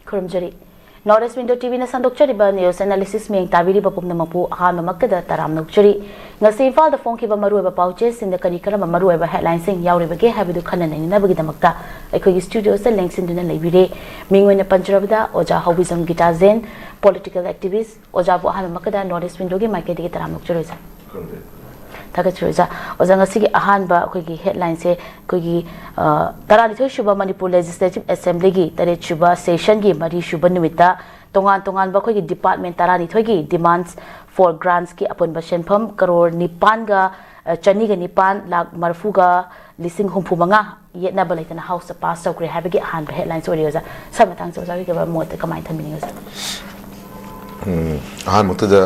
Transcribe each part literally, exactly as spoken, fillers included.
ꯈꯨꯔꯨꯝꯖꯔꯤ꯫ North East Window ꯇꯤꯚꯤꯅ ꯁꯟꯗꯣꯛꯆꯔꯤꯕ news analysis ꯃꯤꯠꯌꯦꯡ ꯇꯥꯕꯤꯔꯤꯕ ꯄꯨꯝꯅꯃꯛꯄꯨ ꯑꯍꯥꯟꯕꯃꯛꯇꯗ ꯇꯔꯥꯝꯅ ꯑꯣꯛꯆꯔꯤ꯫ ꯉꯁꯤ ꯏꯝꯐꯥꯜꯗ ꯐꯣꯡꯈꯤꯕ ꯃꯔꯨꯑꯣꯏꯕ ꯄꯥꯎꯆꯦꯁꯤꯡꯗ ꯀꯔꯤ ꯀꯔꯝꯕ ꯃꯔꯨꯑꯣꯏꯕ headlineꯁꯤꯡ ꯌꯥꯎꯔꯤꯕꯒꯦ ꯍꯥꯏꯕꯗꯨ ꯈꯟꯅ ꯅꯩꯅꯅꯕꯒꯤꯗꯃꯛꯇ ꯑꯩꯈꯣꯏꯒꯤ studioꯁꯤꯗ ꯂꯦꯡꯁꯤꯟꯗꯨꯅ ꯂꯩꯕꯤꯔꯦ꯫ ꯃꯤꯡ ꯑꯣꯏꯅ ꯄꯟꯖꯔꯕꯗ ꯑꯣꯖꯥ ꯍꯧꯕꯤꯖꯝ ꯒꯤꯇꯥ ꯖꯦꯟ, political activist꯫ ꯑꯣꯖꯥꯕꯨ ꯑꯍꯥꯟꯕꯃꯛꯇꯗ North East Windowꯒꯤ ꯃꯥꯏꯀꯩꯗꯒꯤ ꯇꯔꯥꯝꯅ ꯑꯣꯛꯆꯔꯤ ꯑꯣꯖꯥ꯫ ꯊꯥꯒꯠꯆꯔꯤ ꯑꯣꯖꯥ꯫ ꯑꯣꯖꯥ, ꯉꯁꯤꯒꯤ ꯑꯍꯥꯟꯕ ꯑꯩꯈꯣꯏꯒꯤ headlineꯁꯦ ꯑꯩꯈꯣꯏꯒꯤ, ꯑ, ꯇꯔꯥꯅꯤꯊꯣꯏ ꯁꯨꯕ ꯃꯅꯤꯄꯨꯔ Legislative Assemblyꯒꯤ ꯇꯔꯦꯠ ꯁꯨꯕ sessionꯒꯤ ꯃꯔꯤ ꯁꯨꯕ ꯅꯨꯃꯤꯠꯇ ꯇꯣꯉꯥꯟ ꯇꯣꯉꯥꯟꯕ ꯑꯩꯈꯣꯏꯒꯤ department ꯇꯔꯥꯅꯤꯊꯣꯏꯒꯤ demands for grantsꯀꯤ ꯑꯄꯨꯟꯕ ꯁꯦꯟꯐꯝ ꯀꯔꯣꯔ ꯅꯤꯄꯥꯟꯒ, ꯑ, ꯆꯅꯤꯒ ꯅꯤꯄꯥꯟ ꯂꯥꯈ ꯃꯔꯤꯐꯨꯒ ꯂꯤꯁꯤꯡ ꯍꯨꯝꯐꯨ ꯃꯉꯥ ꯌꯦꯠꯅꯕ ꯂꯩꯇꯅ Houseꯇ pass ꯇꯧꯈ꯭ꯔꯦ ꯍꯥꯏꯕꯒꯤ ꯑꯍꯥꯟꯕ headlineꯁꯦ ꯑꯣꯏꯔꯦ ꯑꯣꯖꯥ꯫ ꯁꯥꯔ, ꯃꯇꯥꯡꯁꯦ ꯑꯣꯖꯥꯒꯤ ꯀꯔꯝꯕ ꯃꯣꯠꯇ ꯀꯃꯥꯏꯅ ꯊꯝꯕꯤꯅꯤꯡꯉꯤ ꯑꯣꯖꯥ? ꯎꯝ, ꯑꯍꯥꯟꯕꯃꯛꯇꯗ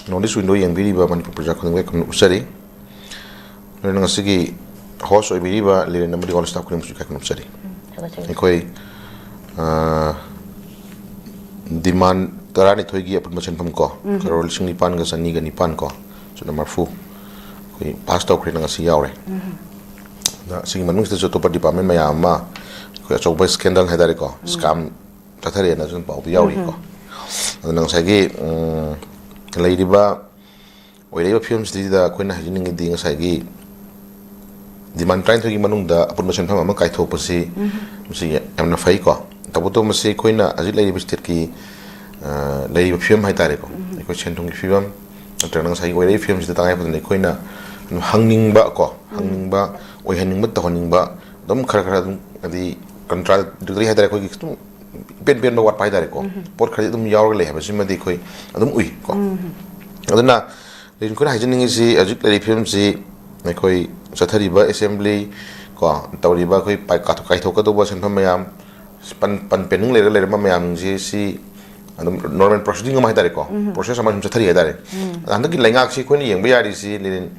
North East Window ꯌꯦꯡꯕꯤꯔꯤꯕ ꯃꯅꯤꯄꯨꯔ ꯄ꯭ꯔꯖꯥ ꯈꯨꯗꯤꯡꯃꯛ ꯏꯀꯥꯏ ꯈꯨꯝꯅꯕ ꯎꯠꯆꯔꯤ꯫ ꯂꯣꯏꯅꯅ ꯉꯁꯤꯒꯤ host ꯑꯣꯏꯕꯤꯔꯤꯕ ꯂꯤꯔꯦꯟ ꯑꯃꯗꯤ all staff ꯈꯨꯗꯤꯡꯃꯛꯁꯨ ꯏꯀꯥꯏ ꯈꯨꯝꯅꯕ ꯎꯠꯆꯔꯤ꯫ ꯎꯝ, ꯊꯥꯒꯠꯆꯔꯤ꯫ ꯑꯩꯈꯣꯏ, ꯑ, demand ꯇꯔꯥꯅꯤꯊꯣꯏꯒꯤ ꯑꯄꯨꯟꯕ ꯁꯦꯟꯐꯝ ꯀꯣ, ꯎꯝ꯫ ꯀꯔꯣꯔ ꯂꯤꯁꯤꯡ ꯅꯤꯄꯥꯟꯒ ꯆꯅꯤꯒ ꯅꯤꯄꯥꯟ ꯀꯣ, ꯆꯨꯝꯅ ꯃꯔꯤꯐꯨ ꯑꯩꯈꯣꯏ pass ꯇꯧꯈ꯭ꯔꯦꯅ ꯉꯁꯤ ꯌꯥꯎꯔꯦ꯫ ꯎꯝ꯫ ꯑꯗ ꯁꯤꯒꯤ ꯃꯅꯨꯡꯁꯤꯗꯁꯨ ꯑꯇꯣꯞꯄ department ꯃꯌꯥꯝ ꯑꯃ ꯑꯩꯈꯣꯏ ꯑꯆꯧꯕ scandal ꯍꯥꯏꯇꯥꯔꯦꯀꯣ, ꯎꯝ꯫ Scam ꯆꯠꯊꯔꯛꯑꯦꯅ ꯁꯨꯝ ꯄꯥꯎꯗꯤ ꯌꯥꯎꯔꯤꯀꯣ꯫ ꯎꯝ꯫ ꯑꯗꯨꯅ ꯉꯁꯥꯏꯒꯤ, ꯎꯝ, ꯂꯩꯔꯤꯕ, ꯑꯣꯏꯔꯛꯏꯕ ꯐꯤꯕꯝꯁꯤꯗꯩꯗ ꯑꯩꯈꯣꯏꯅ ꯍꯥꯏꯖꯅꯤꯡꯉꯤꯗꯤ ꯉꯁꯥꯏꯒꯤ demand ꯇꯔꯥꯅꯤꯊꯣꯏꯒꯤ ꯃꯅꯨꯡꯗ ꯑꯄꯨꯟꯕ ꯁꯦꯟꯐꯝ ꯑꯃ ꯀꯥꯏꯊꯣꯛꯄꯁꯤ, ꯎꯝ꯫ ꯃꯁꯤ ꯌꯥꯝꯅ ꯐꯩꯀꯣ꯫ ꯇꯧꯕꯇꯕꯨ ꯃꯁꯤ ꯑꯩꯈꯣꯏꯅ ꯍꯧꯖꯤꯛ ꯂꯩꯔꯤꯕ stateꯀꯤ, ꯑ, ꯂꯩꯔꯤꯕ ꯐꯤꯕꯝ ꯍꯥꯏꯇꯥꯔꯦꯀꯣ, ꯎꯝ꯫ ꯑꯩꯈꯣꯏ ꯁꯦꯟ ꯊꯨꯝꯒꯤ ꯐꯤꯕꯝ ꯅꯠꯇ꯭ꯔꯒꯅ ꯉꯁꯥꯏꯒꯤ ꯑꯣꯏꯔꯛꯏꯕ ꯐꯤꯕꯝꯁꯤꯗ ꯇꯉꯥꯏ ꯐꯗꯅ ꯑꯩꯈꯣꯏꯅ ꯑꯗꯨꯝ ꯍꯪꯅꯤꯡꯕ ꯀꯣ, ꯎꯝ꯫ ꯍꯪꯅꯤꯡꯕ, ꯑꯣꯏꯍꯟꯅꯤꯡꯕ, ꯇꯧꯍꯟꯅꯤꯡꯕ ꯑꯗꯨꯝ ꯈꯔ ꯈꯔ ꯑꯗꯨꯝ, ꯍꯥꯏꯗꯤ, contradictory ꯍꯥꯏꯇꯥꯔꯦ, ꯑꯩꯈꯣꯏꯒꯤ ꯑꯗꯨꯝ ꯏꯄꯦꯟ ꯄꯦꯟꯕ ꯋꯥꯠꯄ ꯍꯥꯏꯇꯥꯔꯦꯀꯣ꯫ ꯎꯝ꯫ ꯄꯣꯠ ꯈꯔꯗꯤ ꯑꯗꯨꯝ ꯌꯥꯎꯔꯒ ꯂꯩ ꯍꯥꯏꯕꯁꯤꯃꯗꯤ ꯑꯩꯈꯣꯏ ꯑꯗꯨꯝ ꯎꯏ ꯀꯣ꯫ ꯎꯝ꯫ ꯑꯗꯨꯅ ꯑꯩꯈꯣꯏꯅ ꯍꯥꯏꯖꯅꯤꯡꯉꯤꯁꯤ, ꯍꯧꯖꯤꯛ ꯂꯩꯔꯤꯕ ꯐꯤꯕꯝꯁꯤ ꯑꯩꯈꯣꯏ ꯆꯠꯊꯔꯤꯕ assembly ꯀꯣ, ꯇꯧꯔꯤꯕ ꯑꯩꯈꯣꯏ ꯄꯥꯏ-, ꯀꯥꯊꯣꯛ-, ꯀꯥꯏꯊꯣꯛꯀꯗꯧꯕ ꯁꯦꯟꯐꯝ ꯃꯌꯥꯝ, ꯄꯟ-, ꯄꯟ-, pending ꯂꯩꯔꯒ ꯂꯩꯔꯝꯕ ꯃꯌꯥꯝꯁꯤ, ꯁꯤ ꯑꯗꯨꯝ normal proceeding ꯑꯃ ꯍꯥꯏꯇꯥꯔꯦꯀꯣ, ꯎꯝ꯫ Process ꯑꯃ ꯁꯨꯝ ꯆꯠꯊꯔꯤ ꯍꯥꯏꯇꯥꯔꯦ꯫ ꯎꯝ꯫ ꯍꯟꯗꯛꯀꯤ ꯂꯩꯉꯥꯛꯁꯤ ꯑꯩꯈꯣꯏꯅ ꯌꯦꯡꯕ ꯌꯥꯔꯤꯁꯤ, ꯂꯦꯅꯤꯟ,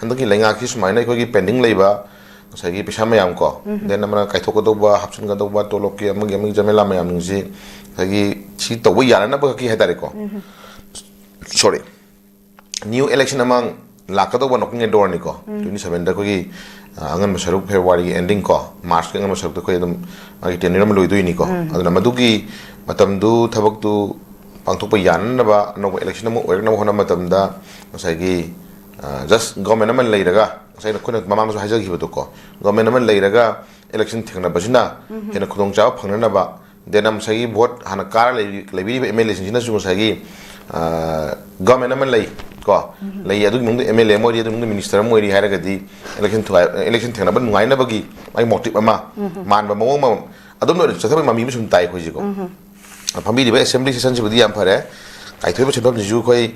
ꯍꯟꯗꯛꯀꯤ ꯂꯩꯉꯥꯛꯁꯤ ꯁꯨꯃꯥꯏꯅ ꯑꯩꯈꯣꯏꯒꯤ pending ꯂꯩꯕ ꯉꯁꯥꯏꯒꯤ ꯄꯩꯁꯥ ꯃꯌꯥꯝ ꯀꯣ, ꯎꯝ꯫ Then ꯑꯃꯅ ꯀꯥꯏꯊꯣꯛꯀꯗꯧꯕ, ꯍꯥꯞꯆꯤꯟꯒꯗꯧꯕ, ꯇꯣꯂꯣꯞꯀꯤ ꯑꯃꯒꯤ ꯑꯃꯒꯤ ꯖꯃꯦꯂꯥ ꯃꯌꯥꯝꯁꯤꯡꯁꯤ ꯉꯁꯥꯏꯒꯤ ꯁꯤ ꯇꯧꯕ ꯌꯥꯅꯅꯕ ꯈꯛꯀꯤ ꯍꯥꯏꯇꯥꯔꯦꯀꯣ꯫ ꯎꯝ꯫ Sorry, new election ꯑꯃ ꯂꯥꯛꯀꯗꯧꯕ knocking at doorꯅꯤꯀꯣ, ꯇ꯭ꯋꯦꯟꯇꯤ ꯁꯕꯦꯟꯗ ꯑꯩꯈꯣꯏꯒꯤ, ꯑ, ꯑꯉꯟꯕ ꯁꯔꯨꯛ, ꯐꯦꯕ꯭ꯔꯨꯋꯥꯔꯤꯒꯤ ending ꯀꯣ, ꯃꯥꯔꯆꯀꯤ ꯑꯉꯟꯕ ꯁꯔꯨꯛꯇ ꯑꯩꯈꯣꯏ ꯑꯗꯨꯝ ꯃꯥꯒꯤ tenure ꯑꯃ ꯂꯣꯏꯗꯣꯏꯅꯤꯀꯣ꯫ ꯑꯗꯨꯅ ꯃꯗꯨꯒꯤ ꯃꯇꯝꯗꯨ ꯊꯕꯛꯇꯨ ꯄꯥꯡꯊꯣꯛꯄ ꯌꯥꯅꯅꯕ ꯑꯅꯧꯕ election ꯑꯃ ꯑꯣꯏꯔꯛꯅꯕ ꯍꯣꯠꯅꯕ ꯃꯇꯝꯗ ꯉꯁꯥꯏꯒꯤ, ꯑ, just government ꯑꯃ ꯂꯩꯔꯒ, ꯉꯁꯥꯏ ꯑꯩꯈꯣꯏꯅ ꯃꯃꯥꯡꯗꯁꯨ ꯍꯥꯏꯖꯈꯤꯕꯗꯣꯀꯣ, government ꯑꯃ ꯂꯩꯔꯒ election ꯊꯦꯡꯅꯕꯁꯤꯅ ꯍꯦꯟꯅ ꯈꯨꯗꯣꯡꯆꯥꯕ ꯐꯪꯅꯅꯕ, then ꯉꯁꯥꯏꯒꯤ vote ꯍꯥꯟꯅ ꯀꯥꯔ ꯂꯩ-, ꯂꯩꯕꯤꯔꯤꯕ MLAꯁꯤꯡꯁꯤꯅꯁꯨ ꯉꯁꯥꯏꯒꯤ, ꯑ, government ꯑꯃ ꯂꯩ ꯀꯣ, ꯂꯩ, ꯑꯗꯨꯒꯤ ꯃꯅꯨꯡꯗ MLA ꯑꯃ ꯑꯣꯏꯔꯤ, ꯑꯗꯨꯒꯤ ꯃꯅꯨꯡꯗ minister ꯑꯃ ꯑꯣꯏꯔꯤ ꯍꯥꯏꯔꯒꯗꯤ election ꯊꯨꯒꯥꯏ-, election ꯊꯦꯡꯅꯕ ꯅꯨꯡꯉꯥꯏꯅꯕꯒꯤ ꯃꯥꯒꯤ motive ꯑꯃ ꯃꯥꯟꯕ ꯃꯑꯣꯡ ꯑꯃ ꯑꯗꯨꯝ ꯂꯣꯏꯅ ꯆꯠꯊꯕꯒꯤ ꯃꯃꯤ ꯑꯃ ꯁꯨꯝ ꯇꯥꯏ ꯑꯩꯈꯣꯏꯁꯦꯀꯣ꯫ ꯐꯝꯕꯤꯔꯤꯕ assembly sessionꯁꯤꯕꯨꯗꯤ ꯌꯥꯝ ꯐꯔꯦ꯫ ꯀꯥꯏꯊꯣꯛꯏꯕ ꯁꯦꯟꯐꯝꯁꯤꯁꯨ ꯑꯩꯈꯣꯏ,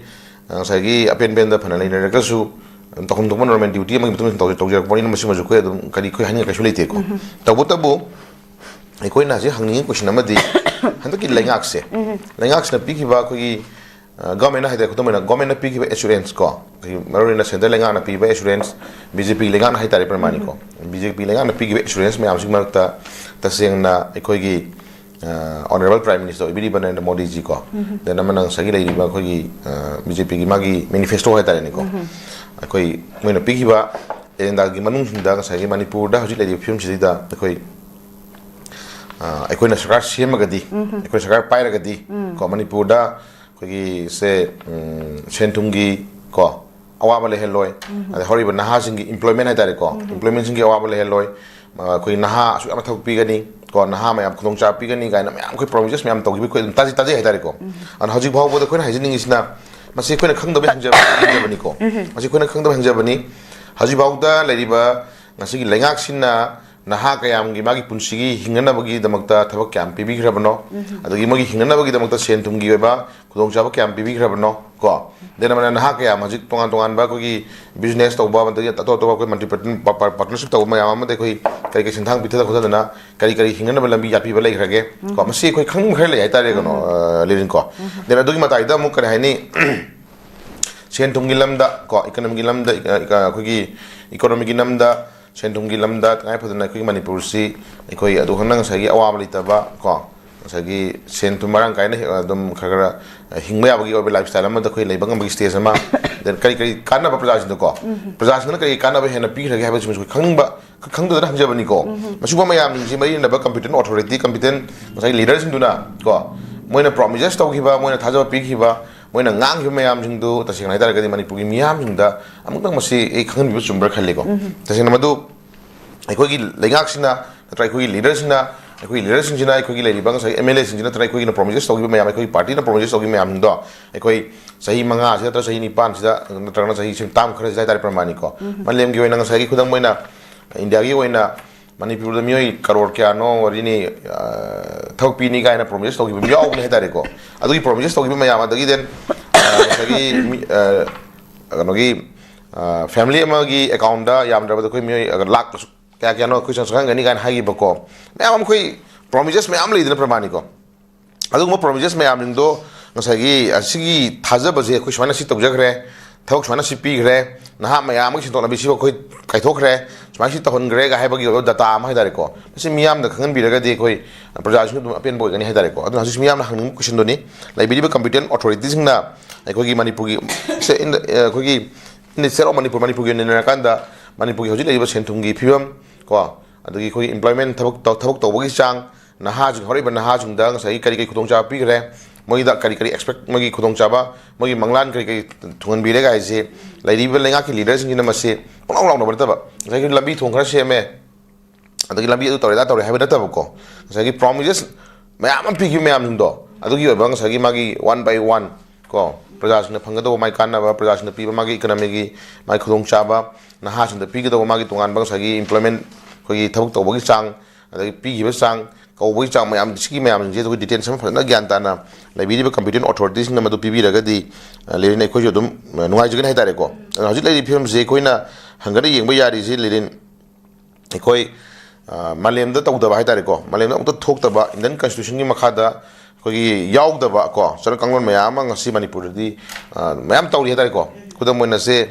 ꯑ, ꯉꯁꯥꯏꯒꯤ ꯑꯄꯦꯟ ꯄꯦꯟꯗ ꯐꯅ ꯂꯩꯅꯔꯒꯁꯨ, ꯑ, ꯇꯧꯐꯝ ꯊꯣꯛꯄ normal dutyꯒꯤ ꯃꯇꯨꯡ ꯏꯟꯅ ꯇꯧꯖ-, ꯇꯧꯖꯔꯛꯄꯅꯤꯅ ꯃꯁꯤꯃꯁꯨ ꯑꯩꯈꯣꯏ ꯑꯗꯨꯝ ꯀꯔꯤ ꯑꯩꯈꯣꯏ ꯍꯥꯏꯅꯤꯡꯉꯥꯏ ꯀꯩꯁꯨ ꯂꯩꯇꯦꯀꯣ꯫ ꯇꯧꯕꯇꯕꯨ ꯑꯩꯈꯣꯏꯅ ꯍꯧꯖꯤꯛ ꯍꯪꯅꯤꯡꯉꯤ question ꯑꯃꯗꯤ ꯍꯟꯗꯛꯀꯤ ꯂꯩꯉꯥꯛꯁꯦ, ꯂꯩꯉꯥꯛꯁꯤꯅ ꯄꯤꯈꯤꯕ ꯑꯩꯈꯣꯏꯒꯤ, ꯑ, governmentꯅ ꯍꯥꯏꯇꯥꯔꯦ, ꯈꯨꯗꯝ ꯑꯣꯏꯅ governmentꯅ ꯄꯤꯈꯤꯕ assurance ꯀꯣ, ꯑꯩꯈꯣꯏꯒꯤ ꯃꯔꯨꯑꯣꯏꯅ centre ꯂꯩꯉꯥꯛꯅ ꯄꯤꯕ assurance, BJP ꯂꯩꯉꯥꯛꯅ ꯍꯥꯏꯇꯥꯔꯦ ꯄ꯭ꯔꯃꯥꯅꯤꯀꯣ, BJP ꯂꯩꯉꯥꯛꯅ ꯄꯤꯈꯤꯕ assurance ꯃꯌꯥꯝꯁꯤꯒꯤ ꯃꯔꯛꯇ ꯇꯁꯦꯡꯅ ꯑꯩꯈꯣꯏꯒꯤ, ꯑ, honourable Prime Minister ꯑꯣꯏꯕꯤꯔꯤꯕ ꯅꯔꯦꯟꯗ꯭ꯔ ꯃꯣꯗꯤꯖꯤ ꯀꯣ, then ꯑꯃꯅ ꯉꯁꯥꯏꯒꯤ ꯂꯩꯔꯤꯕ ꯑꯩꯈꯣꯏꯒꯤ, ꯑ, BJPꯒꯤ ꯃꯥꯒꯤ manifesto ꯍꯥꯏꯇꯥꯔꯦꯅꯦꯀꯣ, ꯑꯩꯈꯣꯏ ꯃꯣꯏꯅ ꯄꯤꯈꯤꯕ agendaꯒꯤ ꯃꯅꯨꯡꯁꯤꯡꯗ ꯉꯁꯥꯏꯒꯤ ꯃꯅꯤꯄꯨꯔꯗ ꯍꯧꯖꯤꯛ ꯂꯩꯔꯤꯕ ꯐꯤꯕꯝꯁꯤꯗꯩꯗ ꯑꯩꯈꯣꯏ, ꯑ, ꯑꯩꯈꯣꯏꯅ ꯁꯔꯀꯥꯔ ꯁꯦꯝꯃꯒꯗꯤ, ꯑꯩꯈꯣꯏ ꯁꯔꯀꯥꯔ ꯄꯥꯏꯔꯒꯗꯤ ꯀꯣ, ꯃꯅꯤꯄꯨꯔꯗ ꯑꯩꯈꯣꯏꯒꯤ ꯁꯦ, ꯎꯝ, ꯁꯦꯟ ꯊꯨꯝꯒꯤ ꯀꯣ, ꯑꯋꯥꯕ ꯂꯩꯍꯜꯂꯣꯏ꯫ ꯑꯗꯩ ꯍꯧꯔꯤꯕ ꯅꯍꯥꯁꯤꯡꯒꯤ employment ꯍꯥꯏꯇꯥꯔꯦꯀꯣ, employmentꯁꯤꯡꯒꯤ ꯑꯋꯥꯕ ꯂꯩꯍꯜꯂꯣꯏ꯫ ꯑ, ꯑꯩꯈꯣꯏ ꯅꯍꯥ ꯑꯁꯨꯛ ꯌꯥꯝꯅ ꯊꯕꯛ ꯄꯤꯒꯅꯤ ꯀꯣ, ꯅꯍꯥ ꯃꯌꯥꯝ ꯈꯨꯗꯣꯡꯆꯥꯕ ꯄꯤꯒꯅꯤ ꯀꯥꯏꯅ ꯃꯌꯥꯝ ꯑꯩꯈꯣꯏ promises ꯃꯌꯥꯝ ꯇꯧꯈꯤꯕ ꯑꯩꯈꯣꯏ ꯑꯗꯨꯝ ꯇꯥꯖꯩ, ꯇꯥꯖꯩ ꯍꯥꯏꯇꯥꯔꯦꯀꯣ꯫ ꯑꯗꯨꯅ ꯍꯧꯖꯤꯛ ꯐꯥꯎꯕꯗ ꯑꯩꯈꯣꯏꯅ ꯍꯥꯏꯖꯅꯤꯡꯉꯤꯁꯤꯅ, ꯃꯁꯤ ꯑꯩꯈꯣꯏꯅ ꯈꯪꯗꯕ ꯍꯪꯖꯕ-, ꯍꯪꯖꯕꯅꯤꯀꯣ꯫ ꯃꯁꯤ ꯑꯩꯈꯣꯏꯅ ꯈꯪꯗꯕ ꯍꯪꯖꯕꯅꯤ꯫ ꯍꯧꯖꯤꯛ ꯐꯥꯎꯗ ꯂꯩꯔꯤꯕ ꯉꯁꯤꯒꯤ ꯂꯩꯉꯥꯛꯁꯤꯅ ꯅꯍꯥ ꯀꯌꯥꯝꯒꯤ ꯃꯥꯒꯤ ꯄꯨꯟꯁꯤꯒꯤ ꯍꯤꯡꯅꯅꯕꯒꯤꯗꯃꯛꯇ ꯊꯕꯛ ꯀꯌꯥꯝ ꯄꯤꯕꯤꯈ꯭ꯔꯕꯅꯣ? ꯑꯗꯒꯤ ꯃꯣꯏꯒꯤ ꯍꯤꯡꯅꯅꯕꯒꯤꯗꯃꯛꯇ ꯁꯦꯟ ꯊꯨꯝꯒꯤ ꯑꯣꯏꯕ ꯈꯨꯗꯣꯡꯆꯥꯕ ꯀꯌꯥꯝ ꯄꯤꯕꯤꯈ꯭ꯔꯕꯅꯣ? ꯀꯣ, then ꯑꯃꯅ ꯅꯍꯥ ꯀꯌꯥ ꯑꯃ ꯍꯧꯖꯤꯛ ꯇꯣꯉꯥꯟ ꯇꯣꯉꯥꯟꯕ ꯑꯩꯈꯣꯏꯒꯤ business ꯇꯧꯕ, ꯑꯗꯒꯤ ꯑꯇꯣꯞ ꯑꯇꯣꯞꯄ ꯑꯩꯈꯣꯏ multi partner-, pa-, pa-, partnership ꯇꯧꯕ ꯃꯌꯥꯝ ꯑꯃꯗ ꯑꯩꯈꯣꯏ ꯀꯔꯤ ꯀꯔꯤ ꯁꯦꯟꯊꯥꯡ ꯄꯤꯊꯗ ꯈꯣꯠꯊꯗꯅ ꯀꯔꯤ ꯀꯔꯤ ꯍꯤꯡꯅꯅꯕ ꯂꯝꯕꯤ ꯌꯥꯠꯄꯤꯕ ꯂꯩꯈ꯭ꯔꯒꯦ? ꯀꯣ, ꯃꯁꯤ ꯑꯩꯈꯣꯏ ꯈꯪꯕ ꯈꯔ ꯂꯩ ꯍꯥꯏꯇꯥꯔꯦ, ꯀꯩꯅꯣ, ꯑ, ꯂꯤꯔꯤꯟ ꯀꯣ꯫ Then ꯑꯗꯨꯒꯤ ꯃꯇꯥꯏꯗ ꯑꯃꯨꯛ ꯀꯔꯤ ꯍꯥꯏꯅꯤ? ꯁꯦꯟ ꯊꯨꯝꯒꯤ ꯂꯝꯗ ꯀꯣ, economyꯒꯤ ꯂꯝꯗ, ꯏꯀ-, ꯏꯀ-, ꯑꯩꯈꯣꯏꯒꯤ economyꯒꯤ ꯂꯝꯗ, ꯁꯦꯟ ꯊꯨꯝꯒꯤ ꯂꯝꯗ ꯇꯉꯥꯏ ꯐꯗꯅ ꯑꯩꯈꯣꯏꯒꯤ ꯃꯅꯤꯄꯨꯔꯁꯤ ꯑꯩꯈꯣꯏ ꯑꯗꯨ ꯈꯛꯅ ꯉꯁꯥꯏꯒꯤ ꯑꯋꯥꯕ ꯂꯩꯇꯕ ꯀꯣ, ꯉꯁꯥꯏꯒꯤ ꯁꯦꯟ ꯊꯨꯝ ꯃꯔꯥꯡ ꯀꯥꯏꯅ ꯍꯦꯛ ꯑꯗꯨꯝ ꯈꯔ ꯈꯔ ꯍꯤꯡꯕ ꯌꯥꯕꯒꯤ ꯑꯣꯏꯕ ꯂꯥꯏꯐ ꯁ꯭ꯇꯥꯏꯜ ꯑꯃꯗ ꯑꯩꯈꯣꯏ ꯂꯩꯕ ꯉꯝꯕꯒꯤ ꯁ꯭ꯇꯦꯖ ꯑꯃ, then ꯀꯔꯤ ꯀꯔꯤ ꯀꯥꯟꯅꯕ ꯄ꯭ꯔꯖꯥꯁꯤꯡꯗꯀꯣ, ꯄ꯭ꯔꯖꯥꯁꯤꯡꯗꯅ ꯀꯔꯤ ꯀꯥꯟꯅꯕ ꯍꯦꯟꯅ ꯄꯤꯈ꯭ꯔꯒꯦ ꯍꯥꯏꯕꯁꯤꯃꯁꯨ ꯑꯩꯈꯣꯏ ꯈꯪꯅꯤꯡꯕ, ꯈꯪꯗꯗꯅ ꯍꯪꯖꯕꯅꯤꯀꯣ꯫ ꯃꯁꯤꯒꯨꯝꯕ ꯃꯌꯥꯝꯁꯤꯡꯁꯤ ꯃꯔꯤ ꯂꯩꯅꯕ competent authority, competent ꯉꯁꯥꯏꯒꯤ ꯂꯤꯗꯔꯁꯤꯡꯗꯨꯅ ꯀꯣ, ꯃꯣꯏꯅ ꯄ꯭ꯔꯣꯃꯤꯁꯦꯁ ꯇꯧꯈꯤꯕ, ꯃꯣꯏꯅ ꯊꯥꯖꯕ ꯄꯤꯈꯤꯕ, ꯃꯣꯏꯅ ꯉꯥꯡꯈꯤꯕ ꯃꯌꯥꯝꯁꯤꯡꯗꯨ ꯇꯁꯦꯡꯅ ꯍꯥꯏꯇꯥꯔꯒꯗꯤ ꯃꯅꯤꯄꯨꯔꯒꯤ ꯃꯤꯌꯥꯝꯁꯤꯡꯗ ꯑꯃꯨꯛꯇꯪ ꯃꯁꯤ ꯑꯩ ꯈꯪꯍꯟꯕꯤꯕ ꯆꯨꯝꯕ꯭ꯔꯥ ꯈꯜꯂꯤꯀꯣ꯫ ꯇꯁꯦꯡꯅ ꯃꯗꯨ ꯑꯩꯈꯣꯏꯒꯤ ꯂꯩꯉꯥꯛꯁꯤꯅ ꯅꯠꯇ꯭ꯔꯒ ꯑꯩꯈꯣꯏꯒꯤ ꯂꯤꯗꯔꯁꯤꯡꯅ, ꯑꯩꯈꯣꯏꯒꯤ ꯂꯤꯗꯔꯁꯤꯡꯁꯤꯅ ꯑꯩꯈꯣꯏꯒꯤ ꯂꯩꯔꯤꯕ ꯉꯁꯥꯏ ꯑꯦꯝ ꯑꯦꯜ ꯑꯦꯁꯤꯡꯁꯤ ꯅꯠꯇ꯭ꯔꯒ ꯑꯩꯈꯣꯏꯒꯤꯅ ꯄ꯭ꯔꯣꯃꯤꯁ ꯇꯧꯈꯤꯕ ꯃꯌꯥꯝ, ꯑꯩꯈꯣꯏꯒꯤ ꯄꯥꯔꯇꯤꯅ ꯄ꯭ꯔꯣꯃꯤꯁ ꯇꯧꯈꯤꯕ ꯃꯌꯥꯝꯁꯤꯡꯗꯣ ꯑꯩꯈꯣꯏ ꯆꯍꯤ ꯃꯉꯥꯁꯤꯗ ꯅꯠꯇ꯭ꯔꯒ ꯆꯍꯤ ꯅꯤꯄꯥꯟꯁꯤꯗ ꯅꯠꯇ꯭ꯔꯒꯅ ꯆꯍꯤ ꯇꯥꯝ ꯈꯔꯁꯤꯗ ꯍꯥꯏꯇꯥꯔꯦ ꯄ꯭ꯔꯃꯥꯅꯤꯀꯣ꯫ ꯃꯥꯂꯦꯝꯒꯤ ꯑꯣꯏꯅ ꯉꯁꯥꯏꯒꯤ ꯈꯨꯗꯝ ꯑꯣꯏꯅ ꯏꯟꯗꯤꯌꯥꯒꯤ ꯑꯣꯏꯅ ꯃꯅꯤꯄꯨꯔꯗ ꯃꯤꯑꯣꯏ ꯀꯔꯣꯔ ꯀꯌꯥꯅꯣ ꯋꯥꯔꯤꯅꯤ, ꯑ, ꯊꯕꯛ ꯄꯤꯅꯤ ꯀꯥꯏꯅ ꯄ꯭ꯔꯣꯃꯤꯁ ꯇꯧꯈꯤꯕ ꯌꯥꯎꯕꯅꯤ ꯍꯥꯏꯇꯥꯔꯦꯀꯣ꯫ ꯑꯗꯨꯒꯤ ꯄ꯭ꯔꯣꯃꯤꯁ ꯇꯧꯈꯤꯕ ꯃꯌꯥꯝ, ꯑꯗꯒꯤ then, ꯑ, ꯉꯁꯥꯏꯒꯤ ꯃꯤ, ꯑ, ꯀꯩꯅꯣꯒꯤ, ꯑ, ꯐꯦꯃꯤꯂꯤ ꯑꯃꯒꯤ ꯑꯦꯀꯥꯎꯟꯗ ꯌꯥꯝꯗ꯭ꯔꯕꯗ ꯑꯩꯈꯣꯏ ꯃꯤꯑꯣꯏ, ꯑ, ꯂꯥꯛ ꯀꯌꯥ ꯀꯌꯥꯅꯣ ꯑꯩꯈꯣꯏ ꯆꯪꯍꯟꯒꯅꯤ ꯀꯥꯏꯅ ꯍꯥꯏꯈꯤꯕꯀꯣ꯫ ꯃꯌꯥꯝ ꯑꯃ ꯑꯩꯈꯣꯏ ꯄ꯭ꯔꯣꯃꯤꯁꯦꯁ ꯃꯌꯥꯝ ꯂꯩꯗꯅ ꯄ꯭ꯔꯃꯥꯅꯤꯀꯣ꯫ ꯑꯗꯨꯒꯨꯝꯕ ꯄ꯭ꯔꯣꯃꯤꯁꯦꯁ ꯃꯌꯥꯝꯁꯤꯡꯗꯣ ꯉꯁꯥꯏꯒꯤ, ꯑ, ꯁꯤꯒꯤ ꯊꯥꯖꯕꯁꯦ ꯑꯩꯈꯣꯏ ꯁꯨꯃꯥꯏꯅ ꯁꯤ ꯇꯧꯖꯈ꯭ꯔꯦ, ꯊꯕꯛ ꯁꯨꯃꯥꯏꯅ ꯁꯤ ꯄꯤꯈ꯭ꯔꯦ, ꯅꯍꯥ ꯃꯌꯥꯝ ꯑꯃꯒꯤ ꯁꯦꯟꯊꯣꯛ ꯂꯝꯕꯤ ꯁꯤꯕꯨ ꯑꯩꯈꯣꯏ ꯀꯥꯏꯊꯣꯛꯈ꯭ꯔꯦ, ꯁꯨꯃꯥꯏꯅ ꯁꯤ ꯇꯧꯍꯟꯈ꯭ꯔꯦꯒ ꯍꯥꯏꯕꯒꯤ ꯑꯣꯏꯕ ꯗꯇꯥ ꯑꯃ ꯍꯥꯏꯇꯥꯔꯦꯀꯣ꯫ ꯃꯁꯤ ꯃꯤꯌꯥꯝꯅ ꯈꯪꯍꯟꯕꯤꯔꯒꯗꯤ ꯑꯩꯈꯣꯏ ꯄ꯭ꯔꯖꯥꯁꯤꯡꯁꯨ ꯑꯗꯨꯝ ꯑꯄꯦꯟꯕ ꯑꯣꯏꯒꯅꯤ ꯍꯥꯏꯇꯥꯔꯦꯀꯣ꯫ ꯑꯗꯨꯅ ꯍꯧꯖꯤꯛꯁꯨ ꯃꯤꯌꯥꯝꯅ ꯍꯪꯅꯤꯡꯕ ꯀꯣꯏꯁꯟꯗꯨꯅꯤ, ꯂꯩꯕꯤꯔꯤꯕ ꯀꯝꯄꯤꯇꯦꯟ ꯑꯣꯊꯣꯔꯤꯇꯤꯁꯤꯡꯅ ꯑꯩꯈꯣꯏꯒꯤ ꯃꯅꯤꯄꯨꯔꯒꯤ, ꯁꯦ, in the, ꯑꯩꯈꯣꯏꯒꯤ in the state of Manipur, ꯃꯅꯤꯄꯨꯔꯒꯤ ꯑꯣꯏꯅ ꯌꯦꯡꯅꯔꯀꯥꯟꯗ ꯃꯅꯤꯄꯨꯔꯒꯤ ꯍꯧꯖꯤꯛ ꯂꯩꯔꯤꯕ ꯁꯦꯟ ꯊꯨꯝꯒꯤ ꯐꯤꯕꯝ ꯀꯣ, ꯑꯗꯒꯤ ꯑꯩꯈꯣꯏꯒꯤ employment ꯊꯕꯛ ꯇꯧ-, ꯊꯕꯛ ꯇꯧꯕꯒꯤ ꯆꯥꯡ, ꯅꯍꯥꯁꯤꯡ, ꯍꯧꯔꯛꯏꯕ ꯅꯍꯥꯁꯤꯡꯗ ꯉꯁꯥꯏꯒꯤ ꯀꯔꯤ ꯀꯔꯤ ꯈꯨꯗꯣꯡꯆꯥꯕ ꯄꯤꯈ꯭ꯔꯦ, ꯃꯣꯏꯗ ꯀꯔꯤ ꯀꯔꯤ expect, ꯃꯣꯏꯒꯤ ꯈꯨꯗꯣꯡꯆꯥꯕ, ꯃꯣꯏꯒꯤ ꯃꯪꯂꯥꯟ ꯀꯔꯤ ꯀꯔꯤ ꯊꯨꯡꯍꯟꯕꯤꯔꯦ ꯍꯥꯏꯁꯦ ꯂꯩꯔꯤꯕ ꯂꯩꯉꯥꯛꯀꯤ ꯂꯤꯗꯔꯁꯤꯡꯁꯤꯅ ꯃꯁꯤ ꯄꯨꯡꯂꯥꯎ ꯂꯥꯎꯅꯕ ꯅꯠꯇꯕ, ꯉꯁꯥꯏꯒꯤ ꯂꯝꯕꯤ ꯊꯣꯡ ꯈꯔ ꯁꯦꯝꯃꯦ, ꯑꯗꯒꯤ ꯂꯝꯕꯤ ꯑꯗꯨ ꯇꯧꯔꯦ, ꯑꯗꯥ ꯇꯧꯔꯦ ꯍꯥꯏꯕ ꯅꯠꯇꯕꯀꯣ, ꯉꯁꯥꯏꯒꯤ ꯄ꯭ꯔꯣꯃꯤꯁꯦꯁ ꯃꯌꯥꯝ ꯑꯃ ꯄꯤꯈꯤꯕ ꯃꯌꯥꯝꯁꯤꯡꯗꯣ, ꯑꯗꯨꯒꯤ ꯑꯣꯏꯕ ꯉꯁꯥꯏꯒꯤ ꯃꯥꯒꯤ one by one ꯀꯣ, ꯄ꯭ꯔꯖꯥꯁꯤꯡꯅ ꯐꯪꯒꯗꯧꯕ ꯃꯥꯒꯤ ꯀꯥꯟꯅꯕ, ꯄ꯭ꯔꯖꯥꯁꯤꯡꯗ ꯄꯤꯕ ꯃꯥꯒꯤ ꯏꯀꯅꯃꯤꯒꯤ ꯃꯥꯒꯤ ꯈꯨꯗꯣꯡꯆꯥꯕ, ꯅꯍꯥꯁꯤꯡꯗ ꯄꯤꯒꯗꯧꯕ ꯃꯥꯒꯤ ꯇꯣꯉꯥꯟꯕ ꯉꯁꯥꯏꯒꯤ employment, ꯑꯩꯈꯣꯏꯒꯤ ꯊꯕꯛ ꯇꯧꯕꯒꯤ ꯆꯥꯡ, ꯑꯗꯒꯤ ꯄꯤꯈꯤꯕ ꯆꯥꯡ, ꯀꯧꯕꯒꯤ ꯆꯥꯡ ꯃꯌꯥꯝ, ꯁꯤꯒꯤ ꯃꯌꯥꯝꯁꯤꯡꯁꯦ ꯑꯩꯈꯣꯏ ꯗꯤꯇꯦꯜꯁ ꯑꯃ ꯐꯖꯅ ꯒ꯭ꯌꯥꯟ ꯇꯥꯅ ꯂꯩꯕꯤꯔꯤꯕ ꯀꯝꯄꯤꯇꯦꯟ ꯑꯣꯊꯣꯔꯤꯇꯤꯁꯤꯡꯅ ꯃꯗꯨ ꯄꯤꯕꯤꯔꯒꯗꯤ, ꯑ, ꯂꯦꯔꯤꯟ, ꯑꯩꯈꯣꯏꯁꯨ ꯑꯗꯨꯝ, ꯑ, ꯅꯨꯡꯉꯥꯏꯖꯒꯅꯤ ꯍꯥꯏꯇꯥꯔꯦꯀꯣ꯫ ꯑꯗꯨꯅ ꯍꯧꯖꯤꯛ ꯂꯩꯔꯤꯕ ꯐꯤꯕꯝꯁꯦ ꯑꯩꯈꯣꯏꯅ ꯍꯪꯒꯠꯅ ꯌꯦꯡꯕ ꯌꯥꯔꯤꯁꯤ, ꯂꯦꯔꯤꯟ, ꯑꯩꯈꯣꯏ, ꯑ, ꯃꯥꯂꯦꯝꯗ ꯇꯧꯗꯕ ꯍꯥꯏꯇꯥꯔꯦꯀꯣ, ꯃꯥꯂꯦꯝꯗ ꯑꯃꯨꯛꯇ ꯊꯣꯛꯇꯕ, ꯏꯟꯗꯤꯌꯟ ꯀꯟꯁꯇꯤꯇ꯭ꯌꯨꯁꯟꯒꯤ ꯃꯈꯥꯗ ꯑꯩꯈꯣꯏꯒꯤ ꯌꯥꯎꯗꯕ ꯀꯣ, ꯆꯠꯅ ꯀꯥꯡꯂꯣꯟ ꯃꯌꯥꯝ ꯑꯃ ꯉꯁꯤ ꯃꯅꯤꯄꯨꯔꯗꯗꯤ, ꯑ, ꯃꯌꯥꯝ ꯇꯧꯔꯤ ꯍꯥꯏꯇꯥꯔꯦꯀꯣ꯫ ꯈꯨꯗꯝ ꯑꯣꯏꯅ ꯁꯦ,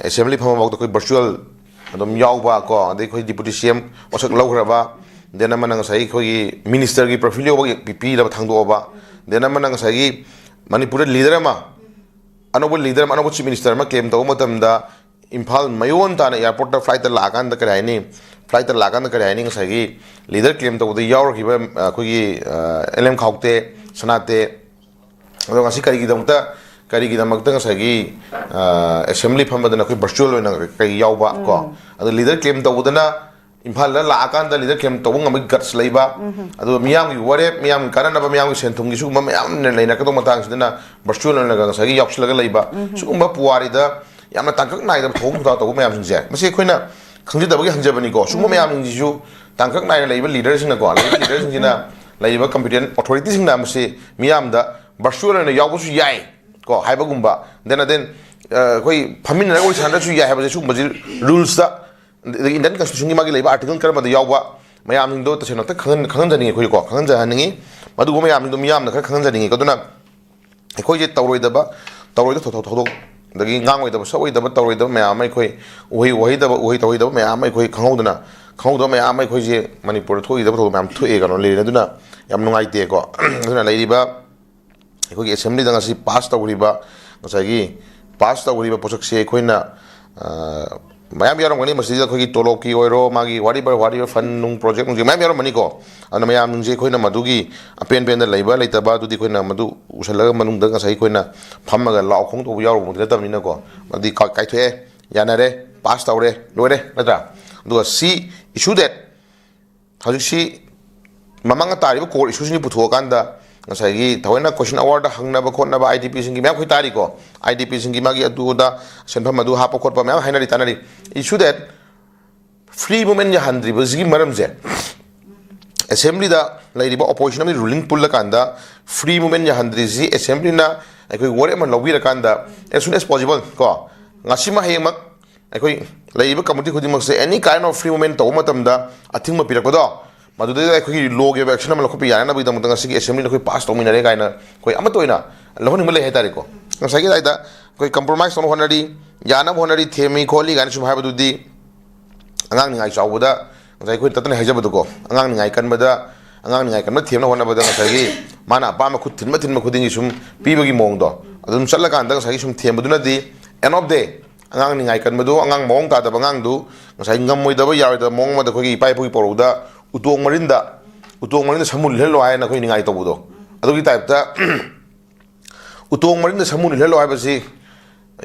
ꯑꯦꯁꯦꯝꯕ꯭ꯂꯤ ꯐꯝꯕꯐꯥꯎꯗ ꯑꯩꯈꯣꯏ ꯚꯔꯆꯨꯋꯦꯜ ꯑꯗꯨꯝ ꯌꯥꯎꯕ ꯀꯣ, ꯑꯗꯩ ꯑꯩꯈꯣꯏ ꯗꯤꯄꯨꯇꯤ ꯁꯤ ꯑꯦꯝ ꯄꯣꯠꯁꯛ ꯂꯧꯈ꯭ꯔꯕ, ꯗꯦꯟ ꯑꯃꯅ ꯉꯁꯥꯏꯒꯤ ꯑꯩꯈꯣꯏꯒꯤ ꯃꯤꯅꯤꯁꯇꯔꯒꯤ ꯄ꯭ꯔꯣꯐꯥꯏꯜ ꯌꯧꯕ ꯄꯤ- ꯄꯤꯔꯕ ꯊꯥꯡꯗꯣꯛꯑꯕ, ꯗꯦꯟ ꯑꯃꯅ ꯉꯁꯥꯏꯒꯤ ꯃꯅꯤꯄꯨꯔꯗ ꯂꯤꯗꯔ ꯑꯃ, ꯑꯅꯧꯕ ꯂꯤꯗꯔ ꯑꯃ, ꯑꯅꯧꯕ ꯆꯤꯐ ꯃꯤꯅꯤꯁꯇꯔ ꯑꯃ ꯀ꯭ꯂꯦꯝ ꯇꯧꯕ ꯃꯇꯝꯗ ꯏꯝꯐꯥꯜ ꯃꯌꯣꯟ ꯇꯥꯅ ꯑꯦꯌꯥꯔꯄꯣꯔꯠꯇ ꯐ꯭ꯂꯥꯏꯠꯇ ꯂꯥꯛꯑꯀꯥꯟꯗ ꯀꯔꯤ ꯍꯥꯏꯅꯤ, ꯐ꯭ꯂꯥꯏꯠꯇ ꯂꯥꯛꯑꯀꯥꯟꯗ ꯀꯔꯤ ꯍꯥꯏꯅꯤ, ꯉꯁꯥꯏꯒꯤ ꯂꯤꯗꯔ ꯀ꯭ꯂꯦꯝ ꯇꯧꯕꯗ ꯌꯥꯎꯔꯛꯈꯤꯕ ꯑꯩꯈꯣꯏꯒꯤ ꯑꯦꯜ ꯑꯦꯝ ꯈꯥꯎꯇꯦ, ꯁꯅꯥꯇꯦ, ꯑꯗꯣ ꯉꯁꯤ ꯀꯔꯤꯒꯤꯗꯃꯛꯇ, ꯀꯔꯤꯒꯤꯗꯃꯛꯇ ꯉꯁꯥꯏꯒꯤ ꯑꯦꯁꯦꯝꯕ꯭ꯂꯤ ꯐꯝꯕꯗꯅ ꯑꯩꯈꯣꯏ ꯚꯔꯆꯨꯋꯦꯜ ꯑꯣꯏꯅ ꯀꯩ ꯌꯥꯎꯕ ꯀꯣ? ꯑꯗꯣ ꯂꯤꯗꯔ ꯀ꯭ꯂꯦꯝ ꯇꯧꯕꯗꯅ ꯏꯝꯐꯥꯜꯗ ꯂꯥꯛꯑꯀꯥꯟꯗ ꯂꯤꯗꯔ ꯀ꯭ꯂꯦꯝ ꯇꯧꯕ ꯉꯝꯕꯒꯤ ꯒꯠꯁ ꯂꯩꯕ, ꯑꯗꯨꯒ ꯃꯤꯌꯥꯝꯒꯤ ꯋꯥꯔꯦꯞ, ꯃꯤꯌꯥꯝꯒꯤ ꯀꯥꯟꯅꯅꯕ, ꯃꯤꯌꯥꯝꯒꯤ ꯁꯦꯟ ꯊꯨꯝꯒꯤ ꯁꯤꯒꯨꯝꯕ ꯃꯌꯥꯝ ꯂꯩꯅꯔꯛꯀꯗꯧꯕ ꯃꯇꯥꯡꯁꯤꯗꯅ ꯚꯔꯆꯨꯋꯦꯜ ꯑꯣꯏꯅ ꯉꯁꯥꯏꯒꯤ ꯌꯥꯎꯁꯤꯜꯂꯒ ꯂꯩꯕ, ꯁꯤꯒꯨꯝꯕ ꯄꯨꯋꯥꯔꯤꯗ ꯌꯥꯝꯅ ꯇꯥꯡꯀꯛ ꯅꯥꯏꯗꯕ ꯊꯧꯑꯣꯡ ꯊꯧꯗꯥꯡ ꯇꯧꯕ ꯃꯌꯥꯝꯁꯤꯡꯁꯦ, ꯃꯁꯤ ꯑꯩꯈꯣꯏꯅ ꯈꯪꯖꯗꯕꯒꯤ ꯍꯪꯖꯕꯅꯤꯀꯣ꯫ ꯁꯤꯒꯨꯝꯕ ꯃꯌꯥꯝꯁꯤꯡꯁꯤꯁꯨ ꯇꯥꯡꯀꯛ ꯅꯥꯏꯅ ꯂꯩꯕ ꯂꯤꯗꯔꯁꯤꯡꯅꯀꯣ, ꯂꯩꯔꯤꯕ ꯂꯤꯗꯔꯁꯤꯡꯁꯤꯅ, ꯂꯩꯔꯤꯕ ꯀꯝꯄꯤꯇꯦꯟ ꯑꯣꯊꯣꯔꯤꯇꯤꯁꯤꯡꯅ ꯃꯁꯤ ꯃꯤꯌꯥꯝꯗ ꯚꯔꯆꯨꯋꯦꯜ ꯑꯣꯏꯅ ꯌꯥꯎꯕꯁꯨ ꯌꯥꯏ ꯀꯣ ꯍꯥꯏꯕꯒꯨꯝꯕ, ꯗꯦꯟ ꯑꯗꯦꯟ ꯑꯩꯈꯣꯏ ꯐꯝꯃꯤꯟꯅꯔꯒ ꯋꯥꯔꯤ ꯁꯥꯟꯅꯗ꯭ꯔꯁꯨ ꯌꯥꯏ ꯍꯥꯏꯕꯁꯦ, ꯁꯤꯒꯨꯝꯕꯁꯤ ꯔꯨꯜꯁꯇ, ꯑꯗꯒꯤ ꯏꯟꯗꯤꯌꯟ ꯀꯟꯁꯇꯤꯇ꯭ꯌꯨꯁꯟꯒꯤ ꯃꯥꯒꯤ ꯂꯩꯕ ꯑꯥꯔꯇꯤꯀꯜ ꯀꯔꯝꯕꯗ ꯌꯥꯎꯕ ꯃꯌꯥꯝꯁꯤꯡꯗꯣ ꯇꯁꯦꯡꯅ ꯑꯝꯇ ꯈꯪꯍꯟ-, ꯈꯪꯍꯟꯖꯅꯤꯡꯉꯤ ꯑꯩꯈꯣꯏꯀꯣ, ꯈꯪꯍꯟꯖꯍꯟꯅꯤꯡꯉꯤ꯫ ꯃꯗꯨꯒꯨꯝꯕ ꯃꯌꯥꯝꯁꯤꯡꯗꯣ ꯃꯤꯌꯥꯝꯅ ꯈꯔ ꯈꯪꯍꯟꯖꯅꯤꯡꯉꯤ꯫ ꯑꯗꯨꯅ ꯑꯩꯈꯣꯏꯁꯦ ꯇꯧꯔꯣꯏꯗꯕ, ꯇꯧꯔꯣꯏꯗꯕ ꯊꯧꯗꯣꯛ, ꯊꯧꯗꯣꯛ, ꯑꯗꯒꯤ ꯉꯥꯡꯉꯣꯏꯗꯕ, ꯁꯛꯑꯣꯏꯗꯕ, ꯇꯧꯔꯣꯏꯗꯕ ꯃꯌꯥꯝ ꯑꯃ, ꯑꯩꯈꯣꯏ ꯎꯍꯩ ꯎꯍꯩꯗꯕ, ꯎꯍꯩ ꯇꯧꯍꯩꯗꯕ ꯃꯌꯥꯝ ꯑꯃ ꯑꯩꯈꯣꯏ ꯈꯪꯍꯧꯗꯅ, ꯈꯪꯍꯧꯗꯕ ꯃꯌꯥꯝ ꯑꯃ ꯑꯩꯈꯣꯏꯁꯦ ꯃꯅꯤꯄꯨꯔꯗ ꯊꯣꯛꯏꯗꯕ ꯊꯧꯗꯣꯛ ꯃꯌꯥꯝ ꯊꯣꯛꯑꯦ ꯀꯩꯅꯣ ꯂꯩꯔꯦ꯫ ꯑꯗꯨꯅ ꯌꯥꯝ ꯅꯨꯡꯉꯥꯏꯇꯦꯀꯣ꯫ ꯑꯗꯨꯅ ꯂꯩꯔꯤꯕ ꯑꯩꯈꯣꯏꯒꯤ ꯑꯦꯁꯦꯝꯕ꯭ꯂꯤꯗ ꯉꯁꯤ ꯄꯥꯁ ꯇꯧꯈ꯭ꯔꯤꯕ, ꯉꯁꯥꯏꯒꯤ ꯄꯥꯁ ꯇꯧꯈ꯭ꯔꯤꯕ ꯄꯣꯠꯁꯛꯁꯦ ꯑꯩꯈꯣꯏꯅ, ꯑ, ꯃꯌꯥꯝ ꯌꯥꯎꯔꯝꯒꯅꯤ꯫ ꯃꯁꯤꯗ ꯑꯩꯈꯣꯏꯒꯤ ꯇꯣꯂꯣꯞꯀꯤ ꯑꯣꯏꯔꯣ, ꯃꯥꯒꯤ whatever, whatever fund ꯅꯨꯡ, project ꯅꯨꯡꯁꯦ ꯃꯌꯥꯝ ꯌꯥꯎꯔꯝꯃꯅꯤꯀꯣ꯫ ꯑꯗꯨꯅ ꯃꯌꯥꯝꯁꯤꯡꯁꯦ ꯑꯩꯈꯣꯏꯅ ꯃꯗꯨꯒꯤ ꯑꯄꯦꯟ ꯄꯦꯟꯗ ꯂꯩꯕ ꯂꯩꯇꯕ ꯑꯗꯨꯗꯤ ꯑꯩꯈꯣꯏꯅ ꯃꯗꯨ ꯎꯁꯜꯂꯒ ꯃꯅꯨꯡꯗ ꯉꯁꯥꯏ ꯑꯩꯈꯣꯏꯅ ꯐꯝꯃꯒ ꯂꯥꯎ ꯈꯣꯡ ꯇꯧꯕ ꯌꯥꯎꯔꯨꯕꯃꯛꯇꯤ ꯅꯠꯇꯕꯅꯤꯅꯀꯣ꯫ ꯃꯗꯨꯗꯤ ꯀꯥ-, ꯀꯥꯏꯊꯣꯛꯑꯦ, ꯌꯥꯅꯔꯦ, ꯄꯥꯁ ꯇꯧꯔꯦ, ꯂꯣꯏꯔꯦ, ꯅꯠꯇ꯭ꯔꯥ? ꯑꯗꯨꯒ see, issue that ꯍꯧꯖꯤꯛꯁꯤ ꯃꯃꯥꯡꯗ ꯇꯥꯔꯤꯕ core issue ꯁꯤꯡꯁꯤ ꯄꯨꯊꯣꯛꯑꯀꯥꯟꯗ ꯉꯁꯥꯏꯒꯤ ꯊꯑꯣꯏꯅ question hour ꯗ ꯍꯪꯅꯕ ꯈꯣꯠꯅꯕ, IDP ꯁꯤꯡꯒꯤ ꯃꯌꯥꯝ ꯑꯩꯈꯣꯏ ꯇꯥꯔꯤꯀꯣ, IDP ꯁꯤꯡꯒꯤ ꯃꯥꯒꯤ ꯑꯗꯨ ꯑꯗꯥ ꯁꯦꯟꯐꯝ ꯑꯗꯨ ꯍꯥꯞꯄ ꯈꯣꯠꯄ ꯃꯌꯥꯝ ꯍꯥꯏꯅꯔꯤ ꯇꯥꯟꯅꯔꯤ꯫ Issue that free movement ꯌꯥꯍꯟꯗ꯭ꯔꯤꯕꯁꯤꯒꯤ ꯃꯔꯝꯁꯦ, ꯑꯦꯁꯦꯝꯕ꯭ꯂꯤꯗ ꯂꯩꯔꯤꯕ opposition ꯑꯃꯗꯤ ruling ꯄꯨꯜꯂꯀꯥꯟꯗ free movement ꯌꯥꯍꯟꯗ꯭ꯔꯤꯁꯤ ꯑꯦꯁꯦꯝꯕ꯭ꯂꯤꯅ ꯑꯩꯈꯣꯏ ꯋꯥꯔꯦꯞ ꯑꯃ ꯂꯧꯕꯤꯔꯀꯥꯟꯗ as soon as possible ꯀꯣ, ꯉꯁꯤꯃꯛ ꯍꯌꯦꯡꯃꯛ ꯑꯩꯈꯣꯏ ꯂꯩꯔꯤꯕ community ꯈꯨꯗꯤꯡꯃꯛꯁꯦ any kind of free movement ꯇꯧꯕ ꯃꯇꯝꯗ ꯑꯊꯤꯡꯕ ꯄꯤꯔꯛꯄꯗꯣ, ꯃꯗꯨꯗꯩꯗ ꯑꯩꯈꯣꯏꯒꯤ law ꯒꯤ ꯑꯣꯏꯕ action ꯑꯃ ꯂꯧꯈꯠꯄ ꯌꯥꯅꯅꯕꯒꯤꯗꯃꯛꯇ ꯉꯁꯤꯒꯤ ꯑꯦꯁꯦꯝꯕ꯭ꯂꯤꯗ ꯑꯩꯈꯣꯏ ꯄꯥꯁ ꯇꯧꯃꯤꯟꯅꯔꯦ ꯀꯥꯏꯅ ꯑꯩꯈꯣꯏ ꯑꯃꯠꯇ ꯑꯣꯏꯅ ꯂꯧꯍꯟꯅꯤꯡꯕ ꯂꯩ ꯍꯥꯏꯇꯥꯔꯦꯀꯣ꯫ ꯉꯁꯥꯏꯒꯤ ꯑꯗꯥꯏꯗ ꯑꯩꯈꯣꯏ compromise ꯇꯧꯅꯕ ꯍꯣꯠꯅꯔꯤ, ꯌꯥꯅꯕ ꯍꯣꯠꯅꯔꯤ, ꯊꯦꯝꯃꯤ ꯈꯣꯠꯂꯤ ꯀꯥꯏꯅ ꯁꯨꯝ ꯍꯥꯏꯕꯗꯨꯗꯤ ꯑꯉꯥꯡ ꯅꯤꯡꯉꯥꯏ ꯆꯥꯎꯕꯗ ꯉꯁꯥꯏ ꯑꯩꯈꯣꯏ ꯇꯠꯇꯅ ꯍꯥꯏꯖꯕꯗꯣꯀꯣ, ꯑꯉꯥꯡ ꯅꯤꯡꯉꯥꯏ ꯀꯟꯕꯗ, ꯑꯉꯥꯡ ꯅꯤꯡꯉꯥꯏ ꯀꯟꯕ ꯊꯦꯝꯅ ꯍꯣꯠꯅꯕꯗ ꯉꯁꯥꯏꯒꯤ ꯃꯥꯅ ꯑꯄꯥꯝꯕ ꯈꯨꯠ ꯊꯤꯟꯕ ꯊꯤꯟꯕ ꯈꯨꯗꯤꯡꯒꯤ ꯁꯨꯝ ꯄꯤꯕꯒꯤ ꯃꯑꯣꯡꯗꯣ, ꯑꯗꯨꯝ ꯆꯠꯂꯀꯥꯟꯗ ꯉꯁꯥꯏꯒꯤ ꯁꯨꯝ ꯊꯦꯝꯕꯗꯨꯅꯗꯤ end of day ꯑꯉꯥꯡ ꯅꯤꯡꯉꯥꯏ ꯀꯟꯕꯗꯨ, ꯑꯉꯥꯡ ꯃꯑꯣꯡ ꯇꯥꯗꯕ ꯑꯉꯥꯡꯗꯨ ꯉꯁꯥꯏ ꯉꯝꯃꯣꯏꯗꯕ ꯌꯥꯔꯣꯏꯗꯕ ꯃꯑꯣꯡ ꯑꯃꯗ ꯑꯩꯈꯣꯏꯒꯤ ꯏꯄꯥ ꯏꯄꯨꯒꯤ ꯄꯧꯔꯧꯗ "ꯎꯇꯣꯡ ꯃꯔꯤꯟꯗ, ꯎꯇꯣꯡ ꯃꯔꯤꯟꯗ ꯁꯃꯨ ꯂꯤꯠꯍꯜꯂꯣ" ꯍꯥꯏꯅ ꯑꯩꯈꯣꯏ ꯅꯤꯡꯉꯥꯏ ꯇꯧꯕꯗꯣ, ꯑꯗꯨꯒꯤ ꯇꯥꯏꯞꯇ ꯎꯇꯣꯡ ꯃꯔꯤꯟꯗ ꯁꯃꯨ ꯂꯤꯠꯍꯜꯂꯣ ꯍꯥꯏꯕꯁꯤ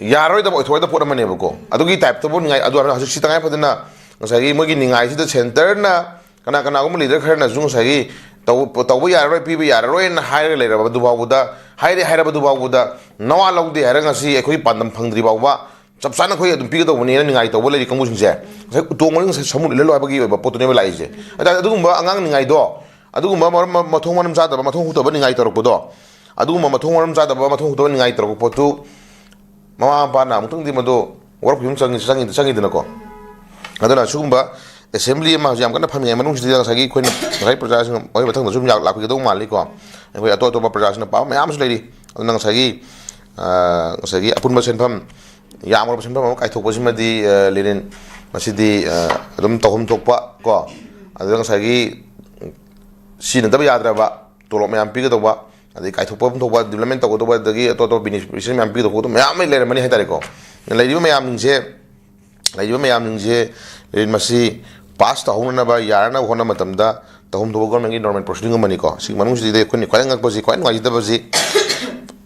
ꯌꯥꯔꯔꯣꯏꯗꯕ, ꯑꯣꯏꯊꯣꯛꯑꯣꯏꯗꯕ ꯄꯣꯠ ꯑꯃꯅꯦꯕꯀꯣ꯫ ꯑꯗꯨꯒꯤ ꯇꯥꯏꯞꯇꯕꯨ ꯅꯤꯡꯉꯥꯏ, ꯑꯗꯨ ꯍꯧꯖꯤꯛꯁꯤ ꯇꯉꯥꯏ ꯐꯗꯅ ꯉꯁꯥꯏꯒꯤ ꯃꯣꯏꯒꯤ ꯅꯤꯡꯉꯥꯏꯁꯤꯗ ꯁꯦꯟꯇꯔꯅ ꯀꯅꯥ ꯀꯅꯥꯒꯨꯝꯕ ꯂꯤꯗꯔ ꯈꯔꯅꯁꯨ ꯉꯁꯥꯏꯒꯤ ꯇꯧ-, ꯇꯧꯕ ꯌꯥꯔꯔꯣꯏ, ꯄꯤꯕ ꯌꯥꯔꯔꯣꯏꯅ ꯍꯥꯏꯔꯒ ꯂꯩꯔꯕ ꯑꯗꯨ ꯐꯥꯎꯕꯗ, ꯍꯥꯏꯔꯦ ꯍꯥꯏꯔꯕꯗꯨ ꯐꯥꯎꯕꯗ ꯅꯋꯥ ꯂꯧꯗꯦ ꯍꯥꯏꯔꯒ ꯉꯁꯤ ꯑꯩꯈꯣꯏꯒꯤ ꯄꯥꯟꯗꯝ ꯐꯪꯗ꯭ꯔꯤ ꯐꯥꯎꯕ ꯆꯞ ꯆꯥꯅ ꯑꯩꯈꯣꯏ ꯑꯗꯨꯝ ꯄꯤꯒꯗꯧꯕꯅꯦꯅ ꯅꯤꯡꯉꯥꯏ ꯇꯧꯕ ꯂꯩꯔꯤ ꯀꯥꯡꯕꯨꯁꯤꯡꯁꯦ, ꯉꯁꯥꯏ ꯎꯇꯣꯡ ꯃꯔꯤꯟ ꯉꯁꯥꯏ ꯁꯃꯨ ꯂꯤꯠꯍꯜꯂꯣ ꯍꯥꯏꯕꯒꯤ ꯑꯣꯏꯕ ꯄꯣꯠꯇꯨꯅꯦꯕ ꯂꯥꯛꯏꯁꯦ꯫ ꯑꯗꯨ-, ꯑꯗꯨꯒꯨꯝꯕ ꯑꯉꯥꯡ ꯅꯤꯡꯉꯥꯏꯗꯣ, ꯑꯗꯨꯒꯨꯝꯕ ꯃꯔꯝ, ꯃ-, ꯃꯊꯣꯡ ꯃꯔꯝ ꯆꯥꯗꯕ, ꯃꯊꯣꯡ ꯍꯨꯠꯇꯕ ꯅꯤꯡꯉꯥꯏ ꯇꯧꯔꯛꯄꯗꯣ, ꯑꯗꯨꯒꯨꯝꯕ ꯃꯊꯣꯡ ꯃꯔꯝ ꯆꯥꯗꯕ, ꯃꯊꯣꯡ ꯍꯨꯠꯇꯕ ꯅꯤꯡꯉꯥꯏ ꯇꯧꯔꯛꯄ ꯄꯣꯠꯇꯨ ꯃꯃꯥ ꯃꯄꯥꯅ ꯑꯃꯨꯛꯇꯪꯗꯤ ꯃꯗꯨ ꯋꯥꯔꯛꯄ ꯑꯃ ꯆꯪꯉꯤ-, ꯆꯪꯉꯤ-, ꯆꯪꯉꯤꯗꯅꯀꯣ꯫ ꯑꯗꯨꯅ ꯁꯤꯒꯨꯝꯕ assembly ꯑꯃ ꯍꯧꯖꯤꯛ ꯌꯥꯝ ꯀꯟꯅ ꯐꯝꯃꯤꯉꯩ ꯃꯅꯨꯡꯁꯤꯗ ꯉꯁꯥꯏꯒꯤ ꯑꯩꯈꯣꯏꯅ ꯉꯁꯥꯏ ꯄ꯭ꯔꯖꯥꯁꯤꯡ ꯃꯈꯣꯏ ꯃꯊꯪꯗꯁꯨ ꯑꯗꯨꯝ ꯌꯥ-, ꯂꯥꯛꯄꯤꯒꯗꯧ ꯃꯥꯜꯂꯤꯀꯣ꯫ ꯑꯩꯈꯣꯏ ꯑꯇꯣꯞ ꯑꯇꯣꯞꯄ ꯄ꯭ꯔꯖꯥꯁꯤꯡꯅ ꯄꯥꯝꯕ ꯃꯌꯥꯝ ꯑꯃꯁꯨ ꯂꯩꯔꯤ꯫ ꯑꯗꯨꯅ ꯉꯁꯥꯏꯒꯤ, ꯑ, ꯉꯁꯥꯏꯒꯤ ꯑꯄꯨꯟꯕ ꯁꯦꯟꯐꯝ, ꯌꯥꯝꯈ꯭ꯔꯕ ꯁꯦꯟꯐꯝ ꯑꯃ ꯀꯥꯏꯊꯣꯛꯄꯁꯤꯃꯗꯤ, ꯑ, ꯂꯦꯅꯤꯟ, ꯃꯁꯤꯗꯤ, ꯑ, ꯑꯗꯨꯝ ꯇꯧꯐꯝ ꯊꯣꯛꯄ ꯀꯣ, ꯑꯗꯨꯗ ꯉꯁꯥꯏꯒꯤ ꯁꯤꯖꯤꯟꯅꯗꯕ ꯌꯥꯗ꯭ꯔꯕ ꯇꯣꯂꯣꯞ ꯃꯌꯥꯝ ꯄꯤꯒꯗꯧꯕ, ꯑꯗꯩ ꯀꯥꯏꯊꯣꯛꯄ ꯊꯣꯛꯄ, development ꯇꯧꯒꯗꯧꯕ, ꯑꯗꯒꯤ ꯑꯇꯣꯞ ꯑꯇꯣꯞꯄ beneficiary ꯃꯌꯥꯝ ꯄꯤꯒꯗꯧꯕ ꯃꯌꯥꯝ ꯑꯃ ꯂꯩꯔꯝꯃꯅꯤ ꯍꯥꯏꯇꯥꯔꯦꯀꯣ꯫ ꯂꯩꯔꯤꯕ ꯃꯌꯥꯝꯁꯤꯡꯁꯦ, ꯂꯩꯔꯤꯕ ꯃꯌꯥꯝꯁꯤꯡꯁꯦ ꯃꯁꯤ pass ꯇꯧꯍꯧꯅꯅꯕ ꯌꯥꯅꯅꯕ ꯍꯣꯠꯅꯕ ꯃꯇꯝꯗ ꯇꯧꯐꯝ ꯊꯣꯛꯄ government ꯀꯤ normal proceeding ꯑꯃꯅꯤꯀꯣ꯫ ꯁꯤꯒꯤ ꯃꯅꯨꯡꯁꯤꯗꯩꯗ ꯑꯩꯈꯣꯏꯅ ꯈ꯭ꯋꯥꯏꯗꯩ ꯉꯛꯄꯁꯤ, ꯈ꯭ꯋꯥꯏ ꯅꯨꯡꯉꯥꯏꯖꯗꯕꯁꯤ,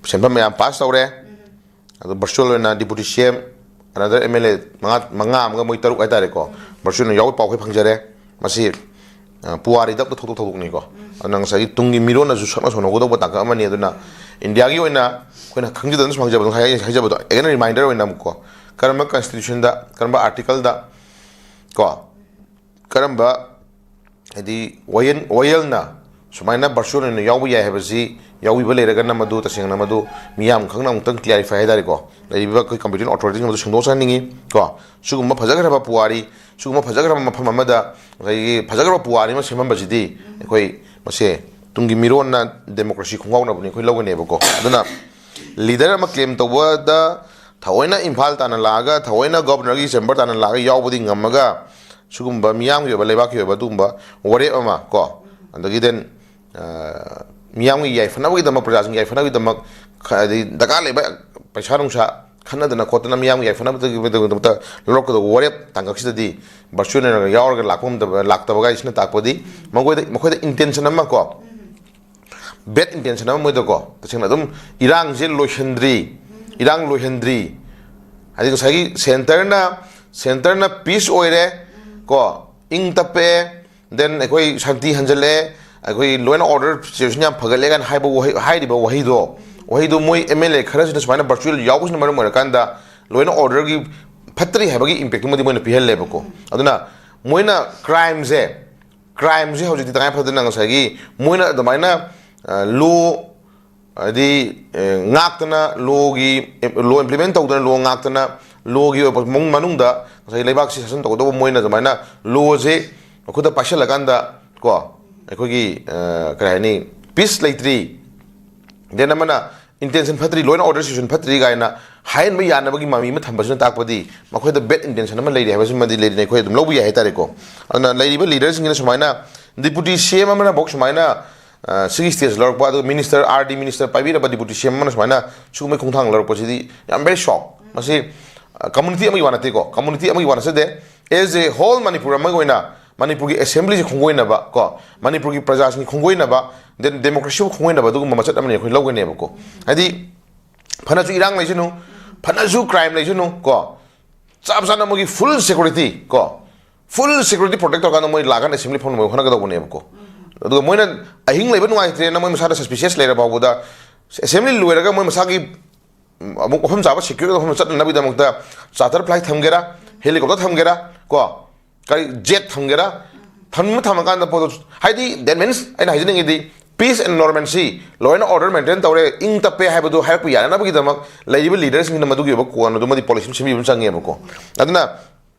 ꯁꯦꯟꯐꯝ ꯃꯌꯥꯝ pass ꯇꯧꯔꯦ, ꯑꯗꯣ virtual ꯑꯣꯏꯅ deputy C M, another M L A ꯃꯉꯥ, ꯃꯉꯥ ꯑꯃꯒ ꯃꯣꯏ ꯇꯔꯨꯛ ꯍꯥꯏꯇꯥꯔꯦꯀꯣ, virtual ꯑꯣꯏꯅ ꯌꯥꯎꯕ ꯄꯥꯎ ꯑꯩꯈꯣꯏ ꯐꯪꯖꯔꯦ꯫ ꯃꯁꯤ, ꯑ, ꯄꯨꯋꯥꯔꯤꯗ ꯑꯝꯇ ꯊꯧꯗꯣꯛ ꯊꯧꯗꯣꯛꯅꯤꯀꯣ꯫ ꯑꯗꯨꯅ ꯉꯁꯥꯏꯒꯤ ꯇꯨꯡꯒꯤ ꯃꯤꯔꯣꯟꯅꯁꯨ ꯁꯛꯅ ꯁꯣꯟꯅꯒꯗꯧꯕ ꯇꯥꯡꯀꯛ ꯑꯃꯅꯤ꯫ ꯑꯗꯨꯅ ꯏꯟꯗꯤꯌꯥꯒꯤ ꯑꯣꯏꯅ ꯑꯩꯈꯣꯏꯅ ꯈꯪꯖꯗꯅ ꯁꯨꯝ ꯍꯥꯏꯖꯕꯗꯣ, ꯍꯥꯏ-, ꯍꯥꯏꯖꯕꯗꯣ again reminder ꯑꯣꯏꯅ ꯑꯃꯨꯛꯀꯣ, ꯀꯔꯝꯕ constitution ꯗ, ꯀꯔꯝꯕ article ꯗ ꯀꯣ, ꯀꯔꯝꯕ, ꯍꯥꯏꯗꯤ, ꯋꯥꯌꯦꯜ-, ꯋꯥꯌꯦꯜꯅ ꯁꯨꯃꯥꯏꯅ virtual ꯑꯣꯏꯅ ꯌꯥꯎꯕ ꯌꯥꯏ ꯍꯥꯏꯕꯁꯤ ꯌꯥꯎꯕꯤꯕ ꯂꯩꯔꯒꯅ ꯃꯗꯨ ꯇꯁꯦꯡꯅ ꯃꯗꯨ ꯃꯤꯌꯥꯝ ꯈꯪꯅ ꯑꯃꯨꯛꯇꯪ clarify ꯍꯥꯏꯇꯥꯔꯦꯀꯣ, ꯂꯩꯔꯤꯕ ꯑꯩꯈꯣꯏ competent authority ꯁꯤꯡ ꯑꯗꯨ ꯁꯦꯡꯗꯣꯛꯆꯍꯟꯅꯤꯡꯉꯤ ꯀꯣ꯫ ꯁꯤꯒꯨꯝꯕ ꯐꯖꯈ꯭ꯔꯕ ꯄꯨꯋꯥꯔꯤ, ꯁꯤꯒꯨꯝꯕ ꯐꯖꯈ꯭ꯔꯕ ꯃꯐꯝ ꯑꯃꯗ ꯉꯁꯥꯏꯒꯤ ꯐꯖꯈ꯭ꯔꯕ ꯄꯨꯋꯥꯔꯤ ꯑꯃ ꯁꯦꯝꯃꯝꯕꯁꯤꯗꯤ ꯑꯩꯈꯣꯏ ꯃꯁꯦ ꯇꯨꯡꯒꯤ ꯃꯤꯔꯣꯟꯅ democracy ꯈꯣꯡꯒꯥꯎꯅꯕꯅꯤ ꯑꯩꯈꯣꯏ ꯂꯧꯒꯅꯦꯕꯀꯣ꯫ ꯑꯗꯨꯅ leader ꯑꯃ claim ꯇꯧꯕꯗ ꯊꯑꯣꯏꯅ ꯏꯝꯐꯥꯜ ꯇꯥꯟꯅ ꯂꯥꯛꯑꯒ, ꯊꯑꯣꯏꯅ governor ꯒꯤ chamber ꯇꯥꯟꯅ ꯂꯥꯛꯑꯒ ꯌꯥꯎꯕꯗꯤ ꯉꯝꯃꯒ, ꯁꯤꯒꯨꯝꯕ ꯃꯤꯌꯥꯝꯒꯤ ꯑꯣꯏꯕ, ꯂꯩꯕꯥꯛꯀꯤ ꯑꯣꯏꯕ ꯑꯗꯨꯒꯨꯝꯕ ꯋꯥꯔꯦꯞ ꯑꯃ ꯀꯣ, ꯑꯗꯒꯤ then, ꯑ, ꯃꯤꯌꯥꯝꯒꯤ ꯌꯥꯏꯐꯅꯕꯒꯤꯗꯃꯛ, ꯄ꯭ꯔꯖꯥꯁꯤꯡꯒꯤ ꯌꯥꯏꯐꯅꯕꯒꯤꯗꯃꯛ, ꯈ-, ꯑꯗꯩ ꯗꯔꯀꯥꯔ ꯂꯩꯕ ꯄꯩꯁꯥ ꯅꯨꯡꯁꯥ ꯈꯟꯅꯗꯅ ꯈꯣꯠꯇꯅ ꯃꯤꯌꯥꯝꯒꯤ ꯌꯥꯏꯐꯅꯕꯒꯤꯗꯃꯛꯇ ꯂꯧꯔꯛꯀꯗꯧꯕ ꯋꯥꯔꯦꯞ ꯇꯥꯡꯀꯛꯁꯤꯗꯗꯤ virtual ꯑꯣꯏꯅ ꯌꯥꯎꯔꯒ ꯂꯥꯛꯄ ꯉꯝꯗꯕ, ꯂꯥꯛꯇꯕꯒꯥꯏꯁꯤꯅ ꯇꯥꯛꯄꯗꯤ ꯃꯈꯣꯏꯗ, ꯃꯈꯣꯏꯗ intention ꯑꯃ ꯀꯣ, bad intention ꯑꯃ ꯃꯣꯏꯗꯀꯣ, ꯇꯁꯦꯡꯅ ꯑꯗꯨꯝ ꯏꯔꯥꯡꯁꯦ ꯂꯣꯏꯁꯤꯟꯗ꯭ꯔꯤ, ꯏꯔꯥꯡ ꯂꯣꯏꯍꯟꯗ꯭ꯔꯤ, ꯍꯥꯏꯗꯤ ꯉꯁꯥꯏꯒꯤ centreꯅ, centreꯅ peace ꯑꯣꯏꯔꯦ ꯀꯣ, ꯏꯪ ꯇꯞꯄꯦ, then ꯑꯩꯈꯣꯏ ꯁꯥꯟꯇꯤ ꯍꯟꯖꯜꯂꯛꯑꯦ, ꯑꯩꯈꯣꯏ law and order situation ꯌꯥꯝ ꯐꯒꯠꯂꯦ ꯀꯥꯏꯅ ꯍꯥꯏꯕ ꯋꯥꯍꯩ, ꯍꯥꯏꯔꯤꯕ ꯋꯥꯍꯩꯗꯣ, ꯋꯥꯍꯩꯗꯣ ꯃꯣꯏ MLA ꯈꯔꯁꯤꯅ ꯁꯨꯃꯥꯏꯅ virtual ꯌꯥꯎꯕꯁꯤꯅ ꯃꯔꯝ ꯑꯣꯏꯔꯀꯥꯟꯗ law and orderꯒꯤ ꯐꯠꯇ꯭ꯔꯤ ꯍꯥꯏꯕꯒꯤ impactꯇꯨꯃꯗꯤ ꯃꯣꯏꯅ ꯄꯤꯍꯜꯂꯦꯕꯀꯣ꯫ ꯑꯗꯨꯅ ꯃꯣꯏꯅ crimeꯁꯦ, crimeꯁꯦ ꯍꯧꯖꯤꯛꯇꯤ ꯇꯉꯥꯏ ꯐꯗꯅ ꯉꯁꯥꯏꯒꯤ ꯃꯣꯏꯅ ꯑꯗꯨꯃꯥꯏꯅ, ꯑ, law, ꯍꯥꯏꯗꯤ, ꯑ, ꯉꯥꯛꯇꯅ, lawꯒꯤ, law implement ꯇꯧꯗꯅ, law ꯉꯥꯛꯇꯅ, lawꯒꯤ ꯑꯣꯏꯕ ꯃꯅꯨꯡ-, ꯃꯅꯨꯡꯗ ꯉꯁꯥꯏꯒꯤ ꯂꯩꯕꯥꯛꯁꯤ ꯁꯥꯁꯟ ꯇꯧꯒꯗꯧꯕ ꯃꯣꯏꯅ ꯑꯗꯨꯃꯥꯏꯅ lawꯁꯦ ꯃꯈꯨꯠꯇ ꯄꯥꯏꯁꯜꯂꯀꯥꯟꯗ ꯀꯣ, ꯑꯩꯈꯣꯏꯒꯤ, ꯑ, ꯀꯔꯤ ꯍꯥꯏꯅꯤ, peace ꯂꯩꯇ꯭ꯔꯤ, then ꯑꯃꯅ intention ꯐꯠꯇ꯭ꯔꯤ, law and order situation ꯐꯠꯇ꯭ꯔꯤ ꯀꯥꯏꯅ ꯍꯥꯏꯍꯟꯕ ꯌꯥꯅꯕꯒꯤ ꯃꯃꯤ ꯑꯃ ꯊꯝꯕꯁꯤꯅ ꯇꯥꯛꯄꯗꯤ ꯃꯈꯣꯏꯗ bad intention ꯑꯃ ꯂꯩꯔꯤ ꯍꯥꯏꯕꯁꯤꯃꯗꯤ ꯂꯩꯔꯤꯅꯦ, ꯑꯩꯈꯣꯏ ꯑꯗꯨꯝ ꯂꯧꯕ ꯌꯥꯏ ꯍꯥꯏꯇꯥꯔꯦꯀꯣ꯫ ꯑꯗꯨꯅ ꯂꯩꯔꯤꯕ leaderꯁꯤꯡꯁꯤꯅ ꯁꯨꯃꯥꯏꯅ, deputy CM ꯑꯃꯅꯐꯥꯎ ꯁꯨꯃꯥꯏꯅ, ꯑ, ꯁꯤꯒꯤ stage ꯂꯧꯔꯛꯄ, ꯑꯗꯨꯒ minister, RD minister ꯄꯥꯏꯕꯤꯔꯕ deputy CM ꯑꯃꯅ ꯁꯨꯃꯥꯏꯅ ꯁꯤꯒꯨꯝꯕ ꯈꯣꯡꯊꯥꯡ ꯂꯧꯔꯛꯄꯁꯤꯗꯤ ꯌꯥꯝ very shock꯫ ꯃꯁꯤ, ꯑ, community ꯑꯃꯒꯤ ꯋꯥ ꯅꯠꯇꯦꯀꯣ, community ꯑꯃꯒꯤ ꯋꯥ ꯅꯠꯆꯗꯦ, as a whole ꯃꯅꯤꯄꯨꯔ ꯑꯃꯒꯤ ꯑꯣꯏꯅ ꯃꯅꯤꯄꯨꯔꯒꯤ assemblyꯁꯤ ꯈꯣꯡꯒꯣꯏꯅꯕ ꯀꯣ, ꯃꯅꯤꯄꯨꯔꯒꯤ ꯄ꯭ꯔꯖꯥꯁꯤꯡꯒꯤ ꯈꯣꯡꯒꯣꯏꯅꯕ, then democracyꯕꯨ ꯈꯣꯡꯒꯣꯏꯅꯕ ꯑꯗꯨꯒꯨꯝꯕ ꯃꯆꯠ ꯑꯃꯅꯤ ꯑꯩꯈꯣꯏ ꯂꯧꯒꯅꯦꯕꯀꯣ꯫ ꯍꯥꯏꯗꯤ ꯐꯅꯁꯨ ꯏꯔꯥꯡ ꯂꯩꯁꯅꯨ, ꯐꯅꯁꯨ crime ꯂꯩꯁꯅꯨ ꯀꯣ, ꯆꯞ ꯆꯥꯅ ꯃꯣꯏꯒꯤ full security ꯀꯣ, full security protect ꯇꯧꯔꯀꯥꯟꯗ ꯃꯣꯏ ꯂꯥꯛꯀꯥꯟꯗ assembly ꯐꯝꯅꯕ ꯍꯣꯠꯅꯒꯗꯧꯕꯅꯦꯕꯀꯣ꯫ ꯑꯗꯨꯒ ꯃꯣꯏꯅ ꯑꯍꯤꯡ ꯂꯩꯕ ꯅꯨꯡꯉꯥꯏꯇ꯭ꯔꯦꯅ ꯃꯣꯏ ꯃꯁꯥꯗ suspicious ꯂꯩꯔ ꯐꯥꯎꯕꯗ, assembly ꯂꯣꯏꯔꯒ ꯃꯣꯏ ꯃꯁꯥꯒꯤ ꯑꯃꯨꯛ ꯃꯐꯝ ꯆꯥꯕ secure ꯃꯐꯝ ꯆꯠꯅꯅꯕꯒꯤꯗꯃꯛꯇ charter flight ꯊꯝꯒꯦꯔꯥ, helicopter ꯊꯝꯒꯦꯔꯥ ꯀꯣ, ꯀꯔꯤ jet ꯊꯝꯒꯦꯔꯥ, ꯊꯝꯕ ꯊꯝꯃꯀꯥꯟꯗ ꯄꯣꯠꯇꯣ, ꯍꯥꯏꯗꯤ that means ꯑꯩꯅ ꯍꯥꯏꯖꯅꯤꯡꯉꯤꯗꯤ peace and normalcy, law and order maintain ꯇꯧꯔꯦ, ꯏꯪ ꯇꯞꯄꯦ ꯍꯥꯏꯕꯗꯨ ꯍꯥꯏꯔꯛꯄ ꯌꯥꯅꯅꯕꯒꯤꯗꯃꯛ ꯂꯩꯔꯤꯕ leaderꯁꯤꯡꯁꯤꯅ ꯃꯗꯨꯒꯤ ꯑꯣꯏꯕ ꯀꯣꯟ ꯑꯗꯨꯃꯗꯤ policy ꯑꯃ ꯁꯦꯝꯕꯤꯕ ꯑꯃ ꯆꯪꯉꯦꯕꯀꯣ꯫ ꯑꯗꯨꯅ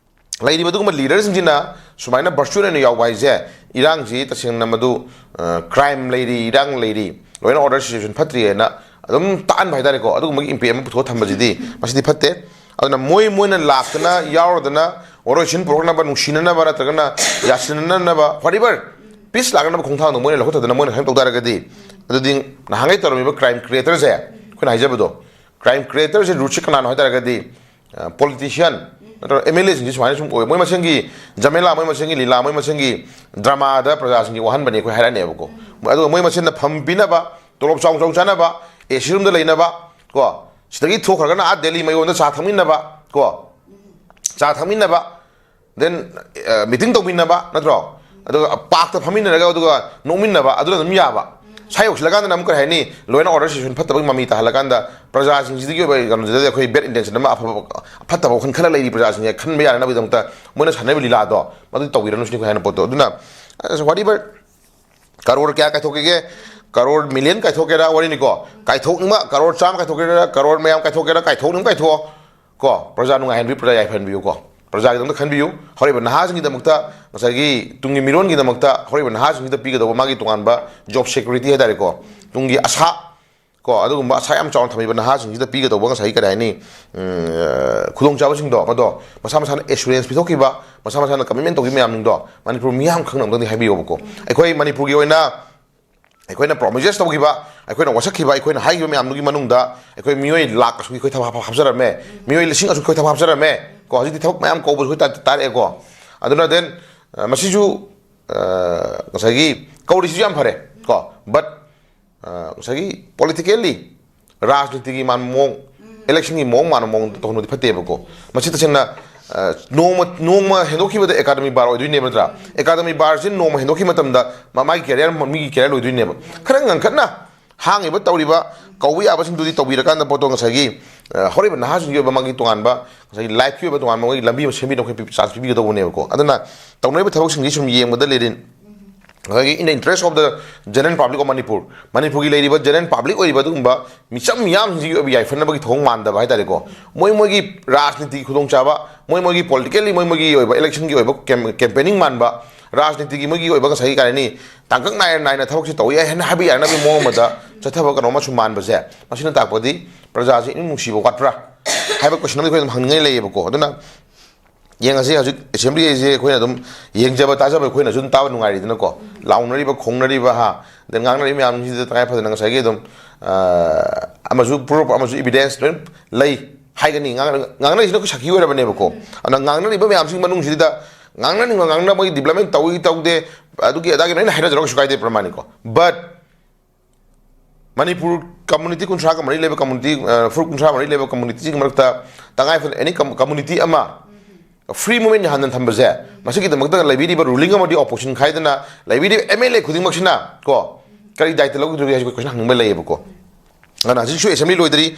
ꯂꯩꯔꯤꯕ ꯑꯗꯨꯒꯨꯝꯕ leaderꯁꯤꯡꯁꯤꯅ ꯁꯨꯃꯥꯏꯅ virtual ꯑꯣꯏꯅ ꯌꯥꯎꯕ ꯍꯥꯏꯁꯦ, ꯏꯔꯥꯡꯁꯤ ꯇꯁꯦꯡꯅ ꯃꯗꯨ, ꯑ, crime ꯂꯩꯔꯤ, ꯏꯔꯥꯡ ꯂꯩꯔꯤ, law and order situation ꯐꯠꯇ꯭ꯔꯤ ꯍꯥꯏꯅ ꯑꯗꯨꯝ ꯇꯥꯛꯍꯟꯕ ꯍꯥꯏꯇꯥꯔꯦꯀꯣ, ꯑꯗꯨꯒꯨꯝꯕꯒꯤ impact ꯑꯃ ꯄꯨꯊꯣꯛꯑ ꯊꯝꯕꯁꯤꯗꯤ ꯃꯁꯤꯗꯤ ꯐꯠꯇꯦ꯫ ꯑꯗꯨꯅ ꯃꯣꯏ ꯃꯣꯏꯅ ꯂꯥꯛꯇꯅ ꯌꯥꯎꯔꯗꯅ ꯋꯥꯔꯣꯏꯁꯤꯟ ꯄꯨꯔꯛꯅꯕ, ꯅꯨꯡꯁꯤꯅꯅꯕ ꯅꯠꯇ꯭ꯔꯒꯅ ꯌꯥꯁꯤꯟꯅꯅꯕ, whatever, peace ꯂꯥꯛꯅꯕ ꯈꯣꯡꯊꯥꯡꯗꯣ ꯃꯣꯏꯅ ꯂꯧꯈꯠꯇꯗꯅ ꯃꯣꯏꯅ ꯁꯨꯃꯥꯏꯅ ꯇꯧ ꯇꯥꯔꯒꯗꯤ, ꯑꯗꯨꯗꯤ ꯅꯍꯥꯟꯒꯩ ꯇꯧꯔꯝꯃꯤꯕ crime creatorꯁꯦ, ꯑꯩꯈꯣꯏꯅ ꯍꯥꯏꯖꯕꯗꯣ, crime creatorꯁꯦ rootꯁꯦ ꯀꯅꯥꯅꯣ ꯍꯥꯏ ꯇꯥꯔꯒꯗꯤ, ꯄꯣꯂꯤꯇꯤꯁꯤꯌꯥꯟ ꯅꯠꯇ꯭ꯔꯒ ꯑꯦꯝ ꯑꯦꯜ ꯑꯦꯁꯤꯡꯁꯤ ꯁꯨꯃꯥꯏꯅ ꯁꯨꯝ ꯑꯣꯏ꯫ ꯃꯣꯏ ꯃꯁꯦꯟꯒꯤ ꯖꯃꯦꯂꯥ, ꯃꯣꯏ ꯃꯁꯦꯟꯒꯤ ꯂꯤꯂꯥ, ꯃꯣꯏ ꯃꯁꯦꯟꯒꯤ ꯗ꯭ꯔꯃꯥꯗ ꯄ꯭ꯔꯖꯥꯁꯤꯡꯁꯤ ꯋꯥꯍꯟꯕꯅꯦ ꯑꯩꯈꯣꯏ ꯍꯥꯏꯔꯛꯑꯅꯦꯕꯀꯣ꯫ ꯑꯗꯨꯒ ꯃꯣꯏ ꯃꯁꯦꯟꯗ ꯐꯝꯕꯤꯅꯕ, ꯇꯣꯂꯣꯞ ꯆꯥꯎ ꯆꯥꯎ ꯆꯥꯅꯕ, ꯑꯦ ꯁꯤ ꯔꯨꯝꯗ ꯂꯩꯅꯕ, ꯀꯣ, ꯁꯤꯗꯒꯤ ꯊꯣꯛꯈ꯭ꯔꯒꯅ ꯑꯥ ꯗꯦꯜꯂꯤ ꯃꯌꯣꯟꯗ ꯆꯥ ꯊꯛꯃꯤꯟꯅꯕ, ꯀꯣ, ꯆꯥ ꯊꯛꯃꯤꯟꯅꯕ, then meeting ꯇꯧꯃꯤꯟꯅꯕ, ꯅꯠꯇ꯭ꯔꯣ? ꯑꯗꯨꯒ ꯄꯥꯔꯛꯇ ꯐꯝꯃꯤꯟꯅꯔꯒ ꯑꯗꯨꯒ ꯅꯣꯛꯃꯤꯟꯅꯕ, ꯑꯗꯨꯅ ꯑꯗꯨꯝ ꯌꯥꯕ꯫ ꯁ꯭ꯋꯥꯏ ꯌꯧꯁꯤꯜꯂꯀꯥꯟꯗꯅ ꯑꯃꯨꯛ ꯀꯔꯤ ꯍꯥꯏꯅꯤ, law and order situation ꯐꯠꯇꯕꯒꯤ ꯃꯃꯤ ꯇꯥꯍꯜꯂꯀꯥꯟꯗ ꯄ꯭ꯔꯖꯥꯁꯤꯡꯁꯤꯗꯒꯤ ꯑꯣꯏꯕ ꯀꯩꯅꯣꯁꯤꯗꯗꯤ ꯑꯩꯈꯣꯏ bad intention ꯑꯃ, ꯑꯐꯕ, ꯐꯠꯇꯕ ꯋꯥꯈꯜ ꯈꯜꯂ ꯂꯩꯔꯤ ꯄ꯭ꯔꯖꯥꯁꯤꯡꯁꯦ ꯈꯟꯕ ꯌꯥꯅꯅꯕꯒꯤꯗꯃꯛꯇ ꯃꯣꯏꯅ ꯁꯥꯟꯅꯔꯤꯕ ꯂꯤꯂꯥꯗꯣ ꯃꯗꯨ ꯇꯧꯕꯤꯔꯅꯨ ꯁꯤꯅꯤ ꯑꯩꯈꯣꯏ ꯍꯥꯏꯅ ꯄꯣꯠꯇꯣ꯫ ꯑꯗꯨꯅ ꯑꯁ, whatever, ꯀꯔꯣꯔ ꯀꯌꯥ ꯀꯥꯏꯊꯣꯛꯀꯦꯒꯦ, ꯀꯔꯣꯔ ꯃꯤꯂꯤꯌꯟ ꯀꯥꯏꯊꯣꯛꯀꯦꯔꯥ, ꯋꯥꯔꯤꯅꯤꯀꯣ, ꯀꯥꯏꯊꯣꯛꯅꯤꯡꯕ ꯀꯔꯣꯔ ꯆꯥꯝꯃ ꯀꯥꯏꯊꯣꯛꯀꯦꯔꯥ, ꯀꯔꯣꯔ ꯃꯌꯥꯝ ꯀꯥꯏꯊꯣꯛꯀꯦꯔꯥ, ꯀꯥꯏꯊꯣꯛꯅꯤꯡꯕ ꯀꯥꯏꯊꯣꯛꯑꯣ, ꯀꯣ, ꯄ꯭ꯔꯖꯥ ꯅꯨꯡꯉꯥꯏꯍꯟꯕꯤꯌꯨ, ꯄ꯭ꯔꯖꯥ ꯌꯥꯏꯐꯍꯟꯕꯤꯌꯨꯀꯣ꯫ ꯄ꯭ꯔꯖꯥꯒꯤꯗꯃꯛꯇ ꯈꯟꯕꯤꯌꯨ꯫ ꯍꯧꯔꯛꯏꯕ ꯅꯍꯥꯁꯤꯡꯒꯤꯗꯃꯛꯇ, ꯉꯁꯥꯏꯒꯤ ꯇꯨꯡꯒꯤ ꯃꯤꯔꯣꯟꯒꯤꯗꯃꯛꯇ ꯍꯧꯔꯛꯏꯕ ꯅꯍꯥꯁꯤꯡꯁꯤꯗ ꯄꯤꯒꯗꯧꯕ ꯃꯥꯒꯤ ꯇꯣꯉꯥꯟꯕ job security ꯍꯥꯏ ꯇꯥꯔꯦꯀꯣ, ꯇꯨꯡꯒꯤ ꯑꯁꯥ, ꯀꯣ, ꯑꯗꯨꯒꯨꯝꯕ ꯑꯁꯥ ꯌꯥꯝ ꯆꯥꯎꯅ ꯊꯝꯃꯤꯕ ꯅꯍꯥꯁꯤꯡꯁꯤꯗ ꯄꯤꯒꯗꯧꯕ ꯉꯁꯥꯏꯒꯤ ꯀꯔꯤ ꯍꯥꯏꯅꯤ, ꯎꯝ, ꯈꯨꯗꯣꯡꯆꯥꯕꯁꯤꯡꯗꯣ, ꯃꯗꯣ ꯃꯁꯥ ꯃꯁꯥꯅ assurance ꯄꯤꯊꯣꯛꯈꯤꯕ, ꯃꯁꯥ ꯃꯁꯥꯅ commitment ꯇꯧꯈꯤꯕ ꯃꯌꯥꯝꯁꯤꯡꯗꯣ ꯃꯅꯤꯄꯨꯔ ꯃꯤꯌꯥꯝ ꯈꯪꯅꯕꯗꯤ ꯍꯥꯏꯕꯤꯌꯣꯕꯀꯣ꯫ ꯑꯩꯈꯣꯏ ꯃꯅꯤꯄꯨꯔꯒꯤ ꯑꯣꯏꯅ ꯑꯩꯈꯣꯏꯅ promises ꯇꯧꯈꯤꯕ, ꯑꯩꯈꯣꯏꯅ ꯋꯥꯁꯛꯈꯤꯕ, ꯑꯩꯈꯣꯏꯅ ꯍꯥꯏꯈꯤꯕ ꯃꯌꯥꯝꯗꯨꯒꯤ ꯃꯅꯨꯡꯗ ꯑꯩꯈꯣꯏ ꯃꯤꯑꯣꯏ ꯂꯥꯛ ꯑꯁꯨꯛꯀꯤ ꯑꯩꯈꯣꯏ ꯊꯕꯛ ꯍꯥꯞ-, ꯍꯥꯞꯆꯔꯝꯃꯦ, ꯃꯤꯑꯣꯏ ꯂꯤꯁꯤꯡ ꯑꯁꯨꯛ ꯑꯩꯈꯣꯏ ꯊꯕꯛ ꯍꯥꯞꯆꯔꯝꯃꯦ, ꯀꯣ, ꯍꯧꯖꯤꯛꯇꯤ ꯊꯕꯛ ꯃꯌꯥꯝ ꯀꯧꯕꯁꯨ ꯑꯩꯈꯣꯏ ꯇꯥ-, ꯇꯥꯔꯛꯑꯦꯀꯣ꯫ ꯑꯗꯨꯅ then, ꯑ, ꯃꯁꯤꯁꯨ, ꯑ, ꯉꯁꯥꯏꯒꯤ ꯀꯧꯔꯤꯁꯤꯁꯨ ꯌꯥꯝ ꯐꯔꯦ, ꯀꯣ, but, ꯑ, ꯉꯁꯥꯏꯒꯤ politically ꯔꯥꯖꯅꯤꯇꯤꯒꯤ ꯃꯥꯟꯕ ꯃꯑꯣꯡ, electionꯒꯤ ꯃꯑꯣꯡ ꯃꯥꯟꯕ ꯃꯑꯣꯡꯗ ꯇꯧꯍꯟꯕꯗꯤ ꯐꯠꯇꯦꯕꯀꯣ꯫ ꯃꯁꯤ ꯇꯁꯦꯡꯅ, ꯑ, ꯅꯣꯡꯃ, ꯅꯣꯡꯃ ꯍꯦꯟꯗꯣꯛꯈꯤꯕꯗ academy bar ꯑꯣꯏꯗꯣꯏꯅꯦꯕ, ꯅꯠꯇ꯭ꯔꯥ? Academy barꯁꯤ ꯅꯣꯡꯃ ꯍꯦꯟꯗꯣꯛꯈꯤꯕ ꯃꯇꯝꯗ ꯃꯥ-, ꯃꯥꯒꯤ career, ꯃꯤꯒꯤ career ꯂꯣꯏꯗꯣꯏꯅꯦꯕ꯫ ꯈꯔ ꯉꯟꯈꯠꯅ ꯍꯥꯡꯉꯤꯕ, ꯇꯧꯔꯤꯕ, ꯀꯧꯕ ꯌꯥꯕꯁꯤꯡꯗꯨꯗꯤ ꯇꯧꯕꯤꯔꯀꯥꯟꯗ ꯄꯣꯠꯇꯣ ꯉꯁꯥꯏꯒꯤ, ꯑ, ꯍꯧꯔꯛꯏꯕ ꯅꯍꯥꯁꯤꯡꯒꯤ ꯑꯣꯏꯕ ꯃꯥꯒꯤ ꯇꯣꯉꯥꯟꯕ, ꯉꯁꯥꯏꯒꯤ lifeꯀꯤ ꯑꯣꯏꯕ ꯇꯣꯉꯥꯟꯕ ꯃꯣꯏꯒꯤ ꯂꯝꯕꯤ ꯑꯃ ꯁꯦꯝꯕꯤꯅꯕ ꯑꯩꯈꯣꯏ chance ꯄꯤꯕꯤꯒꯗꯧꯕꯅꯦꯕꯀꯣ꯫ ꯑꯗꯨꯅ ꯇꯧꯅꯔꯤꯕ ꯊꯕꯛꯁꯤꯡꯁꯤ ꯁꯨꯝ ꯌꯦꯡꯕꯗ ꯂꯩꯔꯤꯟ-, ꯑꯩꯈꯣꯏꯒꯤ in the interest of the general public of Manipur, ꯃꯅꯤꯄꯨꯔꯒꯤ ꯂꯩꯔꯤꯕ general public ꯑꯣꯏꯔꯤꯕ ꯑꯗꯨꯒꯨꯝꯕ ꯃꯤꯆꯝ ꯃꯤꯌꯥꯝꯁꯤꯡꯁꯤꯒꯤ ꯑꯣꯏꯕ ꯌꯥꯏꯐꯅꯕꯒꯤ ꯊꯧꯑꯣꯡ ꯃꯥꯟꯗꯕ ꯍꯥꯏ ꯇꯥꯔꯦꯀꯣ꯫ ꯃꯣꯏ ꯃꯣꯏꯒꯤ ꯔꯥꯖꯅꯤꯇꯤꯒꯤ ꯈꯨꯗꯣꯡꯆꯥꯕ, ꯃꯣꯏ ꯃꯣꯏꯒꯤ politically, ꯃꯣꯏ ꯃꯣꯏꯒꯤ ꯑꯣꯏꯕ electionꯒꯤ ꯑꯣꯏꯕ ꯀꯦꯝ-, campaigning ꯃꯥꯟꯕ, ꯔꯥꯖꯅꯤꯇꯤꯒꯤ ꯃꯣꯏꯒꯤ ꯑꯣꯏꯕ ꯉꯁꯥꯏꯒꯤ ꯀꯔꯤ ꯍꯥꯏꯅꯤ, ꯇꯥꯡꯀꯛ ꯅꯥꯏꯅ ꯅꯥꯏꯅ ꯊꯕꯛꯁꯤ ꯇꯧ ꯌꯥꯏ ꯍꯥꯏꯅ ꯍꯥꯏꯕ ꯌꯥꯅꯕꯒꯤ ꯃꯑꯣꯡ ꯑꯃꯗ ꯆꯠꯊꯕ ꯀꯩꯅꯣ ꯑꯃꯁꯨ ꯃꯥꯟꯕꯁꯦ, ꯃꯁꯤꯅ ꯇꯥꯛꯄꯗꯤ ꯄ꯭ꯔꯖꯥꯁꯦ ꯏꯅꯨꯡ ꯅꯨꯡꯁꯤꯕ ꯋꯥꯠꯄ꯭ꯔꯥ ꯍꯥꯏꯕ ꯀꯣꯏꯁꯟ ꯑꯃꯗꯤ ꯑꯩꯈꯣꯏ ꯑꯗꯨꯝ ꯍꯪꯅꯤꯡꯉꯥꯏ ꯂꯩꯌꯦꯕꯀꯣ꯫ ꯑꯗꯨꯅ ꯌꯦꯡꯉꯁꯤ, ꯍꯧꯖꯤꯛ ꯑꯦꯁꯦꯝꯕ꯭ꯂꯤ ꯍꯥꯏꯁꯦ ꯑꯩꯈꯣꯏꯅ ꯑꯗꯨꯝ ꯌꯦꯡꯖꯕ ꯇꯥꯖꯕ ꯑꯩꯈꯣꯏꯅꯁꯨ ꯑꯗꯨꯝ ꯇꯥꯕ ꯅꯨꯡꯉꯥꯏꯔꯤꯗꯅꯀꯣ꯫ ꯂꯥꯎꯅꯔꯤꯕ, ꯈꯣꯡꯅꯔꯤꯕ, ꯍꯥ, ꯑꯗꯩ ꯉꯥꯡꯅꯔꯤꯕ ꯃꯌꯥꯝꯁꯤꯗ ꯇꯉꯥꯏ ꯐꯗꯅ ꯉꯁꯥꯏꯒꯤ ꯑꯗꯨꯝ, ꯑ, ꯑꯃꯁꯨ ꯄ꯭ꯔꯨꯐ ꯑꯃꯁꯨ ꯏꯕꯤꯗꯦꯟꯁ ꯂꯣꯏ ꯂꯩ ꯍꯥꯏꯒꯅꯤ꯫ ꯉꯥꯡ-, ꯉꯥꯡꯅꯔꯤꯁꯤꯅ ꯑꯩꯈꯣꯏ ꯁꯥꯈꯤ ꯑꯣꯏꯔꯕꯅꯦꯕꯀꯣ꯫ ꯑꯗꯨꯅ ꯉꯥꯡꯅꯔꯤꯕ ꯃꯌꯥꯝꯁꯤꯒꯤ ꯃꯅꯨꯡꯁꯤꯗ ꯉꯥꯡꯅꯅꯤꯡꯕ ꯉꯥꯡꯅ, ꯃꯣꯏ ꯗꯤꯕ꯭ꯂꯞꯃꯦꯟ ꯇꯧꯏ ꯇꯧꯗꯦ, ꯑꯗꯨꯒꯤ ꯑꯗꯥꯒꯤ ꯂꯣꯏꯅ ꯍꯥꯏꯅꯖꯔꯒ ꯀꯩꯁꯨ ꯀꯥꯏꯗꯦ, ꯄ꯭ꯔꯃꯥꯅꯤꯀꯣ꯫ But ꯃꯅꯤꯄꯨꯔ ꯀꯝꯃꯨꯅꯤꯇꯤ ꯀꯨꯟꯊ꯭ꯔꯥꯒ ꯃꯔꯤ ꯂꯩꯕ ꯀꯝꯃꯨꯅꯤꯇꯤ, ꯑ, ꯐꯨꯔꯨꯞ ꯀꯨꯟꯊ꯭ꯔꯥ ꯃꯔꯤ ꯂꯩꯕ ꯀꯝꯃꯨꯅꯤꯇꯤꯁꯤꯡꯒꯤ ꯃꯔꯛꯇ ꯇꯉꯥꯏ ꯐꯗꯅ ꯑꯦꯅꯤ ꯀꯝ-, ꯀꯝꯃꯨꯅꯤꯇꯤ ꯑꯃ ꯐ꯭ꯔꯤ ꯃꯨꯚꯃꯦꯟ ꯌꯥꯍꯟꯗꯅ ꯊꯝꯕꯁꯦ, ꯃꯁꯤꯒꯤꯗꯃꯛꯇ ꯂꯩꯕꯤꯔꯤꯕ ꯔꯨꯂꯤꯡ ꯑꯃꯗꯤ ꯑꯣꯄꯣꯖꯤꯁꯟ ꯈꯥꯏꯗꯅ ꯂꯩꯕꯤꯔꯤꯕ ꯑꯦꯝ ꯑꯦꯜ ꯑꯦ ꯈꯨꯗꯤꯡꯃꯛꯁꯤꯅ ꯀꯣ, ꯀꯔꯤ ꯗꯥꯏꯇ ꯂꯧꯒꯗꯒꯦ ꯍꯥꯏꯁꯤ ꯀꯣꯏꯁꯟ ꯍꯪꯅꯤꯡꯕ ꯂꯩꯌꯦꯕꯀꯣ꯫ ꯑꯗꯨꯅ ꯍꯧꯖꯤꯛꯁꯨ ꯑꯦꯁꯦꯝꯕ꯭ꯂꯤ ꯂꯣꯏꯗ꯭ꯔꯤ꯫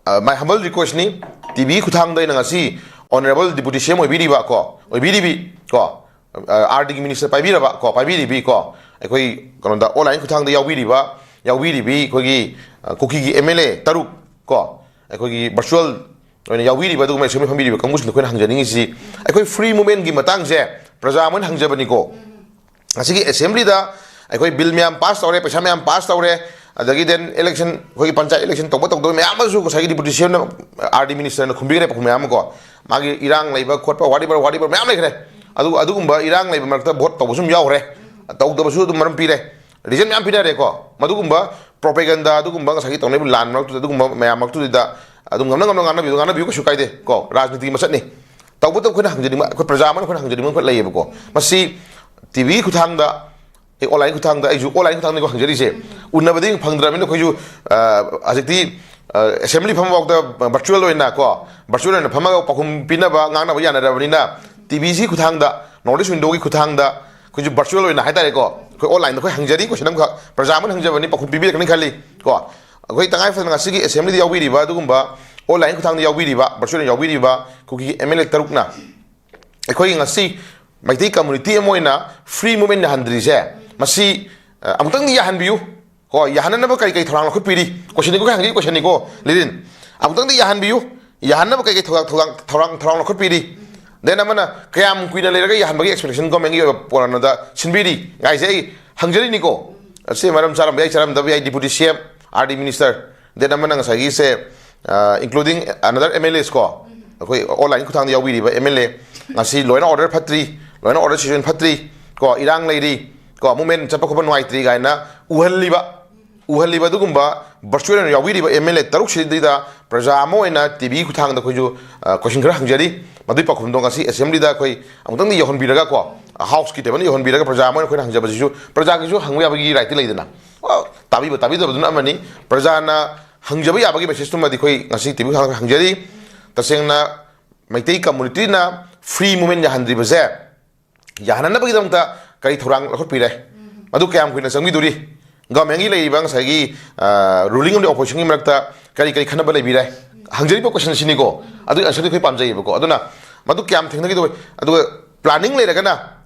ꯑ, my humble request ꯅꯤ, ꯇꯤ ꯚꯤ ꯈꯨꯊꯥꯡꯗ ꯑꯩꯅ ꯉꯁꯤ ꯑꯣꯅꯔꯦꯕꯜ ꯗꯤꯄꯨꯇꯤ ꯁꯤ ꯑꯦꯝ ꯑꯣꯏꯕꯤꯔꯤꯕ ꯀꯣ, ꯑꯣꯏꯕꯤꯔꯤꯕꯤ ꯀꯣ, ꯑꯥꯔ ꯗꯤꯒꯤ ꯃꯤꯅꯤꯁꯇꯔ ꯄꯥꯏꯕꯤꯔꯕ ꯀꯣ, ꯄꯥꯏꯕꯤꯔꯤꯕꯤ ꯀꯣ, ꯑꯩꯈꯣꯏ ꯀꯩꯅꯣꯗ ꯑꯣꯟꯂꯥꯏꯟ ꯈꯨꯊꯥꯡꯗ ꯌꯥꯎꯕꯤꯔꯤꯕ, ꯌꯥꯎꯕꯤꯔꯤꯕꯤ ꯑꯩꯈꯣꯏꯒꯤ, ꯑ, ꯀꯨꯀꯤꯒꯤ ꯑꯦꯝ ꯑꯦꯜ ꯑꯦ ꯇꯔꯨꯛ ꯀꯣ, ꯑꯩꯈꯣꯏꯒꯤ ꯚꯔꯆꯨꯋꯦꯜ ꯑꯣꯏꯅ ꯌꯥꯎꯕꯤꯔꯤꯕ, ꯑꯗꯨꯒꯨꯝꯕ ꯑꯦꯁꯦꯝꯕ꯭ꯂꯤ ꯐꯝꯕꯤꯔꯤꯕ ꯀꯥꯡꯕꯨꯁꯤꯡꯗ ꯑꯩꯈꯣꯏꯅ ꯍꯪꯖꯅꯤꯡꯉꯤꯁꯤ, ꯑꯩꯈꯣꯏ ꯐ꯭ꯔꯤ ꯃꯨꯚꯃꯦꯟꯒꯤ ꯃꯇꯥꯡꯁꯦ ꯄ꯭ꯔꯖꯥ ꯑꯃ ꯑꯣꯏꯅ ꯍꯪꯖꯕꯅꯤꯀꯣ꯫ ꯉꯁꯤꯒꯤ ꯑꯦꯁꯦꯝꯕ꯭ꯂꯤꯗ ꯑꯩꯈꯣꯏ ꯕꯤꯜ ꯃꯌꯥꯝ ꯄꯥꯁ ꯇꯧꯔꯦ, ꯄꯩꯁꯥ ꯃꯌꯥꯝ ꯄꯥꯁ ꯇꯧꯔꯦ, ꯑꯗꯒꯤ ꯗꯦꯟ ꯏꯂꯦꯛꯁꯟ, ꯑꯩꯈꯣꯏꯒꯤ ꯄꯟꯆꯥꯌꯠ ꯏꯂꯦꯛꯁꯟ ꯇꯧꯕ ꯇꯧꯗꯕ ꯃꯌꯥꯝ ꯑꯃꯁꯨ ꯉꯁꯥꯏꯒꯤ ꯗꯤꯄꯨꯇꯤ ꯁꯤ ꯑꯦꯝꯅ, ꯑꯥꯔ ꯗꯤ ꯃꯤꯅꯤꯁꯇꯔꯅ ꯈꯨꯝꯕꯤꯈ꯭ꯔꯦ ꯄꯥꯎꯈꯨꯝ ꯃꯌꯥꯝ ꯑꯃ ꯀꯣ꯫ ꯃꯥꯒꯤ ꯏꯔꯥꯡ ꯂꯩꯕ ꯈꯣꯠꯄ, whatever, whatever ꯃꯌꯥꯝ ꯂꯩꯈ꯭ꯔꯦ꯫ ꯑꯗꯨ, ꯑꯗꯨꯒꯨꯝꯕ ꯏꯔꯥꯡ ꯂꯩꯕ ꯃꯔꯛꯇ ꯚꯣꯠ ꯇꯧꯕꯁꯨ ꯑꯗꯨꯝ ꯌꯥꯎꯈ꯭ꯔꯦ, ꯇꯧꯗꯕꯁꯨ ꯑꯗꯨꯝ ꯃꯔꯝ ꯄꯤꯔꯦ, ꯔꯤꯖꯟ ꯃꯌꯥꯝ ꯄꯤꯅꯔꯦꯀꯣ꯫ ꯃꯗꯨꯒꯨꯝꯕ ꯄ꯭ꯔꯣꯄꯦꯒꯟꯗꯥ, ꯑꯗꯨꯒꯨꯝꯕ ꯉꯁꯥꯏꯒꯤ ꯇꯧꯅꯔꯤꯕ ꯂꯥꯟ ꯃꯔꯛꯇꯨꯗ ꯑꯗꯨꯒꯨꯝꯕ ꯃꯌꯥꯝ ꯃꯔꯛꯇꯨꯗ ꯑꯗꯨꯝ ꯉꯝꯅ ꯉꯝꯅ ꯉꯥꯡꯅꯕꯤꯌꯨ, ꯉꯥꯡꯅꯕꯤꯌꯨ, ꯀꯩꯁꯨ ꯀꯥꯏꯗꯦ ꯀꯣ, ꯔꯥꯖꯅꯤꯇꯤꯒꯤ ꯃꯁꯛꯅꯤ꯫ ꯇꯧꯕꯇꯕꯨ ꯑꯩꯈꯣꯏꯅ ꯍꯪꯖꯅꯤꯡꯕ, ꯑꯩꯈꯣꯏ ꯄ꯭ꯔꯖꯥ ꯑꯃꯅ ꯑꯩꯈꯣꯏꯅ ꯍꯪꯖꯅꯤꯡꯕ ꯑꯃꯈꯛ ꯂꯩꯌꯦꯕꯀꯣ꯫ ꯃꯁꯤ ꯇꯤ ꯚꯤ ꯈꯨꯊꯥꯡꯗ, ꯑꯩ ꯑꯣꯟꯂꯥꯏꯟ ꯈꯨꯊꯥꯡꯗ, ꯑꯩꯁꯨ ꯑꯣꯟꯂꯥꯏꯟ ꯈꯨꯊꯥꯡꯗꯒꯤ ꯍꯪꯖꯔꯤꯁꯦ, ꯎꯅꯕꯗꯤ ꯐꯪꯗ꯭ꯔꯕꯅꯤꯅ ꯑꯩꯈꯣꯏꯁꯨ, ꯑ, ꯍꯧꯖꯤꯛꯇꯤ, ꯑ, ꯑꯦꯁꯦꯝꯕ꯭ꯂꯤ ꯐꯝꯐꯥꯎꯗ ꯚꯔꯆꯨꯋꯦꯜ ꯑꯣꯏꯅ ꯀꯣ, ꯚꯔꯆꯨꯋꯦꯜ ꯑꯣꯏꯅ ꯐꯝꯃꯒ ꯄꯥꯎꯈꯨꯝ ꯄꯤꯅꯕ, ꯉꯥꯡꯅꯕ ꯌꯥꯅꯔꯕꯅꯤꯅ ꯇꯤ ꯚꯤ ꯁꯤ ꯈꯨꯊꯥꯡꯗ, ꯅꯣꯔꯠ ꯏꯁ ꯋꯤꯟꯗꯣꯒꯤ ꯈꯨꯊꯥꯡꯗ ꯑꯩꯈꯣꯏꯁꯨ ꯚꯔꯆꯨꯋꯦꯜ ꯑꯣꯏꯅ ꯍꯥꯏꯇꯥꯔꯦꯀꯣ, ꯑꯩꯈꯣꯏ ꯑꯣꯟꯂꯥꯏꯟꯗ ꯑꯩꯈꯣꯏ ꯍꯪꯖꯔꯤ, ꯀꯣꯏꯁꯟ ꯑꯃꯈꯛ ꯄ꯭ꯔꯖꯥ ꯑꯃꯅ ꯍꯪꯖꯕꯅꯤ, ꯄꯥꯎꯈꯨꯝ ꯄꯤꯕꯤꯔꯛꯀꯅꯤ ꯈꯜꯂꯤ ꯀꯣ꯫ ꯑꯩꯈꯣꯏ ꯇꯉꯥꯏ ꯐꯗꯅ ꯉꯁꯤꯒꯤ ꯑꯦꯁꯦꯝꯕ꯭ꯂꯤꯗ ꯌꯥꯎꯕꯤꯔꯤꯕ, ꯑꯗꯨꯒꯨꯝꯕ ꯑꯣꯟꯂꯥꯏꯟ ꯈꯨꯊꯥꯡꯗ ꯌꯥꯎꯕꯤꯔꯤꯕ, ꯚꯔꯆꯨꯋꯦꯜ ꯌꯥꯎꯕꯤꯔꯤꯕ ꯀꯨꯀꯤꯒꯤ ꯑꯦꯝ ꯑꯦꯜ ꯑꯦ ꯇꯔꯨꯛꯅ ꯑꯩꯈꯣꯏꯒꯤ ꯉꯁꯤ ꯃꯩꯇꯩ ꯀꯝꯃꯨꯅꯤꯇꯤ ꯑꯃ ꯑꯣꯏꯅ ꯐ꯭ꯔꯤ ꯃꯨꯚꯃꯦꯟ ꯌꯥꯍꯟꯗ꯭ꯔꯤꯁꯦ, ꯃꯁꯤ, ꯑ, ꯑꯃꯨꯛꯇꯪꯗꯤ ꯌꯥꯍꯟꯕꯤꯌꯨ꯫ ꯀꯣ, ꯌꯥꯍꯟꯅꯅꯕ ꯀꯔꯤ ꯀꯔꯤ ꯊꯧꯔꯥꯡ ꯂꯧꯈꯠꯄꯤꯔꯤ? ꯀꯣꯏꯁꯟꯅꯤꯀꯣ, ꯑꯩꯈꯣꯏ ꯍꯪꯉꯤ ꯀꯣꯏꯁꯟꯅꯤꯀꯣ, ꯂꯤꯔꯤꯟ꯫ ꯑꯃꯨꯛꯇꯪꯗꯤ ꯌꯥꯍꯟꯕꯤꯌꯨ꯫ ꯌꯥꯍꯟꯅꯕ ꯀꯔꯤ ꯀꯔꯤ ꯊꯧꯔꯥꯡ, ꯊꯧꯔꯥꯡ, ꯊꯧꯔꯥꯡ, ꯊꯧꯔꯥꯡ ꯂꯧꯈꯠꯄꯤꯔꯤ? ꯗꯦꯟ ꯑꯃꯅ ꯀꯌꯥꯝ ꯀꯨꯏꯅ ꯂꯩꯔꯒ ꯌꯥꯍꯟꯕꯒꯤ ꯑꯦꯛꯁꯄꯦꯛꯇꯦꯁꯟ ꯒꯣꯔꯃꯦꯟꯒꯤ ꯑꯣꯏꯕ ꯄꯣꯔꯥꯅꯣꯗ ꯁꯤꯟꯕꯤꯔꯤ? ꯒꯥꯏꯁꯦ ꯑꯩ ꯍꯪꯖꯔꯤꯅꯤꯀꯣ꯫ ꯑꯁꯤ ꯃꯔꯝ ꯆꯥꯔꯝꯕ ꯌꯥꯏ, ꯆꯥꯔꯝꯗꯕ ꯌꯥꯏ, ꯗꯤꯄꯨꯇꯤ ꯁꯤ M, R D minister, date ꯑꯃꯅ ꯉꯁꯥꯏꯒꯤꯁꯦ, including another M L As ꯀꯣ, ꯑꯩꯈꯣꯏ ꯑꯣꯟꯂꯥꯏꯟ ꯈꯨꯠꯊꯥꯡꯗ ꯌꯥꯎꯕꯤꯔꯤꯕ M L A, ꯉꯁꯤ ꯂꯣꯏꯅ ꯑꯣꯔꯗꯔ ꯐꯠꯇ꯭ꯔꯤ, ꯂꯣꯏꯅ ꯑꯣꯔꯗꯔ ꯁꯤꯆꯨꯋꯦꯁꯟ ꯐꯠꯇ꯭ꯔꯤ ꯀꯣ, ꯏꯔꯥꯡ ꯂꯩꯔꯤ ꯀꯣ, ꯃꯨꯞꯃꯦꯟ ꯆꯠꯄ ꯈꯣꯠꯄ ꯅꯨꯡꯉꯥꯏꯇ꯭ꯔꯤ ꯀꯥꯏꯅ ꯎꯍꯜꯂꯤꯕ, ꯎꯍꯜꯂꯤꯕ ꯑꯗꯨꯒꯨꯝꯕ ꯚꯔꯆꯨꯋꯦꯜ ꯑꯣꯏꯅ ꯌꯥꯎꯕꯤꯔꯤꯕ M L A ꯇꯔꯨꯛꯁꯤꯗꯩꯗ ꯄ꯭ꯔꯖꯥ ꯑꯃ ꯑꯣꯏꯅ ꯇꯤ ꯚꯤꯒꯤ ꯈꯨꯠꯊꯥꯡꯗ ꯑꯩꯈꯣꯏꯁꯨ ꯀꯣꯏꯁꯟ ꯈꯔ ꯍꯪꯖꯔꯤ꯫ ꯃꯗꯨꯒꯤ ꯄꯥꯎꯈꯨꯝꯗꯣ ꯉꯁꯤ ꯑꯦꯁꯦꯝꯕ꯭ꯂꯤꯗ ꯑꯩꯈꯣꯏ ꯑꯃꯨꯛꯇꯪꯗꯤ ꯌꯧꯍꯟꯕꯤꯔꯒ ꯀꯣ, ꯍꯥꯎꯁꯀꯤ ꯇꯦꯕꯜꯗ ꯌꯧꯍꯟꯕꯤꯔꯒ ꯄ꯭ꯔꯖꯥ ꯑꯃ ꯑꯣꯏꯅ ꯑꯩꯈꯣꯏꯅ ꯍꯪꯖꯕꯁꯤꯁꯨ ꯄ꯭ꯔꯖꯥꯒꯤꯁꯨ ꯍꯪꯕ ꯌꯥꯕꯒꯤ ꯔꯥꯏꯠꯇꯤ ꯂꯩꯗꯅ꯫ ꯇꯥꯕꯤꯕ ꯇꯥꯕꯤꯗꯕꯗꯨꯅ ꯑꯃꯅꯤ, ꯄ꯭ꯔꯖꯥꯅ ꯍꯪꯖꯕ ꯌꯥꯕꯒꯤ ꯃꯦꯁꯦꯖꯇꯨꯃꯗꯤ ꯑꯩꯈꯣꯏ ꯉꯁꯤ ꯇꯤ ꯚꯤ ꯈꯨꯠꯊꯥꯡꯗ ꯍꯪꯖꯔꯤ꯫ ꯇꯁꯦꯡꯅ ꯃꯩꯇꯩ ꯀꯝꯃꯨꯅꯤꯇꯤꯅ ꯐ꯭ꯔꯤ ꯃꯨꯞꯃꯦꯟ ꯌꯥꯍꯟꯗ꯭ꯔꯤꯕꯁꯦ ꯌꯥꯍꯟꯅꯅꯕꯒꯤꯗꯃꯛꯇ ꯀꯔꯤ ꯊꯧꯔꯥꯡ ꯂꯧꯈꯠꯄꯤꯔꯦ? ꯃꯗꯨ ꯀꯌꯥꯝ ꯀꯨꯏꯅ ꯆꯪꯕꯤꯗꯣꯔꯤ? ꯒꯚꯔꯟꯃꯦꯟꯒꯤ ꯂꯩꯔꯤꯕ ꯉꯁꯥꯏꯒꯤ ꯔꯨꯂꯤꯡ ꯑꯃꯗꯤ ꯑꯣꯄꯣꯖꯤꯁꯟꯒꯤ ꯃꯔꯛꯇ ꯀꯔꯤ ꯀꯔꯤ ꯈꯟꯅꯕ ꯂꯩꯕꯤꯔꯦ? ꯍꯪꯖꯔꯤꯕ ꯀꯣꯏꯁꯟꯁꯤꯅꯤꯀꯣ, ꯑꯗꯨꯒꯤ ꯑꯟꯁꯔꯗꯨ ꯑꯩꯈꯣꯏ ꯄꯥꯝꯖꯩꯌꯦꯕꯀꯣ꯫ ꯑꯗꯨꯅ ꯃꯗꯨ ꯀꯌꯥꯝ ꯊꯦꯡꯅꯈꯤꯗꯧꯕ, ꯑꯗꯨꯒ ꯄ꯭ꯂꯥꯅꯤꯡ ꯂꯩꯔꯒꯅ,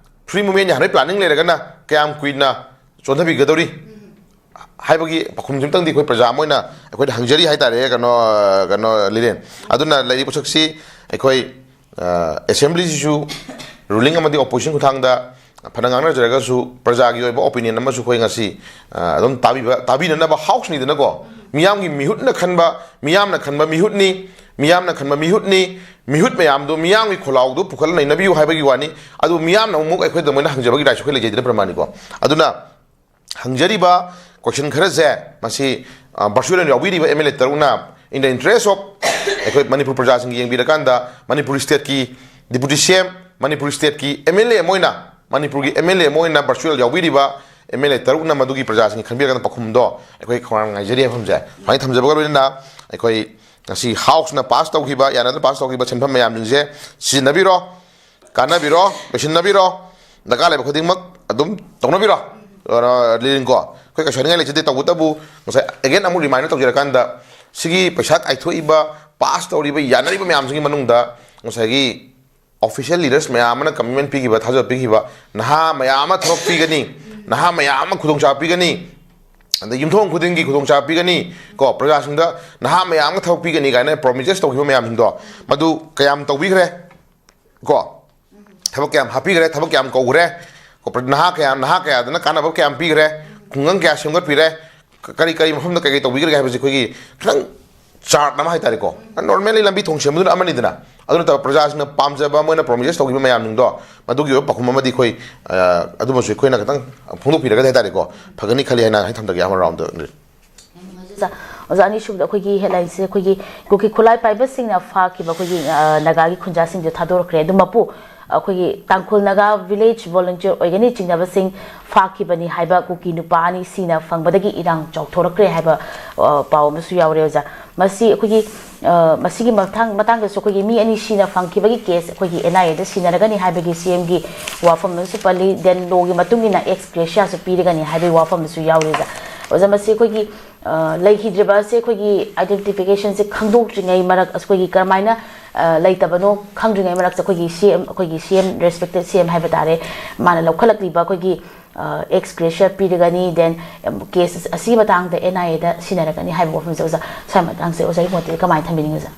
ꯐ꯭ꯔꯤ ꯃꯨꯞꯃꯦꯟ ꯌꯥꯍꯟꯕꯒꯤ ꯄ꯭ꯂꯥꯅꯤꯡ ꯂꯩꯔꯒꯅ ꯀꯌꯥꯝ ꯀꯨꯏꯅ ꯆꯣꯟꯊꯕꯤꯒꯗꯧꯔꯤ ꯍꯥꯏꯕꯒꯤ ꯄꯥꯎꯈꯨꯝꯁꯤꯃꯇꯪꯗꯤ ꯑꯩꯈꯣꯏ ꯄ꯭ꯔꯖꯥ ꯑꯃ ꯑꯣꯏꯅ ꯑꯩꯈꯣꯏꯗ ꯍꯪꯖꯔꯤ ꯍꯥꯏꯇꯥꯔꯦ, ꯀꯩꯅꯣ, ꯀꯩꯅꯣ, ꯂꯤꯔꯦꯟ꯫ ꯑꯗꯨꯅ ꯂꯩꯔꯤꯕ ꯄꯣꯠꯁꯛꯁꯤ ꯑꯩꯈꯣꯏ ꯑꯦꯁꯦꯝꯕ꯭ꯂꯤꯁꯤꯁꯨ ꯔꯨꯂꯤꯡ ꯑꯃꯗꯤ ꯑꯣꯄꯣꯖꯤꯁꯟ ꯈꯨꯠꯊꯥꯡꯗ ꯐꯅ ꯉꯥꯡꯅꯖꯔꯒꯁꯨ ꯄ꯭ꯔꯖꯥꯒꯤ ꯑꯣꯏꯕ ꯑꯣꯄꯤꯅꯤꯌꯟ ꯑꯃꯁꯨ ꯑꯩꯈꯣꯏ ꯉꯁꯤ ꯑꯗꯨꯝ ꯇꯥꯕꯤꯕ, ꯇꯥꯕꯤꯅꯅꯕ ꯍꯥꯎꯁꯅꯤꯗꯅꯀꯣ꯫ ꯃꯤꯌꯥꯝꯒꯤ ꯃꯤꯍꯨꯠꯅ ꯈꯟꯕ, ꯃꯤꯌꯥꯝꯅ ꯈꯟꯕ ꯃꯤꯍꯨꯠꯅꯤ, ꯃꯤꯌꯥꯝꯅ ꯈꯟꯕ ꯃꯤꯍꯨꯠꯅꯤ꯫ ꯃꯤꯍꯨꯠ ꯃꯌꯥꯝꯗꯨ ꯃꯤꯌꯥꯝꯒꯤ ꯈꯣꯜꯂꯥꯎꯗꯨ ꯄꯨꯈꯠꯂ ꯅꯩꯅꯕꯤꯌꯨ ꯍꯥꯏꯕꯒꯤ ꯋꯥꯅꯤ꯫ ꯑꯗꯨ ꯃꯤꯌꯥꯝꯅ ꯑꯃꯨꯛ ꯑꯩꯈꯣꯏꯗ ꯃꯣꯏꯅ ꯍꯪꯖꯕꯒꯤ ꯔꯥꯏꯠꯁꯨ ꯑꯩꯈꯣꯏ ꯂꯩꯖꯩꯗꯅ, ꯄ꯭ꯔꯃꯥꯅꯤꯀꯣ꯫ ꯑꯗꯨꯅ ꯍꯪꯖꯔꯤꯕ ꯀꯣꯏꯁꯟ ꯈꯔꯁꯦ ꯃꯁꯤ ꯚꯔꯆꯨꯋꯦꯜ ꯑꯣꯏꯅ ꯌꯥꯎꯕꯤꯔꯤꯕ M L A ꯇꯔꯨꯛꯅ in the interest of ꯑꯩꯈꯣꯏ ꯃꯅꯤꯄꯨꯔ ꯄ꯭ꯔꯖꯥꯁꯤꯡꯒꯤ ꯌꯦꯡꯕꯤꯔꯀꯥꯟꯗ ꯃꯅꯤꯄꯨꯔ ꯁ꯭ꯇꯦꯠꯀꯤ ꯗꯤꯄꯨꯇꯤ ꯁꯤ ꯑꯦꯝ, ꯃꯅꯤꯄꯨꯔ ꯁ꯭ꯇꯦꯠꯀꯤ M L A ꯑꯃ ꯑꯣꯏꯅ, ꯃꯅꯤꯄꯨꯔꯒꯤ M L A ꯑꯃ ꯑꯣꯏꯅ ꯚꯔꯆꯨꯋꯦꯜ ꯌꯥꯎꯕꯤꯔꯤꯕ M L A ꯇꯔꯨꯛꯅ ꯃꯗꯨꯒꯤ ꯄ꯭ꯔꯖꯥꯁꯤꯡꯒꯤ ꯈꯟꯕꯤꯔꯀꯥꯟꯗ ꯄꯥꯎꯈꯨꯝꯗꯣ ꯑꯩꯈꯣꯏ ꯈꯧꯔꯥꯡꯅ ꯉꯥꯏꯖꯔꯤ ꯍꯥꯏꯕ ꯐꯝꯖꯩ꯫ ꯁꯨꯃꯥꯏꯅ ꯊꯝꯖꯕꯒ ꯂꯣꯏꯅꯅ ꯑꯩꯈꯣꯏ ꯉꯁꯤ ꯍꯥꯎꯁꯅ ꯄꯥꯁ ꯇꯧꯈꯤꯕ, ꯌꯥꯅꯗꯅ ꯄꯥꯁ ꯇꯧꯈꯤꯕ ꯁꯦꯟꯐꯝ ꯃꯌꯥꯝꯁꯤꯡꯁꯦ ꯁꯤꯖꯤꯟꯅꯕꯤꯔꯣ, ꯀꯥꯟꯅꯕꯤꯔꯣ, ꯂꯣꯏꯁꯤꯟꯅꯕꯤꯔꯣ, ꯗꯔꯀꯥꯔ ꯂꯩꯕ ꯈꯨꯗꯤꯡꯃꯛ ꯑꯗꯨꯝ ꯇꯧꯅꯕꯤꯔꯣ꯫ ꯂꯤꯔꯤꯟꯀꯣ, ꯑꯩꯈꯣꯏ ꯀꯩꯁꯨ ꯍꯥꯏꯅꯤꯡꯉꯥꯏ ꯂꯩꯖꯗꯦ꯫ ꯇꯧꯕꯇꯕꯨ ꯉꯁꯥꯏ again ꯑꯃꯨꯛ remind ꯇꯧꯖꯔꯀꯥꯟꯗ, ꯁꯤꯒꯤ ꯄꯩꯁꯥ ꯀꯥꯏꯊꯣꯛꯏꯕ, ꯄꯥꯁ ꯇꯧꯔꯤꯕ, ꯌꯥꯅꯔꯤꯕ ꯃꯌꯥꯝꯁꯤꯒꯤ ꯃꯅꯨꯡꯗ ꯉꯁꯥꯏꯒꯤ official leaders ꯃꯌꯥꯝ ꯑꯃꯅ commitment ꯄꯤꯈꯤꯕ, ꯊꯥꯖꯕ ꯄꯤꯈꯤꯕ, ꯅꯍꯥ ꯃꯌꯥꯝ ꯑꯃ ꯊꯕꯛ ꯄꯤꯒꯅꯤ, ꯅꯍꯥ ꯃꯌꯥꯝ ꯑꯃ ꯈꯨꯗꯣꯡꯆꯥꯕ ꯄꯤꯒꯅꯤ, ꯑꯗꯩ ꯌꯨꯝꯊꯣꯡ ꯈꯨꯗꯤꯡꯒꯤ ꯈꯨꯗꯣꯡꯆꯥꯕ ꯄꯤꯒꯅꯤ ꯀꯣ, ꯄ꯭ꯔꯖꯥꯁꯤꯡꯗ ꯅꯍꯥ ꯃꯌꯥꯝ ꯑꯃ ꯊꯕꯛ ꯄꯤꯒꯅꯤ ꯀꯥꯏꯅ promises ꯇꯧꯈꯤꯕ ꯃꯌꯥꯝꯁꯤꯡꯗꯣ, ꯃꯗꯨ ꯀꯌꯥꯝ ꯇꯧꯕꯤꯈ꯭ꯔꯦ ꯀꯣ? ꯊꯕꯛ ꯀꯌꯥꯝ ꯍꯥꯞꯄꯤꯈ꯭ꯔꯦ, ꯊꯕꯛ ꯀꯌꯥꯝ ꯀꯧꯈ꯭ꯔꯦ ꯀꯣ? ꯅꯍꯥ ꯀꯌꯥ, ꯅꯍꯥ ꯀꯌꯥꯗꯅ ꯀꯥꯟꯅꯕ ꯀꯌꯥꯝ ꯄꯤꯈ꯭ꯔꯦ, ꯈꯨꯡꯒꯪ ꯀꯌꯥ ꯁꯦꯝꯒꯠꯄꯤꯔꯦ, ꯀꯔꯤ ꯀꯔꯤ ꯃꯐꯝꯗ ꯀꯔꯤ ꯀꯔꯤ ꯇꯧꯕꯤꯈ꯭ꯔꯒꯦ ꯍꯥꯏꯕꯁꯤ ꯑꯩꯈꯣꯏꯒꯤ ꯈꯤꯇꯪ ꯆꯥꯔꯠ ꯑꯃ ꯍꯥꯏꯇꯥꯔꯦꯀꯣ꯫ ꯅꯣꯔꯃꯦꯜꯂꯤ ꯂꯝꯕꯤ ꯊꯣꯡ ꯁꯦꯝꯕꯗꯨꯅ ꯑꯃꯅꯤꯗꯅ, ꯑꯗꯨ ꯅꯠꯇꯕ ꯄ꯭ꯔꯖꯥꯁꯤꯡꯅ ꯄꯥꯝꯖꯕ, ꯃꯣꯏꯅ ꯄ꯭ꯔꯣꯃꯤꯁ ꯇꯧꯈꯤꯕ ꯃꯌꯥꯝꯁꯤꯡꯗꯣ, ꯃꯗꯨꯒꯤ ꯑꯣꯏꯕ ꯄꯥꯎꯈꯨꯝ ꯑꯃꯗꯤ ꯑꯩꯈꯣꯏ, ꯑ, ꯑꯗꯨꯃꯁꯨ ꯑꯩꯈꯣꯏꯅ ꯈꯤꯇꯪ ꯐꯣꯡꯗꯣꯛꯄꯤꯔꯒꯗꯤ ꯍꯥꯏꯇꯥꯔꯦꯀꯣ, ꯐꯒꯅꯤ ꯈꯜꯂꯤ ꯍꯥꯏꯅ ꯑꯩ ꯊꯝꯖꯒꯦ ꯑꯍꯥꯟꯕ ꯔꯥꯎꯟꯗ꯫ ꯑꯣꯖꯥ, ꯑꯣꯖꯥ, ꯑꯅꯤꯁꯨꯕꯗ ꯑꯩꯈꯣꯏꯒꯤ ꯍꯦꯗꯂꯥꯏꯟꯁꯦ ꯑꯩꯈꯣꯏꯒꯤ ꯀꯨꯀꯤ ꯈꯨꯠꯂꯥꯏ ꯄꯥꯏꯕꯁꯤꯡꯅ ꯐꯥꯈꯤꯕ ꯑꯩꯈꯣꯏꯒꯤ, ꯑ, ꯅꯥꯒꯥꯒꯤ ꯈꯨꯟꯖꯥꯁꯤꯡꯗꯨ ꯊꯥꯗꯣꯔꯛꯈ꯭ꯔꯦ꯫ ꯑꯗꯨ ꯃꯄꯨ ꯑꯩꯈꯣꯏꯒꯤ ꯇꯥꯡꯈꯨꯜ ꯅꯥꯒꯥ ꯚꯤꯂꯦꯖ ꯚꯣꯂꯨꯟꯇꯤꯌꯔ ꯑꯣꯏꯒꯅꯤ ꯆꯤꯡꯅꯕꯁꯤꯡ ꯐꯥꯈꯤꯕꯅꯤ ꯍꯥꯏꯕ ꯀꯨꯀꯤ ꯅꯨꯄꯥ ꯑꯅꯤ ꯁꯤꯅ ꯐꯪꯕꯗꯒꯤ ꯏꯔꯥꯡ ꯆꯥꯎꯊꯣꯔꯛꯈ꯭ꯔꯦ ꯍꯥꯏꯕ, ꯑ, ꯄꯥꯎ ꯑꯃꯁꯨ ꯌꯥꯎꯔꯦ ꯑꯣꯖꯥ꯫ ꯃꯁꯤ ꯑꯩꯈꯣꯏꯒꯤ, ꯑ, ꯃꯁꯤꯒꯤ ꯃꯊꯥꯡ-, ꯃꯇꯥꯡꯗꯁꯨ ꯑꯩꯈꯣꯏꯒꯤ ꯃꯤ ꯑꯅꯤ ꯁꯤꯅ ꯐꯪꯈꯤꯕꯒꯤ ꯀꯦꯁ ꯑꯩꯈꯣꯏꯒꯤ ꯑꯦꯟ ꯑꯥꯏ ꯑꯦꯗ ꯁꯤꯟꯅꯔꯒꯅꯤ ꯍꯥꯏꯕꯒꯤ ꯁꯤ ꯑꯦꯝꯒꯤ ꯋꯥꯐꯝ ꯑꯃꯁꯨ ꯄꯜꯂꯤ꯫ ꯗꯦꯟ ꯂꯣꯒꯤ ꯃꯇꯨꯡ ꯏꯟꯅ ꯑꯦꯛꯁ ꯒ꯭ꯔꯦꯁꯤꯌꯥꯁꯨ ꯄꯤꯔꯒꯅꯤ ꯍꯥꯏꯕꯒꯤ ꯋꯥꯐꯝ ꯑꯃꯁꯨ ꯌꯥꯎꯔꯤ ꯑꯣꯖꯥ꯫ ꯑꯣꯖꯥ, ꯃꯁꯤ ꯑꯩꯈꯣꯏꯒꯤ, ꯑ, ꯂꯩꯈꯤꯗ꯭ꯔꯤꯕ ꯑꯁꯤ ꯑꯩꯈꯣꯏꯒꯤ ꯑꯥꯏꯗꯦꯟꯇꯤꯐꯤꯀꯦꯁꯟꯁꯦ ꯈꯪꯗꯣꯛꯇ꯭ꯔꯤꯉꯩ ꯃꯔꯛ, ꯑꯩꯈꯣꯏꯒꯤ ꯀꯔꯝꯍꯥꯏꯅ, ꯑ, ꯂꯩꯇꯕꯅꯣ ꯈꯪꯗ꯭ꯔꯤꯉꯩ ꯃꯔꯛꯇ ꯑꯩꯈꯣꯏꯒꯤ ꯁꯤ ꯑꯦꯝ, ꯑꯩꯈꯣꯏꯒꯤ ꯁꯤ ꯑꯦꯝ, ꯔꯦꯁꯄꯦꯛꯇꯦꯠ ꯁꯤ ꯑꯦꯝ ꯍꯥꯏꯕ ꯇꯥꯔꯦ, ꯃꯥꯅ ꯂꯧꯈꯠꯂꯛꯂꯤꯕ ꯑꯩꯈꯣꯏꯒꯤ, ꯑ, ꯑꯦꯛꯁ ꯒ꯭ꯔꯦꯁꯤꯌꯥ ꯄꯤꯔꯒꯅꯤ, ꯗꯦꯟ, ꯎꯝ, ꯀꯦꯁ ꯑꯁꯤꯒꯤ ꯃꯇꯥꯡꯗ ꯑꯦꯟ ꯑꯥꯏ ꯑꯦꯗ ꯁꯤꯟꯅꯔꯛꯀꯅꯤ ꯍꯥꯏꯕ ꯋꯥꯐꯝꯁꯦ ꯑꯣꯖꯥ, ꯁ꯭ꯋꯥꯏ ꯃꯇꯥꯡꯁꯦ ꯑꯣꯖꯥꯒꯤ ꯃꯣꯠꯇꯗꯤ ꯀꯃꯥꯏꯅ ꯊꯝꯕꯤꯅꯤꯡꯉꯤ ꯑꯣꯖꯥ?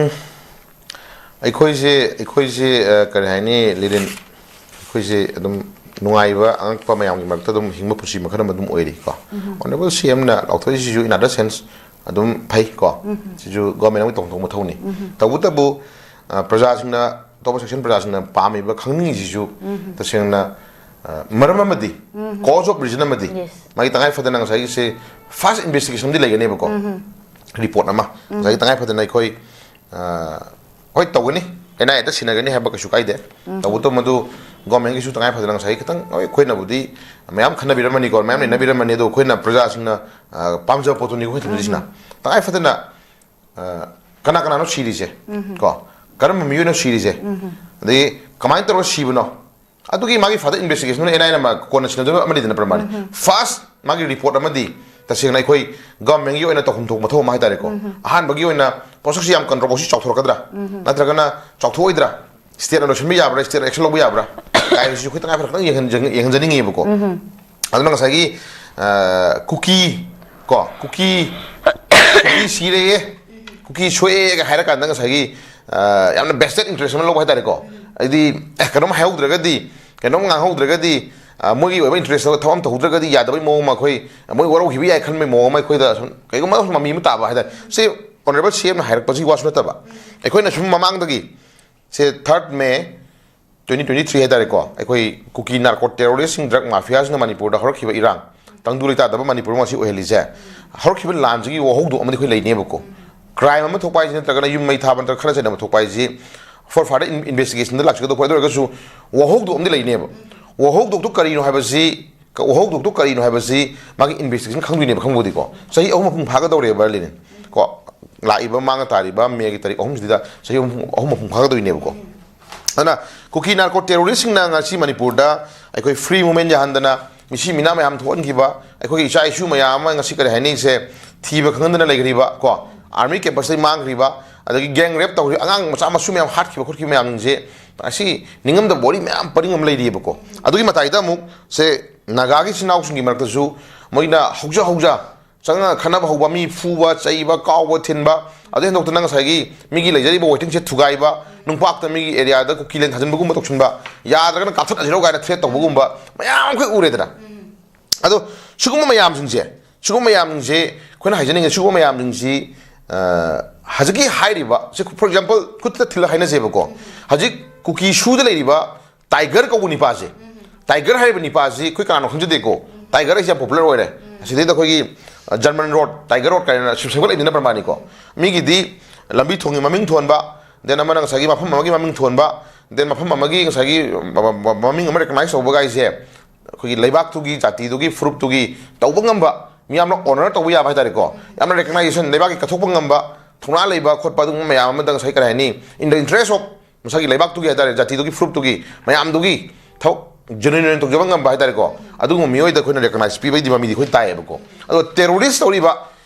ꯎꯝ, ꯑꯩꯈꯣꯏꯁꯦ, ꯑꯩꯈꯣꯏꯁꯦ, ꯑ, ꯀꯔꯤ ꯍꯥꯏꯅꯤ, ꯂꯤꯔꯤꯟ, ꯑꯩꯈꯣꯏꯁꯦ ꯑꯗꯨꯝ ꯅꯨꯡꯉꯥꯏꯕ, ꯑꯉꯛꯄ ꯃꯌꯥꯝꯒꯤ ꯃꯔꯛꯇ ꯑꯗꯨꯝ ꯍꯤꯡꯕ ꯄꯨꯟꯁꯤ ꯃꯈꯜ ꯑꯃ ꯑꯗꯨꯝ ꯑꯣꯏꯔꯤ ꯀꯣ꯫ ꯑꯣꯅꯔꯦꯕꯜ ꯁꯤ ꯑꯦꯝꯅ ꯂꯥꯎꯊꯣꯛꯏꯁꯤꯁꯨ in other sense ꯑꯗꯨꯝ ꯐꯩ ꯀꯣ꯫ ꯁꯤꯁꯨ ꯒꯣꯔꯃꯦꯟ ꯑꯃꯒꯤ ꯇꯧꯐꯝ ꯊꯣꯛꯄ ꯃꯊꯧꯅꯤ꯫ ꯇꯧꯕꯇꯕꯨ, ꯑ, ꯄ꯭ꯔꯖꯥꯁꯤꯡꯅ, ꯑꯇꯣꯞꯄ ꯁꯦꯛꯁꯟ ꯄ꯭ꯔꯖꯥꯁꯤꯡꯅ ꯄꯥꯝꯃꯤꯕ, ꯈꯪꯅꯤꯡꯉꯤꯁꯤꯁꯨ ꯇꯁꯦꯡꯅ, ꯑ, ꯃꯔꯝ ꯑꯃꯗꯤ, ꯀꯣꯖ ꯑꯣꯐ ꯔꯤꯖꯟ ꯑꯃꯗꯤ, Yes. ꯃꯥꯒꯤ ꯇꯉꯥꯏ ꯐꯗꯅ ꯉꯁꯥꯏꯒꯤꯁꯦ ꯐꯥꯁ ꯏꯟꯚꯦꯁꯇꯤꯒꯦꯁꯟꯗꯤ ꯂꯩꯒꯅꯦꯕꯀꯣ꯫ ꯔꯤꯄꯣꯔꯠ ꯑꯃ ꯉꯁꯥꯏꯒꯤ ꯇꯉꯥꯏ ꯐꯗꯅ ꯑꯩꯈꯣꯏ, ꯑ, ꯍꯣꯏ, ꯇꯧꯒꯅꯤ, ꯑꯦꯟ ꯑꯥꯏ ꯑꯦꯗ ꯁꯤꯟꯅꯒꯅꯤ ꯍꯥꯏꯕ ꯀꯩꯁꯨ ꯀꯥꯏꯗꯦ꯫ ꯇꯧꯕꯇꯕꯨ ꯃꯗꯨ ꯒꯣꯔꯃꯦꯟꯒꯤꯁꯨ ꯇꯉꯥꯏ ꯐꯗꯅ ꯉꯁꯥꯏꯒꯤ ꯈꯤꯇꯪ, ꯍꯣꯏ, ꯑꯩꯈꯣꯏꯅꯕꯨꯗꯤ ꯃꯌꯥꯝ ꯈꯟꯅꯕꯤꯔꯝꯃꯅꯤꯀꯣ, ꯃꯌꯥꯝ ꯅꯩꯅꯕꯤꯔꯝꯃꯅꯤ, ꯑꯗꯣ ꯑꯩꯈꯣꯏꯅ ꯄ꯭ꯔꯖꯥꯁꯤꯡꯅ, ꯑ, ꯄꯥꯝꯖꯕ ꯄꯣꯠꯇꯨꯅꯤ ꯑꯩꯈꯣꯏ ꯊꯝꯖꯔꯤꯁꯤꯅ꯫ ꯇꯉꯥꯏ ꯐꯗꯅ, ꯑ, ꯀꯅꯥ ꯀꯅꯥꯅꯣ ꯁꯤꯔꯤꯁꯦ ꯀꯣ, ꯀꯔꯝꯕ ꯃꯤꯑꯣꯏꯅꯣ ꯁꯤꯔꯤꯁꯦ, ꯑꯗꯒꯤ ꯀꯃꯥꯏꯅ ꯇꯧꯔꯒ ꯁꯤꯕꯅꯣ, ꯑꯗꯨꯒꯤ ꯃꯥꯒꯤ ꯐꯥꯗꯔ ꯏꯟꯚꯦꯁꯇꯤꯒꯦꯁꯟꯗꯨꯅ ꯑꯦꯟ ꯑꯥꯏ ꯑꯦꯅ ꯀꯣꯟꯅ ꯁꯤꯟꯅꯗꯣꯏꯕ ꯑꯃꯅꯤꯗꯅ ꯄ꯭ꯔꯃꯥꯅꯤ꯫ ꯐꯥꯔꯁ ꯃꯥꯒꯤ ꯔꯤꯄꯣꯔꯠ ꯑꯃꯗꯤ ꯇꯁꯦꯡꯅ ꯑꯩꯈꯣꯏ ꯒꯚꯔꯟꯃꯦꯟꯒꯤ ꯑꯣꯏꯅ ꯇꯧꯐꯝ ꯊꯣꯛꯄ ꯃꯊꯧ ꯑꯃ ꯍꯥꯏꯇꯥꯔꯦꯀꯣ꯫ ꯑꯍꯥꯟꯕꯒꯤ ꯑꯣꯏꯅ ꯄ꯭ꯔꯣꯁꯦꯁꯁꯤ ꯌꯥꯝ ꯀꯟꯇ꯭ꯔꯣꯚꯔꯁꯤ ꯆꯥꯎꯊꯣꯔꯛꯀꯗ꯭ꯔꯥ, ꯅꯠꯇ꯭ꯔꯒꯅ ꯆꯥꯎꯊꯣꯛꯑꯣꯏꯗ꯭ꯔꯥ, ꯁ꯭ꯇꯦꯠꯅ ꯂꯣꯏꯁꯤꯟꯕ ꯌꯥꯕ꯭ꯔꯥ, ꯁ꯭ꯇꯦꯠꯅ ꯑꯦꯛꯁꯟ ꯂꯧꯕ ꯌꯥꯕ꯭ꯔꯥ ꯍꯥꯏꯕꯁꯤꯁꯨ ꯑꯩꯈꯣꯏ ꯇꯉꯥꯏ ꯐꯗꯅ ꯈꯤꯇꯪ ꯌꯦꯡꯍꯟꯖ-, ꯌꯦꯡꯍꯟꯖꯅꯤꯡꯉꯦꯕꯀꯣ꯫ ꯑꯗꯨꯅ ꯉꯁꯥꯏꯒꯤ, ꯑ, ꯀꯨꯀꯤ ꯀꯣ, ꯀꯨꯀꯤ, ꯀꯨꯀꯤ ꯁꯤꯔꯦꯌꯦ, ꯀꯨꯀꯤ ꯁꯣꯛꯑꯦꯒ ꯍꯥꯏꯔꯀꯥꯟꯗ ꯉꯁꯥꯏꯒꯤ, ꯑ, ꯌꯥꯝꯅ ꯚꯦꯁꯇꯦꯠ ꯏꯟꯇꯔꯦꯁ ꯑꯃ ꯂꯧꯕ ꯍꯥꯏꯇꯥꯔꯦꯀꯣ꯫ ꯍꯥꯏꯗꯤ, ꯑꯦ, ꯀꯩꯅꯣꯝ ꯍꯥꯏꯍꯧꯗ꯭ꯔꯒꯗꯤ, ꯀꯩꯅꯣꯝ ꯉꯥꯡꯍꯧꯗ꯭ꯔꯒꯗꯤ, ꯑ, ꯃꯣꯏꯒꯤ ꯑꯣꯏꯕ ꯏꯟꯇꯔꯦꯁꯇ ꯊꯕꯛ ꯑꯃ ꯇꯧꯍꯧꯗ꯭ꯔꯒꯗꯤ ꯌꯥꯗꯕꯩ ꯃꯑꯣꯡ ꯑꯃ, ꯑꯩꯈꯣꯏ ꯃꯣꯏ ꯋꯥꯔꯧꯈꯤꯕ ꯌꯥꯏ ꯈꯟꯕꯩ ꯃꯑꯣꯡ ꯑꯃ, ꯑꯩꯈꯣꯏꯗ ꯁꯨꯝ ꯀꯩꯒꯨꯝꯕ ꯁꯨꯝ ꯃꯃꯤ ꯑꯃ ꯇꯥꯕ ꯍꯥꯏꯇꯥꯔꯦ꯫ ꯁꯤ ꯑꯣꯅꯔꯦꯕꯜ ꯁꯤ ꯑꯦꯝꯅ ꯍꯥꯏꯔꯛꯄꯁꯤꯒꯤ ꯋꯥꯁꯨ ꯅꯠꯇꯕ, ꯑꯩꯈꯣꯏꯅ ꯁꯨꯝ ꯃꯃꯥꯡꯗꯒꯤ, ꯁꯦ ꯊꯥꯔꯠ ꯃꯦ ꯇ꯭ꯋꯦꯟꯇꯤ ꯇ꯭ꯋꯦꯟꯇꯤ ꯊ꯭ꯔꯤ ꯍꯥꯏꯇꯥꯔꯦꯀꯣ, ꯑꯩꯈꯣꯏ ꯀꯨꯀꯤ ꯅꯥꯔꯀꯣ ꯇꯦꯔꯣꯔꯤꯁꯁꯤꯡ, ꯗ꯭ꯔꯒ ꯃꯥꯐꯤꯌꯥꯁꯤꯡꯅ ꯃꯅꯤꯄꯨꯔꯗ ꯍꯧꯔꯛꯈꯤꯕ ꯏꯔꯥꯡ, ꯇꯪꯗꯨ ꯂꯩꯇꯥꯗꯕ ꯃꯅꯤꯄꯨꯔ ꯑꯃ ꯉꯁꯤ ꯑꯣꯏꯍꯜꯂꯤꯁꯦ, ꯍꯧꯔꯛꯈꯤꯕ ꯂꯥꯟꯁꯤꯒꯤ ꯋꯥꯍꯧꯗꯣꯛ ꯑꯃꯗꯤ ꯑꯩꯈꯣꯏ ꯂꯩꯅꯦꯕꯀꯣ꯫ ꯀ꯭ꯔꯥꯏꯝ ꯑꯃ ꯊꯣꯛꯄ ꯍꯥꯏꯁꯤ ꯅꯠꯇ꯭ꯔꯒꯅ ꯌꯨꯝ ꯃꯩ ꯊꯥꯕ ꯅꯠꯇ꯭ꯔꯒ ꯈꯠꯅ ꯆꯩꯅꯕ ꯊꯣꯛꯄ ꯍꯥꯏꯁꯤ ꯐꯣꯔ ꯐꯥꯗꯔ ꯏꯟꯚꯦꯁꯇꯤꯒꯦꯁꯟꯗ ꯂꯥꯛꯆꯒꯗꯧꯕ, ꯑꯗꯨ ꯑꯣꯏꯔꯒꯁꯨ ꯋꯥꯍꯧꯗꯣꯛ ꯑꯃꯗꯤ ꯂꯩꯅꯦꯕ꯫ ꯋꯥꯍꯧꯗꯣꯛꯇꯨ ꯀꯔꯤꯅꯣ ꯍꯥꯏꯕꯁꯤ, ꯋꯥꯍꯧꯗꯣꯛꯇꯨ ꯀꯔꯤꯅꯣ ꯍꯥꯏꯕꯁꯤ ꯃꯥꯒꯤ ꯏꯟꯚꯦꯁꯇꯤꯒꯦꯁꯟ ꯈꯪꯗꯣꯏꯅꯦꯕ, ꯈꯪꯕꯨꯗꯤꯀꯣ꯫ ꯆꯍꯤ ꯑꯍꯨꯝ ꯃꯄꯨꯡ ꯐꯥꯒꯗꯧꯔꯦꯕ, ꯂꯤꯅꯤꯟ꯫ ꯀꯣ, ꯂꯥꯛꯏꯕ ꯃꯥꯡꯅ ꯇꯥꯔꯤꯕ ꯃꯦꯒꯤ ꯇꯥꯔꯤꯛ ꯑꯍꯨꯝꯁꯤꯗ ꯆꯍꯤ ꯑꯍꯨꯝ, ꯑꯍꯨꯝ ꯃꯄꯨꯡ ꯐꯥꯒꯗꯣꯏꯅꯦꯕꯀꯣ꯫ ꯑꯗꯨꯅ ꯀꯨꯀꯤ ꯅꯥꯔꯀꯣ ꯇꯦꯔꯣꯔꯤꯁꯁꯤꯡꯅ ꯉꯁꯤ ꯃꯅꯤꯄꯨꯔꯗ ꯑꯩꯈꯣꯏ ꯐ꯭ꯔꯤ ꯃꯨꯚꯃꯦꯟ ꯌꯥꯍꯟꯗꯅ ꯃꯤꯁꯤ ꯃꯤꯅꯥ ꯃꯌꯥꯝ ꯊꯣꯛꯍꯟꯈꯤꯕ, ꯑꯩꯈꯣꯏꯒꯤ ꯏꯆꯥ ꯏꯁꯨ ꯃꯌꯥꯝ ꯑꯃ ꯉꯁꯤ ꯀꯔꯤ ꯍꯥꯏꯅꯤ, ꯁꯦ ꯊꯤꯕ ꯈꯪꯍꯟꯗꯅ ꯂꯩꯈ꯭ꯔꯤꯕ ꯀꯣ, ꯑꯥꯔꯃꯤ ꯀꯦꯝꯄꯁꯇꯩ ꯃꯥꯡꯈ꯭ꯔꯤꯕ, ꯑꯗꯒꯤ ꯒꯦꯡ ꯔꯦꯞ ꯇꯧꯈ꯭ꯔꯤꯕ, ꯑꯉꯥꯡ ꯃꯆꯥ ꯃꯁꯨ ꯃꯌꯥꯝ ꯍꯥꯠꯈꯤꯕ ꯈꯣꯠꯈꯤꯕ ꯃꯌꯥꯝꯁꯦ ꯉꯁꯤ ꯅꯤꯡꯉꯝꯗꯕ ꯋꯥꯔꯤ ꯃꯌꯥꯝ ꯄꯔꯤꯡ ꯑꯃ ꯂꯩꯔꯤꯑꯕꯀꯣ꯫ ꯑꯗꯨꯒꯤ ꯃꯇꯥꯏꯗ ꯑꯃꯨꯛ ꯁꯦ ꯅꯥꯒꯥꯒꯤ ꯏꯆꯤꯟ ꯏꯅꯥꯎꯁꯤꯡꯒꯤ ꯃꯔꯛꯇꯁꯨ ꯃꯣꯏꯅ ꯍꯧꯖ ꯍꯧꯖ ꯆꯪꯉꯒ ꯈꯠꯅꯕ ꯍꯧꯕ, ꯃꯤ ꯐꯨꯕ, ꯆꯩꯕ, ꯀꯥꯎꯕ, ꯊꯤꯟꯕ, ꯑꯗꯨ ꯍꯦꯟꯗꯣꯛꯇꯅ ꯉꯁꯥꯏꯒꯤ ꯃꯤꯒꯤ ꯂꯩꯖꯔꯤꯕ ꯋꯦꯇꯤꯡꯁꯦ ꯊꯨꯒꯥꯏꯕ, ꯅꯨꯡꯄꯥꯛꯇ ꯃꯤꯒꯤ ꯑꯦꯔꯤꯌꯥꯗ ꯀꯨꯀꯤ ꯂꯦꯟ ꯊꯥꯖꯤꯟꯕꯒꯨꯝꯕ ꯇꯧꯁꯤꯟꯕ, ꯌꯥꯗ꯭ꯔꯒꯅ ꯀꯥꯞꯊꯠꯅꯁꯤꯔꯣ ꯀꯥꯏꯅ ꯊ꯭ꯔꯦꯠ ꯇꯧꯕꯒꯨꯝꯕ ꯃꯌꯥꯝ ꯑꯩꯈꯣꯏ ꯎꯔꯦꯗꯅ꯫ ꯑꯗꯣ ꯁꯤꯒꯨꯝꯕ ꯃꯌꯥꯝꯁꯤꯡꯁꯦ, ꯁꯤꯒꯨꯝꯕ ꯃꯌꯥꯝꯁꯤꯡꯁꯦ ꯑꯩꯈꯣꯏꯅ ꯍꯥꯏꯖꯅꯤꯡꯉꯦ, ꯁꯤꯒꯨꯝꯕ ꯃꯌꯥꯝꯁꯤꯡꯁꯤ, ꯑ, ꯍꯧꯖꯤꯛꯀꯤ ꯍꯥꯏꯔꯤꯕ, ꯁꯤ, for example, ꯈꯨꯠꯇ ꯊꯤꯜꯂ ꯍꯥꯏꯅꯁꯦꯕꯀꯣ, ꯍꯧꯖꯤꯛ ꯀꯨꯀꯤ ꯁꯨꯗ ꯂꯩꯔꯤꯕ ꯇꯥꯏꯒꯔ ꯀꯧꯕ ꯅꯤꯄꯥꯁꯦ, ꯇꯥꯏꯒꯔ ꯍꯥꯏꯔꯤꯕ ꯅꯤꯄꯥꯁꯤ ꯑꯩꯈꯣꯏ ꯀꯅꯥꯅꯣ ꯈꯪꯖꯗꯦꯀꯣ꯫ ꯇꯥꯏꯒꯔ ꯍꯥꯏꯁꯦ ꯌꯥꯝ ꯄꯣꯄꯨꯂꯔ ꯑꯣꯏꯔꯦ꯫ ꯑꯁꯤꯗꯩꯗ ꯑꯩꯈꯣꯏꯒꯤ, ꯑ, ꯖꯔꯃꯟ ꯔꯣꯗ, ꯇꯥꯏꯒꯔ ꯔꯣꯗ ꯀꯥꯏꯅ ꯁꯦꯝꯒꯠꯂꯛꯏꯅꯤꯅ ꯄ꯭ꯔꯃꯥꯅꯤꯀꯣ꯫ ꯃꯤꯒꯤꯗꯤ ꯂꯝꯕꯤ ꯊꯣꯡꯒꯤ ꯃꯃꯤꯡ ꯊꯣꯟꯕ, ꯗꯦꯟ ꯑꯃꯅ ꯉꯁꯥꯏꯒꯤ ꯃꯐꯝ ꯑꯃꯒꯤ ꯃꯃꯤꯡ ꯊꯣꯟꯕ, ꯗꯦꯟ ꯃꯐꯝ ꯑꯃꯒꯤ ꯉꯁꯥꯏꯒꯤ ꯃ-, ꯃ-, ꯃꯃꯤꯡ ꯑꯃ ꯔꯦꯀꯛꯅꯥꯏꯁ ꯇꯧꯕ ꯀꯥꯏꯁꯦ ꯑꯩꯈꯣꯏꯒꯤ ꯂꯩꯕꯥꯛꯇꯨꯒꯤ, ꯖꯥꯇꯤꯗꯨꯒꯤ, ꯐꯨꯔꯨꯞꯇꯨꯒꯤ ꯇꯧꯕ ꯉꯝꯕ, ꯃꯤꯌꯥꯝꯅ ꯑꯣꯅꯔ ꯇꯧꯕ ꯌꯥꯕ ꯍꯥꯏꯇꯥꯔꯦꯀꯣ, ꯌꯥꯝꯅ ꯔꯦꯀꯛꯅꯥꯏꯖꯦꯁꯟ, ꯂꯩꯕꯥꯛꯀꯤ ꯀꯠꯊꯣꯛꯄ ꯉꯝꯕ, ꯊꯧꯅꯥ ꯂꯩꯕ ꯈꯣꯠꯄ, ꯑꯗꯨꯒꯨꯝꯕ ꯃꯌꯥꯝ ꯑꯃꯗ ꯉꯁꯥꯏ ꯀꯔꯤ ꯍꯥꯏꯅꯤ, in the interest of ꯃꯁꯥꯒꯤ ꯂꯩꯕꯥꯛꯇꯨꯒꯤ ꯍꯥꯏꯇꯥꯔꯦ, ꯖꯥꯇꯤꯗꯨꯒꯤ, ꯐꯨꯔꯨꯞꯇꯨꯒꯤ, ꯃꯌꯥꯝꯗꯨꯒꯤ ꯊꯕꯛ ꯖꯦꯅꯨꯏꯟ ꯑꯣꯏꯅ ꯇꯧꯖꯕ ꯉꯝꯕ ꯍꯥꯏꯇꯥꯔꯦꯀꯣ, ꯑꯗꯨꯒꯨꯝꯕ ꯃꯤꯑꯣꯏꯗ ꯑꯩꯈꯣꯏꯅ ꯔꯦꯀꯛꯅꯥꯏꯁ ꯄꯤꯕꯒꯤ ꯃꯃꯤꯗꯤ ꯑꯩꯈꯣꯏ ꯇꯥꯏꯌꯦꯕꯀꯣ꯫ ꯑꯗꯣ ꯇꯦꯔꯣꯔꯤꯁ ꯇꯧꯔꯤꯕ,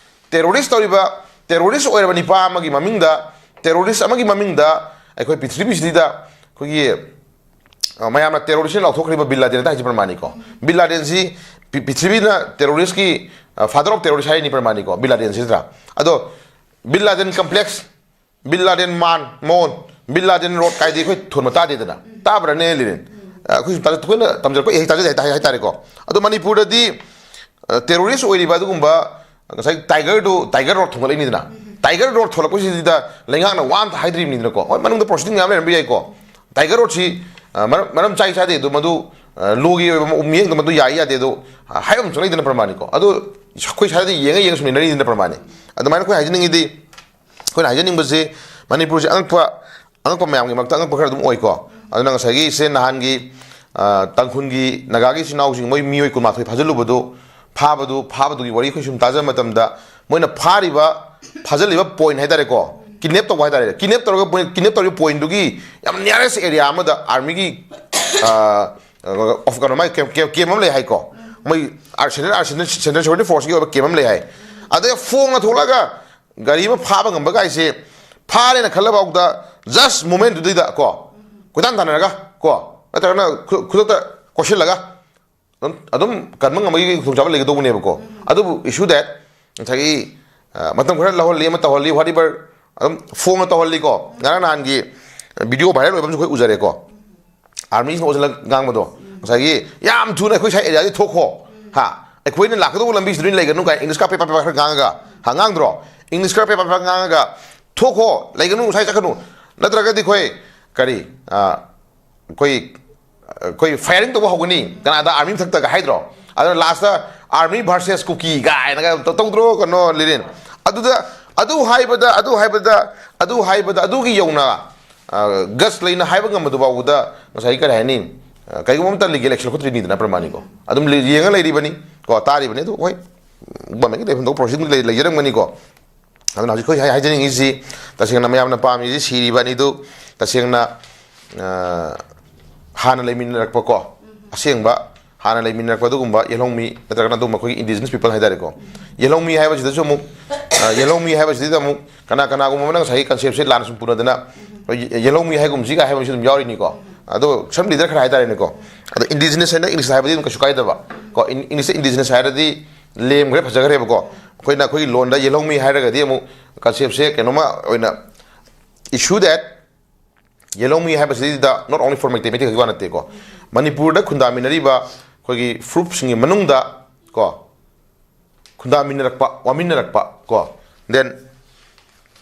ꯇꯦꯔꯣꯔꯤꯁ ꯇꯧꯔꯤꯕ, ꯇꯦꯔꯣꯔꯤꯁ ꯑꯣꯏꯔꯕ ꯅꯤꯄꯥ ꯑꯃꯒꯤ ꯃꯃꯤꯡꯗ, ꯇꯦꯔꯣꯔꯤꯁ ꯑꯃꯒꯤ ꯃꯃꯤꯡꯗ ꯑꯩꯈꯣꯏ ꯄ꯭ꯔꯤꯊꯤꯕꯤꯁꯤꯗ ꯑꯩꯈꯣꯏꯒꯤ, ꯑ, ꯃꯌꯥꯝꯅ ꯇꯦꯔꯣꯔꯤꯁꯅ ꯂꯥꯎꯊꯣꯛꯈ꯭ꯔꯤꯕ ꯕꯤꯟ ꯂꯥꯗꯦꯟ ꯍꯥꯏꯁꯤ ꯄ꯭ꯔꯃꯥꯅꯤꯀꯣ꯫ ꯕꯤꯟ ꯂꯥꯗꯦꯟꯁꯤ ꯄ꯭ꯔꯤ-, ꯄ꯭ꯔꯤꯊꯤꯕꯤꯅ ꯇꯦꯔꯣꯔꯤꯁꯀꯤ, ꯑ, ꯐꯥꯗꯔ ꯑꯣꯐ ꯇꯦꯔꯣꯔꯤꯁ ꯍꯥꯏꯔꯤꯅꯤ ꯄ꯭ꯔꯃꯥꯅꯤꯀꯣ, ꯕꯤꯟ ꯂꯥꯗꯦꯟꯁꯤ ꯅꯠꯇ꯭ꯔꯥ? ꯑꯗꯣ ꯕꯤꯟ ꯂꯥꯗꯦꯟ ꯀꯝꯄ꯭ꯂꯦꯛꯁ, ꯕꯤꯟ ꯂꯥꯗꯦꯟ ꯃꯥꯟ, ꯃꯣꯟ, ꯕꯤꯟ ꯂꯥꯗꯦꯟ ꯔꯣꯗ ꯀꯥꯏꯗꯤ ꯑꯩꯈꯣꯏ ꯊꯣꯟꯕ ꯇꯥꯗꯦꯗꯅ꯫ ꯇꯥꯕ꯭ꯔꯥꯅꯦ, ꯂꯤꯔꯦꯟ? ꯑꯩꯈꯣꯏ ꯁꯨꯝ ꯇꯥꯖ-, ꯑꯩꯈꯣꯏꯅ ꯇꯝꯖꯔꯛꯄ ꯏꯍꯩ ꯇꯥꯖꯗꯦ ꯍꯥꯏꯇꯥꯔꯦꯀꯣ꯫ ꯑꯗꯣ ꯃꯅꯤꯄꯨꯔꯗꯗꯤ ꯇꯦꯔꯣꯔꯤꯁ ꯑꯣꯏꯔꯤꯕ ꯑꯗꯨꯒꯨꯝꯕ ꯉꯁꯥꯏ ꯇꯥꯏꯒꯔꯗꯨ, ꯇꯥꯏꯒꯔ ꯔꯣꯠ ꯊꯣꯡꯒꯠꯂꯛꯏꯅꯤꯗꯅ꯫ ꯇꯥꯏꯒꯔ ꯔꯣꯠ ꯊꯣꯛꯂꯛꯄꯁꯤꯗ ꯂꯩꯉꯥꯛꯅ ꯋꯥ ꯑꯝꯇ ꯍꯥꯏꯗ꯭ꯔꯤꯕꯅꯤꯗꯅꯀꯣ꯫ ꯍꯣꯏ, ꯃꯅꯨꯡꯗ ꯄ꯭ꯔꯣꯁꯤꯗꯤꯡ ꯃꯌꯥꯝ ꯂꯩꯔꯝꯕ ꯌꯥꯏꯀꯣ꯫ ꯇꯥꯏꯒꯔ ꯔꯣꯠꯁꯤ, ꯑ, ꯃꯔꯝ, ꯃꯔꯝ ꯆꯥꯏ ꯆꯥꯗꯦ ꯑꯗꯨ, ꯃꯗꯨ, ꯑ, ꯂꯣꯒꯤ ꯑꯣꯏꯕ ꯃꯤꯠꯌꯦꯡꯗ ꯃꯗꯨ ꯌꯥꯏ ꯌꯥꯗꯦ ꯑꯗꯨ, ꯑ, ꯍꯥꯏꯕ ꯑꯃꯁꯨ ꯂꯩꯗꯅ ꯄ꯭ꯔꯃꯥꯅꯤꯀꯣ꯫ ꯑꯗꯨ ꯑꯩꯈꯣꯏ ꯁ꯭ꯋꯥꯏꯗ ꯌꯦꯡꯉ ꯌꯦꯡꯉ ꯁꯨꯝ ꯂꯩꯅꯔꯤꯅꯤꯗꯅ ꯄ꯭ꯔꯃꯥꯅꯤ꯫ ꯑꯗꯨꯃꯥꯏꯅ ꯑꯩꯈꯣꯏ ꯍꯥꯏꯖꯅꯤꯡꯉꯤꯗꯤ, ꯑꯩꯈꯣꯏꯅ ꯍꯥꯏꯖꯅꯤꯡꯕꯁꯦ, ꯃꯅꯤꯄꯨꯔꯁꯦ ꯑꯉꯛꯄ, ꯑꯉꯛꯄ ꯃꯌꯥꯝꯒꯤ ꯃꯔꯛꯇ ꯑꯉꯛꯄ ꯈꯔ ꯑꯗꯨꯝ ꯑꯣꯏꯀꯣ꯫ ꯑꯗꯨꯅ ꯉꯁꯥꯏꯒꯤ ꯁꯦ ꯅꯍꯥꯟꯒꯤ, ꯑ, ꯇꯥꯡꯈꯨꯜꯒꯤ ꯅꯥꯒꯥꯒꯤ ꯏꯆꯤꯟ ꯏꯅꯥꯎꯁꯤꯡ, ꯃꯣꯏ ꯃꯤꯑꯣꯏ ꯀꯨꯟꯃꯥꯊꯣꯏ ꯐꯥꯖꯤꯜꯂꯨꯕꯗꯣ, ꯐꯥꯕꯗꯨ, ꯐꯥꯕꯗꯨꯒꯤ ꯋꯥꯔꯤ ꯑꯩꯈꯣꯏ ꯁꯨꯝ ꯇꯥꯖꯕ ꯃꯇꯝꯗ, ꯃꯣꯏꯅ ꯐꯥꯔꯤꯕ, ꯐꯥꯖꯤꯜꯂꯤꯕ ꯄꯣꯏꯟ ꯍꯥꯏꯇꯥꯔꯦꯀꯣ, ꯀꯤꯗꯅꯦꯞ ꯇꯧꯕ ꯍꯥꯏꯇꯥꯔꯦ, ꯀꯤꯗꯅꯦꯞ ꯇꯧꯔꯒ ꯄꯣꯏꯟ, ꯀꯤꯗꯅꯦꯞ ꯇꯧꯔꯤꯕ ꯄꯣꯏꯟꯗꯨꯒꯤ ꯌꯥꯝ ꯅꯤꯌꯔꯦꯁ ꯑꯦꯔꯤꯌꯥ ꯑꯃꯗ ꯑꯥꯔꯃꯤꯒꯤ, ꯑ, ꯑꯣꯐ ꯀꯩꯅꯣ, ꯃꯥꯏ ꯀꯦꯝ, ꯀꯦꯝ, ꯀꯦꯝ ꯑꯃ ꯂꯩ ꯍꯥꯏꯀꯣ꯫ ꯃꯣꯏ ꯑꯥꯔ-, ꯁꯦꯟꯇ꯭ꯔꯦꯜ ꯑꯥꯔ-, ꯁꯦꯟꯇ꯭ꯔꯦꯜ, ꯁꯦꯟꯇ꯭ꯔꯦꯜ ꯁꯦꯀ꯭ꯌꯨꯔꯤꯇꯤ ꯐꯣꯔꯁꯀꯤ ꯑꯣꯏꯕ ꯀꯦꯝ ꯑꯃ ꯂꯩ ꯍꯥꯏ꯫ ꯑꯗꯩ ꯐꯣꯡꯅ ꯊꯣꯛꯂꯒ ꯒꯥꯔꯤ ꯑꯃ ꯐꯥꯕ ꯉꯝꯕ ꯀꯥꯏꯁꯦ, ꯐꯥꯔꯦꯅ ꯈꯜꯂꯐꯥꯎꯗ just ꯃꯣꯃꯦꯟꯗꯨꯗꯩꯗ ꯀꯣ, ꯀꯣꯏꯇꯥꯟ ꯇꯥꯟꯅꯔꯒ ꯀꯣ, ꯅꯠꯇ꯭ꯔꯒꯅ ꯈꯨ-, ꯈꯨꯗꯛꯇ ꯀꯣꯏꯁꯤꯜꯂꯒ ꯑꯗꯨꯝ, ꯑꯗꯨꯝ ꯀꯟꯕ ꯉꯝꯕꯒꯤ ꯈꯨꯗꯣꯡꯆꯥꯕ ꯂꯩꯒꯗꯧꯕꯅꯦꯕꯀꯣ꯫ ꯑꯗꯨꯕꯨ issue that ꯉꯁꯥꯏꯒꯤ, ꯑ, ꯃꯇꯝ ꯈꯔ ꯂꯧꯍꯜꯂꯤ ꯑꯃ ꯇꯧꯍꯜꯂꯤ, whatever, ꯑꯗꯨꯝ ꯐꯣꯡꯅ ꯇꯧꯍꯜꯂꯤꯀꯣ꯫ ꯉꯔꯥꯡ ꯅꯍꯥꯟꯒꯤ video viral ꯑꯣꯏꯕ ꯑꯃꯁꯨ ꯑꯩꯈꯣꯏ ꯎꯖꯔꯦꯀꯣ꯫ ꯑꯥꯔꯃꯤꯁꯤꯅ ꯑꯣꯖꯜꯂ ꯉꯥꯡꯕꯗꯣ, ꯉꯁꯥꯏꯒꯤ ꯌꯥꯝ ꯊꯨꯅ ꯑꯩꯈꯣꯏ ꯁ꯭ꯋꯥꯏ ꯑꯦꯔꯤꯌꯥꯗꯒꯤ ꯊꯣꯛꯈꯣ, ꯍꯥ, ꯑꯩꯈꯣꯏꯅ ꯂꯥꯛꯀꯗꯧꯕ ꯂꯝꯕꯤꯁꯤꯗ ꯅꯣꯏ ꯂꯩꯒꯅꯨ ꯀꯥꯏꯅ ꯏꯪꯂꯤꯁ ꯈꯔ ꯄꯦꯄꯥ ꯄꯦꯄꯥ ꯈꯔ ꯉꯥꯡꯉꯒ, ꯍꯥ, ꯉꯥꯡꯗ꯭ꯔꯣ? ꯏꯪꯂꯤꯁ ꯈꯔ ꯄꯦꯄꯥ ꯄꯦꯄꯥ ꯉꯥꯡꯉꯒ, "ꯊꯣꯛꯈꯣ, ꯂꯩꯒꯅꯨ, ꯁ꯭ꯋꯥꯏ ꯆꯠꯀꯅꯨ", ꯅꯠꯇ꯭ꯔꯒꯗꯤ ꯑꯩꯈꯣꯏ ꯀꯔꯤ, ꯑ, ꯑꯩꯈꯣꯏ, ꯑꯩꯈꯣꯏ firing ꯇꯧꯕ ꯍꯧꯒꯅꯤ ꯀꯅꯥꯗ, ꯑꯥꯔꯃꯤ ꯃꯊꯛꯇꯒ ꯍꯥꯏꯗ꯭ꯔꯣ? ꯑꯗꯨꯅ ꯂꯥꯁꯇ "ꯑꯥꯔꯃꯤ ꯚꯔꯁꯦꯁ ꯀꯨꯀꯤ" ꯀꯥꯏꯅꯒ ꯇꯧ-, ꯇꯧꯗ꯭ꯔꯣ, ꯀꯩꯅꯣ, ꯂꯤꯔꯦꯟ? ꯑꯗꯨꯗ, ꯑꯗꯨ ꯍꯥꯏꯕꯗ, ꯑꯗꯨ ꯍꯥꯏꯕꯗ, ꯑꯗꯨ ꯍꯥꯏꯕꯗ, ꯑꯗꯨꯒꯤ ꯌꯧꯅ, ꯑ, ꯒꯠꯁ ꯂꯩꯅ ꯍꯥꯏꯕ ꯉꯝꯕꯗꯨ ꯐꯥꯎꯕꯗ ꯉꯁꯥꯏ ꯀꯔꯤ ꯍꯥꯏꯅꯤ? ꯑ, ꯀꯩꯒꯨꯝꯕ ꯑꯃꯇ ꯂꯤꯒꯦꯜ ꯑꯦꯛꯁꯟ ꯂꯧꯈꯠꯇ꯭ꯔꯤꯅꯤꯗꯅ ꯄ꯭ꯔꯃꯥꯅꯤꯀꯣ꯫ ꯑꯗꯨꯝ ꯂꯤ-, ꯌꯦꯡꯉ ꯂꯩꯔꯤꯕꯅꯤ ꯀꯣ, ꯇꯥꯔꯤꯕꯅꯤ꯫ ꯑꯗꯨ ꯍꯣꯏ, ꯒꯣꯔꯃꯦꯟꯒꯤ ꯂꯩꯐꯝ ꯊꯣꯛꯄ ꯄ꯭ꯔꯣꯁꯤꯗꯤꯡ ꯂꯩ-, ꯂꯩꯖꯔꯝꯒꯅꯤꯀꯣ꯫ ꯑꯗꯨꯅ ꯍꯧꯖꯤꯛ ꯑꯩꯈꯣꯏ ꯍꯥꯏ-, ꯍꯥꯏꯖꯅꯤꯡꯉꯤꯁꯤ, ꯇꯁꯦꯡꯅ ꯃꯌꯥꯝꯅ ꯄꯥꯝꯃꯤꯁꯤ ꯁꯤꯔꯤꯕ ꯑꯅꯤꯗꯨ ꯇꯁꯦꯡꯅ, ꯑ, ꯍꯥꯟꯅ ꯂꯩꯃꯤꯟꯅꯔꯛꯄꯀꯣ, ꯑꯁꯦꯡꯕ ꯍꯥꯟꯅ ꯂꯩꯃꯤꯟꯅꯔꯛꯄ ꯑꯗꯨꯒꯨꯝꯕ ꯌꯦꯜꯍꯧꯃꯤ ꯅꯠꯇ꯭ꯔꯒꯅ ꯑꯗꯨꯒꯨꯝꯕ ꯑꯩꯈꯣꯏꯒꯤ indigenous people ꯍꯥꯏꯇꯥꯔꯦꯀꯣ꯫ ꯌꯦꯜꯍꯧꯃꯤ ꯍꯥꯏꯕꯁꯤꯗꯁꯨ ꯑꯃꯨꯛ, ꯑ, ꯌꯦꯜꯍꯧꯃꯤ ꯍꯥꯏꯕꯁꯤꯗ ꯑꯃꯨꯛ ꯀꯅꯥ ꯀꯅꯥꯒꯨꯝꯕ ꯑꯃꯅ ꯉꯁꯥꯏꯒꯤ concept ꯁꯦ ꯂꯥꯟꯅ ꯁꯨꯝ ꯄꯨꯅꯗꯅ, ꯑꯩꯈꯣꯏ ꯌꯦꯜꯍꯧꯃꯤ ꯍꯥꯏꯒꯨꯝꯁꯤꯒ ꯍꯥꯏꯕ ꯃꯤꯁꯨ ꯑꯗꯨꯝ ꯌꯥꯎꯔꯤꯅꯤꯀꯣ꯫ ꯑꯗꯣ some leader ꯈꯔ ꯍꯥꯏꯇꯥꯔꯦꯅꯦꯀꯣ꯫ ꯑꯗꯣ indigenous ꯍꯥꯏꯅ English ꯇ ꯍꯥꯏꯕꯗꯤ ꯑꯗꯨꯝ ꯀꯩꯁꯨ ꯀꯥꯏꯗꯕ ꯀꯣ꯫ ꯏꯪ-, English ꯇ indigenous ꯍꯥꯏꯔꯗꯤ ꯂꯦꯝꯈ꯭ꯔꯦ, ꯐꯖꯈ꯭ꯔꯦꯕꯀꯣ꯫ ꯑꯩꯈꯣꯏꯅ ꯑꯩꯈꯣꯏꯒꯤ ꯂꯣꯟꯗ ꯌꯦꯜꯍꯧꯃꯤ ꯍꯥꯏꯔꯒꯗꯤ ꯑꯃꯨꯛ concept ꯁꯦ ꯀꯩꯅꯣꯝꯃ ꯑꯣꯏꯅ, issue that ꯌꯦꯜꯍꯧꯃꯤ ꯍꯥꯏꯕꯁꯤꯗ not only for Meitei, Meitei ꯈꯛꯀꯤ ꯋꯥ ꯅꯠꯇꯦꯀꯣ, ꯃꯅꯤꯄꯨꯔꯗ ꯈꯨꯟꯗꯥꯃꯤꯟꯅꯔꯤꯕ ꯑꯩꯈꯣꯏꯒꯤ ꯐꯨꯔꯨꯞꯁꯤꯡꯒꯤ ꯃꯅꯨꯡꯗ ꯀꯣ, ꯈꯨꯟꯗꯥꯃꯤꯟꯅꯔꯛꯄ, ꯋꯥꯃꯤꯟꯅꯔꯛꯄ ꯀꯣ, then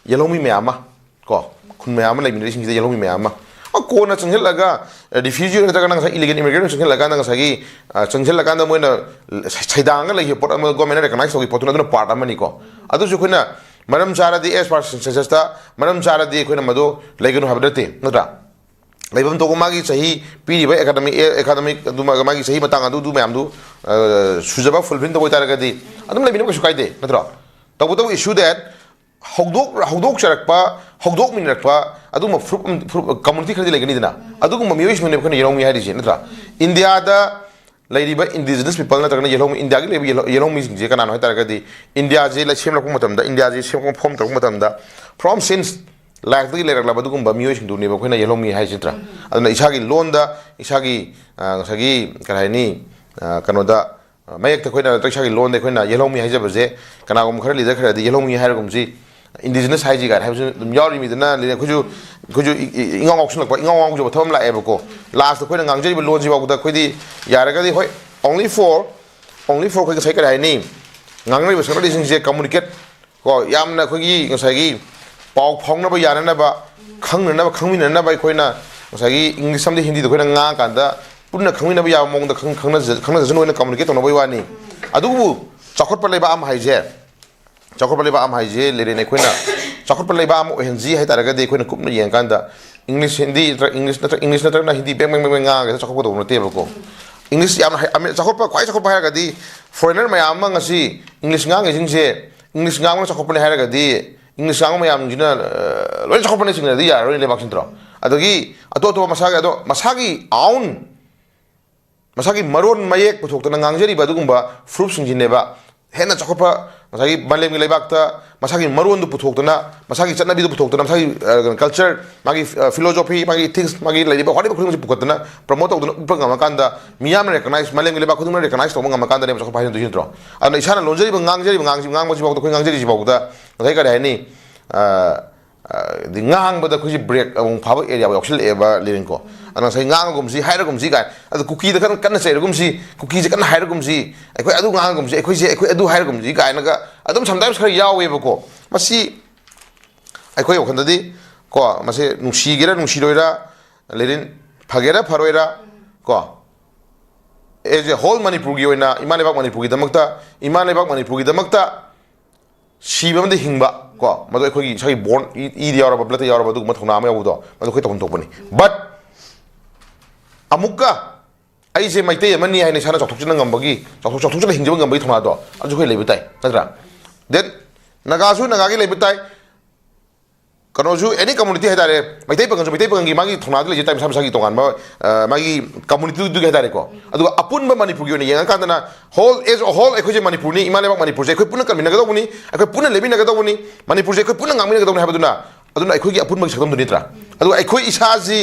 ꯌꯦꯜꯍꯧꯃꯤ ꯃꯌꯥꯝ ꯑꯃ ꯀꯣ, ꯈꯨꯟ ꯃꯌꯥꯝ ꯑꯃ ꯂꯩꯃꯤꯟꯅꯔꯤꯁꯤꯡꯁꯤꯗ ꯌꯦꯜꯍꯧꯃꯤ ꯃꯌꯥꯝ ꯑꯃ, ꯑ, ꯀꯣꯟꯅ ꯆꯪꯁꯤꯜꯂꯒ ꯔꯤꯐ꯭ꯌꯨꯖꯤ ꯅꯠꯇ꯭ꯔꯒ ꯅꯪ ꯉꯁꯥꯏ ꯏꯂꯤꯒꯦꯜ ꯏꯃꯤꯒ꯭ꯔꯦꯟ ꯆꯪꯁꯤꯜꯂꯀꯥꯟꯗ ꯉꯁꯥꯏꯒꯤ, ꯑ, ꯆꯪꯁꯤꯜꯂꯀꯥꯟꯗ ꯃꯣꯏꯅ ꯁꯩꯗꯥꯡꯉꯒ ꯂꯩꯈꯤꯕ ꯄꯣꯠ ꯑꯃ ꯒꯣꯔꯃꯦꯟꯅ ꯔꯦꯀꯒꯅꯥꯏꯁ ꯇꯧꯈꯤꯕ ꯄꯣꯠꯇꯨꯅ ꯑꯗꯨꯅ ꯄꯥꯔꯠ ꯑꯃꯅꯤꯀꯣ꯫ ꯑꯗꯨꯁꯨ ꯑꯩꯈꯣꯏꯅ ꯃꯔꯝ ꯆꯥꯔꯗꯤ, ꯑꯦꯁ ꯄꯥꯔ ꯁꯦꯟꯁꯁꯇ ꯃꯔꯝ ꯆꯥꯔꯗꯤ ꯑꯩꯈꯣꯏꯅ ꯃꯗꯨ ꯂꯩꯒꯅꯨ ꯍꯥꯏꯕ ꯅꯠꯇꯦ, ꯅꯠꯇ꯭ꯔꯥ? ꯂꯩꯐꯝ ꯊꯣꯛꯄ ꯃꯥꯒꯤ ꯆꯍꯤ ꯄꯤꯔꯤꯕ ꯑꯦꯀꯥꯗꯃꯤꯛ, ꯑꯦꯀꯥꯗꯃꯤꯛ ꯑꯗꯨ ꯃꯥꯒꯤ ꯆꯍꯤ ꯃꯇꯥꯡ ꯑꯗꯨ, ꯑꯗꯨ ꯃꯌꯥꯝꯗꯨ, ꯑ, ꯁꯨꯖꯕ, ꯐꯨꯜꯐꯤꯜ ꯇꯧꯕ ꯑꯣꯏꯇꯥꯔꯒꯗꯤ ꯑꯗꯨꯝ ꯂꯩꯃꯤꯟꯅꯕ ꯀꯩꯁꯨ ꯀꯥꯏꯗꯦ, ꯅꯠꯇ꯭ꯔꯣ? ꯇꯧꯕꯇꯕꯨ issue that ꯍꯧꯗꯣꯛ-, ꯍꯧꯗꯣꯛꯆꯔꯛꯄ, ꯍꯧꯗꯣꯛꯃꯤꯟꯅꯔꯛꯄ ꯑꯗꯨꯒꯨꯝꯕ ꯐꯨꯔꯨꯞ, ꯐꯨꯔꯨꯞ, ꯀꯝꯃꯨꯅꯤꯇꯤ ꯈꯔꯗꯤ ꯂꯩꯒꯅꯤꯗꯅ, ꯑꯗꯨꯒꯨꯝꯕ ꯃꯤꯑꯣꯏꯁꯤꯡꯗꯨꯅꯦꯕ ꯑꯩꯈꯣꯏꯅ ꯌꯦꯜꯍꯧꯃꯤ ꯍꯥꯏꯔꯤꯁꯦ, ꯅꯠꯇ꯭ꯔꯥ? ꯏꯟꯗꯤꯌꯥꯗ ꯂꯩꯔꯤꯕ ꯏꯟꯗꯤꯖꯤꯅꯁ ꯄꯤꯄꯜ ꯅꯠꯇ꯭ꯔꯒꯅ ꯌꯦꯜꯍꯧ-, ꯏꯟꯗꯤꯌꯥꯒꯤ ꯂꯩꯔꯤꯕ ꯌꯦꯜꯍꯧ-, ꯌꯦꯜꯍꯧꯃꯤꯁꯤꯡꯁꯦ ꯀꯅꯥꯅꯣ ꯍꯥꯏ ꯇꯥꯔꯒꯗꯤ, ꯏꯟꯗꯤꯌꯥꯁꯦ ꯂꯩ-, ꯁꯦꯝꯂꯛꯄ ꯃꯇꯝꯗ, ꯏꯟꯗꯤꯌꯥꯁꯦ ꯁꯦꯝꯂꯛꯄ, ꯐꯣꯝ ꯇꯧꯔꯛꯄ ꯃꯇꯝꯗ, from since ꯂꯥꯏꯔꯤꯛꯇꯒꯤ ꯂꯩꯔꯛꯂꯕ ꯑꯗꯨꯒꯨꯝꯕ ꯃꯤꯑꯣꯏꯁꯤꯡꯗꯨꯅꯦꯕ ꯑꯩꯈꯣꯏꯅ ꯌꯦꯜꯍꯧꯃꯤ ꯍꯥꯏꯁꯤ, ꯅꯠꯇ꯭ꯔꯥ? ꯑꯗꯨꯅ ꯏꯁꯥꯒꯤ ꯂꯣꯟꯗ, ꯏꯁꯥꯒꯤ, ꯑ, ꯉꯁꯥꯏꯒꯤ, ꯀꯔꯤ ꯍꯥꯏꯅꯤ, ꯑ, ꯀꯩꯅꯣꯗ, ꯑ, ꯃꯌꯦꯛꯇ ꯑꯩꯈꯣꯏꯅ ꯅꯠꯇ꯭ꯔꯒ ꯏꯁꯥꯒꯤ ꯂꯣꯟꯗ ꯑꯩꯈꯣꯏꯅ ꯌꯦꯜꯍꯧꯃꯤ ꯍꯥꯏꯖꯕꯁꯦ, ꯀꯅꯥꯒꯨꯝꯕ ꯈꯔ, ꯂꯤꯗꯔ ꯈꯔꯗꯤ ꯌꯦꯜꯍꯧꯃꯤ ꯍꯥꯏꯔꯒꯨꯝꯁꯤ, ꯏꯟꯗꯤꯖꯤꯅꯁ ꯍꯥꯏꯁꯤ ꯀꯥꯏꯅ ꯍꯥꯏꯕꯁꯨ ꯑꯗꯨꯝ ꯌꯥꯎꯔꯤꯃꯤꯗꯅ, ꯑꯗꯩ ꯑꯩꯈꯣꯏꯁꯨ, ꯑꯩꯈꯣꯏꯁꯨ ꯏ-, ꯏ-, ꯏꯉꯥꯎ ꯉꯥꯎꯁꯤꯜꯂꯛꯄ, ꯏꯉꯥꯎ ꯉꯥꯎꯖꯕ ꯊꯕꯛ ꯑꯃ ꯂꯥꯛꯑꯦꯕꯀꯣ꯫ ꯂꯥꯁꯇ ꯑꯩꯈꯣꯏꯅ ꯉꯥꯡꯖꯔꯤꯕ ꯂꯣꯟꯁꯤ ꯐꯥꯎꯕꯗ ꯑꯩꯈꯣꯏꯗꯤ ꯌꯥꯔꯒꯗꯤ, ꯍꯣꯏ, only for, only for ꯑꯩꯈꯣꯏ ꯉꯁꯥꯏ ꯀꯔꯤ ꯍꯥꯏꯅꯤ, ꯉꯥꯡꯅꯔꯤꯕ ꯁꯛꯅꯔꯤꯁꯤꯡꯁꯦ ꯀꯝꯃꯨꯅꯤꯀꯦꯠ ꯀꯣ, ꯌꯥꯝꯅ ꯑꯩꯈꯣꯏꯒꯤ ꯉꯁꯥꯏꯒꯤ ꯄꯥꯎ ꯐꯥꯎꯅꯕ ꯌꯥꯅꯅꯕ, ꯈꯪꯅꯅꯕ, ꯈꯪꯃꯤꯟꯅꯅꯕ ꯑꯩꯈꯣꯏꯅ ꯉꯁꯥꯏꯒꯤ ꯏꯪꯂꯤꯁ ꯑꯃꯗꯤ ꯍꯤꯟꯗꯤꯗ ꯑꯩꯈꯣꯏꯅ ꯉꯥꯡꯉꯀꯥꯟꯗ ꯄꯨꯟꯅ ꯈꯪꯃꯤꯟꯅꯕ ꯌꯥꯕ ꯃꯑꯣꯡꯗ ꯈꯪ-, ꯈꯪꯅꯖ-, ꯈꯪꯅꯖꯁꯅꯨ ꯍꯥꯏꯅ ꯀꯝꯃꯨꯅꯤꯀꯦꯠ ꯇꯧꯅꯕꯒꯤ ꯋꯥꯅꯤ꯫ ꯑꯗꯨꯕꯨ ꯆꯥꯎꯈꯠꯄ ꯂꯩꯕꯥꯛ ꯑꯃ ꯍꯥꯏꯁꯦ, ꯆꯥꯎꯈꯠꯄ ꯂꯩꯕꯥꯛ ꯑꯃ ꯍꯥꯏꯁꯦ ꯂꯩꯔꯦꯅꯦ, ꯑꯩꯈꯣꯏꯅ ꯆꯥꯎꯈꯠꯄ ꯂꯩꯕꯥꯛ ꯑꯃ ꯑꯣꯏꯍꯟꯁꯤ ꯍꯥꯏ ꯇꯥꯔꯒꯗꯤ ꯑꯩꯈꯣꯏꯅ ꯀꯨꯞꯅ ꯌꯦꯡꯉꯀꯥꯟꯗ ꯏꯪꯂꯤꯁ, ꯍꯤꯟꯗꯤ ꯅꯠꯇ꯭ꯔꯒ ꯏꯪꯂꯤꯁ ꯅꯠꯇ꯭ꯔ-, ꯏꯪꯂꯤꯁ ꯅꯠꯇ꯭ꯔꯒꯅ Hindi bank bank bank bank ꯉꯥꯡꯉꯒ ꯆꯥꯎꯈꯠꯀꯗꯧꯕ ꯅꯠꯇꯦꯕꯀꯣ꯫ ꯏꯪꯂꯤꯁ ꯌꯥꯝꯅ ꯍꯩ-, ꯑꯃ-, ꯆꯥꯎꯈꯠꯄ, ꯈ꯭ꯋꯥꯏ ꯆꯥꯎꯈꯠꯄ ꯍꯥꯏꯔꯒꯗꯤ ꯐꯣꯔꯦꯅꯔ ꯃꯌꯥꯝ ꯑꯃ ꯉꯁꯤ ꯏꯪꯂꯤꯁ ꯉꯥꯡꯉꯤꯁꯤꯡꯁꯦ, ꯏꯪꯂꯤꯁ ꯉꯥꯡꯕꯅ ꯆꯥꯎꯈꯠꯄꯅꯦ ꯍꯥꯏꯔꯒꯗꯤ ꯏꯪꯂꯤꯁ ꯉꯥꯡꯕ ꯃꯌꯥꯝꯁꯤꯅ, ꯑ, ꯂꯣꯏꯅ ꯆꯥꯎꯈꯠꯄꯅꯦ ꯆꯤꯡꯅꯔꯗꯤ ꯌꯥꯔꯔꯣꯏ ꯂꯩꯕꯥꯛꯁꯤ, ꯅꯠꯇ꯭ꯔꯣ? ꯑꯗꯒꯤ ꯑꯇꯣꯞ ꯑꯇꯣꯞꯄ ꯃꯁꯥꯒꯤ, ꯑꯗꯣ ꯃꯁꯥꯒꯤ ꯑꯥꯎꯟ ꯃꯁꯥꯒꯤ ꯃꯔꯣꯟ ꯃꯌꯦꯛ ꯄꯨꯊꯣꯛꯇꯅ ꯉꯥꯡꯖꯔꯤꯕ ꯑꯗꯨꯒꯨꯝꯕ ꯐꯨꯔꯨꯞꯁꯤꯡꯁꯤꯅꯦꯕ ꯍꯦꯟꯅ ꯆꯥꯎꯈꯠꯄ, ꯉꯁꯥꯏꯒꯤ ꯃꯥꯂꯦꯝꯒꯤ ꯂꯩꯕꯥꯛꯇ ꯃꯁꯥꯒꯤ ꯃꯔꯣꯟꯗꯨ ꯄꯨꯊꯣꯛꯇꯅ, ꯃꯁꯥꯒꯤ ꯆꯠꯅꯕꯤꯗꯨ ꯄꯨꯊꯣꯛꯇꯅ, ꯃꯁꯥꯒꯤ, ꯑ, ꯀꯩꯅꯣ, ꯀꯜꯆꯔ, ꯃꯥꯒꯤ, ꯑ, ꯐꯤꯂꯣꯖꯣꯐꯤ, ꯃꯥꯒꯤ ꯏꯊꯤꯛꯁ, ꯃꯥꯒꯤ ꯂꯩꯔꯤꯕ ꯍꯣꯠꯅꯔꯤꯕ ꯈꯨꯗꯤꯡꯃꯛꯁꯦ ꯄꯨꯈꯠꯇꯅ ꯄ꯭ꯔꯃꯣꯠ ꯇꯧꯗꯅ ꯎꯠꯄ ꯉꯝꯃꯀꯥꯟꯗ, ꯃꯤꯌꯥꯝꯅ ꯔꯦꯀꯒꯅꯥꯏꯁ, ꯃꯥꯂꯦꯝꯒꯤ ꯂꯩꯕꯥꯛ ꯈꯨꯗꯤꯡꯃꯛꯅ ꯔꯦꯀꯒꯅꯥꯏꯁ ꯇꯧꯕ ꯉꯝꯃꯀꯥꯟꯗꯅꯦꯕ ꯆꯥꯎꯈꯠꯄ ꯍꯥꯏꯗꯣꯏꯁꯤ, ꯅꯠꯇ꯭ꯔꯣ? ꯑꯗꯨꯅ ꯏꯁꯥꯅ ꯂꯣꯟꯖꯔꯤꯕ, ꯉꯥꯡꯖꯔꯤꯕ, ꯉꯥꯡ-, ꯉꯥꯡꯕꯁꯤꯐꯥꯎꯗ, ꯑꯩꯈꯣꯏ ꯉꯥꯡꯖꯔꯤꯁꯤꯐꯥꯎꯗ ꯉꯁꯥꯏ ꯀꯔꯤ ꯍꯥꯏꯅꯤ, ꯑ, ꯑꯗꯩ ꯉꯥꯡꯕꯗ ꯑꯩꯈꯣꯏꯁꯦ ꯕ꯭ꯔꯦꯛ ꯑꯃꯨꯛ ꯐꯥꯕ ꯑꯦꯔꯤꯌꯥ ꯌꯥꯎꯁꯤꯜꯂꯛꯑꯦꯕ ꯂꯤꯔꯤꯟꯀꯣ꯫ ꯑꯗ ꯉꯁꯥꯏ ꯉꯥꯡꯉꯒꯨꯝꯁꯤ, ꯍꯥꯏꯔꯒꯨꯝꯁꯤ ꯀꯥꯏ, ꯑꯗ ꯀꯨꯀꯤꯗ ꯈꯔ ꯀꯟꯅ ꯆꯩꯔꯒꯨꯝꯁꯤ, ꯀꯨꯀꯤꯁꯦ ꯀꯟꯅ ꯍꯥꯏꯔꯒꯨꯝꯁꯤ, ꯑꯩꯈꯣꯏ ꯑꯗꯨ ꯉꯥꯡꯉꯒꯨꯝꯁꯤ, ꯑꯩꯈꯣꯏꯁꯦ ꯑꯩꯈꯣꯏ ꯑꯗꯨ ꯍꯥꯏꯔꯒꯨꯝꯁꯤ ꯀꯥꯏꯅꯒ ꯑꯗꯨꯝ ꯁꯝꯇꯥꯏꯝꯁ ꯈꯔ ꯌꯥꯎꯋꯦꯕꯀꯣ꯫ ꯃꯁꯤ ꯑꯩꯈꯣꯏ ꯋꯥꯈꯜꯗꯗꯤ ꯀꯣ, ꯃꯁꯤ ꯅꯨꯡꯁꯤꯒꯦꯔꯥ ꯅꯨꯡꯁꯤꯔꯣꯏꯔꯥ, ꯂꯤꯔꯤꯟ ꯐꯒꯦꯔꯥ ꯐꯔꯣꯏꯔꯥ ꯀꯣ, ꯑꯦꯖ ꯑꯦ ꯍꯣꯜ ꯃꯅꯤꯄꯨꯔꯒꯤ ꯑꯣꯏꯅ ꯏꯃꯥ ꯂꯩꯕꯥꯛ ꯃꯅꯤꯄꯨꯔꯒꯤꯗꯃꯛꯇ, ꯏꯃꯥ ꯂꯩꯕꯥꯛ ꯃꯅꯤꯄꯨꯔꯒꯤꯗꯃꯛꯇ ꯁꯤꯕ ꯑꯃꯗꯤ ꯍꯤꯡꯕ ꯀꯣ, ꯃꯗꯨ ꯑꯩꯈꯣꯏꯒꯤ ꯏꯁꯥꯒꯤ ꯕꯣꯔꯟ ꯏꯗ ꯌꯥꯎꯔꯕ, ꯕ꯭ꯂꯠꯇ ꯌꯥꯎꯔꯕ ꯑꯗꯨꯒꯨꯝꯕ ꯊꯧꯅꯥ ꯑꯃ ꯌꯥꯎꯕꯗꯣ, ꯃꯗꯨ ꯑꯩꯈꯣꯏ ꯇꯧꯐꯝ ꯊꯣꯛꯄꯅꯤ꯫ ꯕꯠ ꯑꯃꯨꯛꯀ ꯑꯩꯁꯦ ꯃꯩꯇꯩ ꯑꯃꯅꯤ ꯍꯥꯏꯅ ꯏꯁꯥꯅ ꯆꯥꯎꯊꯣꯛꯆꯅ ꯉꯝꯕꯒꯤ, ꯆꯥꯎꯊꯣꯛ ꯆꯥꯎꯊꯣꯛꯆꯅ ꯍꯤꯡꯖꯕ ꯉꯝꯕꯒꯤ ꯊꯧꯅꯥꯗꯣ ꯑꯗꯨꯁꯨ ꯑꯩꯈꯣꯏ ꯂꯩꯕ ꯇꯥꯏ, ꯅꯠꯇ꯭ꯔꯥ? ꯗꯦꯟ ꯅꯥꯒꯥꯁꯨ ꯅꯥꯒꯥꯒꯤ ꯂꯩꯕ ꯇꯥꯏ, ꯀꯩꯅꯣꯁꯨ ꯑꯦꯅꯤ ꯀꯝꯃꯨꯅꯤꯇꯤ ꯍꯥꯏꯇꯥꯔꯦ, ꯃꯩꯇꯩ ꯄꯥꯉꯜꯁꯨ ꯃꯩꯇꯩ ꯄꯥꯉꯜꯒꯤ ꯃꯥꯒꯤ ꯊꯧꯅꯥꯗ ꯂꯩꯖ ꯇꯥꯏ, ꯃꯁꯥ ꯃꯁꯥꯒꯤ ꯇꯣꯉꯥꯟꯕ ꯑ, ꯃꯥꯒꯤ ꯀꯝꯃꯨꯅꯤꯇꯤꯗꯨꯒꯤ ꯍꯥꯏꯇꯥꯔꯦꯀꯣ꯫ ꯑꯗꯨꯒ ꯑꯄꯨꯟꯕ ꯃꯅꯤꯄꯨꯔꯒꯤ ꯑꯣꯏꯅ ꯌꯦꯡꯉꯀꯥꯟꯗꯅ ꯍꯣꯜ ꯑꯦꯖ ꯑ ꯍꯣꯜ ꯑꯩꯈꯣꯏꯁꯦ ꯃꯅꯤꯄꯨꯔꯅꯤ, ꯏꯃꯥ ꯂꯩꯕꯥꯛ ꯃꯅꯤꯄꯨꯔꯁꯦ ꯑꯩꯈꯣꯏ ꯄꯨꯟꯅ ꯀꯟꯃꯤꯟꯅꯒꯗꯧꯕꯅꯤ, ꯑꯩꯈꯣꯏ ꯄꯨꯟꯅ ꯂꯩꯃꯤꯟꯅꯒꯗꯧꯕꯅꯤ, ꯃꯅꯤꯄꯨꯔꯁꯦ ꯑꯩꯈꯣꯏ ꯄꯨꯟꯅ ꯉꯥꯡꯃꯤꯟꯅꯒꯗꯧꯕꯅꯤ ꯍꯥꯏꯕꯗꯨꯅ, ꯑꯗꯨꯅ ꯑꯩꯈꯣꯏꯒꯤ ꯑꯄꯨꯟꯕꯒꯤ ꯁꯛꯇꯝꯗꯨ ꯅꯠꯇ꯭ꯔꯥ? ꯑꯗꯨꯒ ꯑꯩꯈꯣꯏ ꯏꯁꯥꯁꯤ,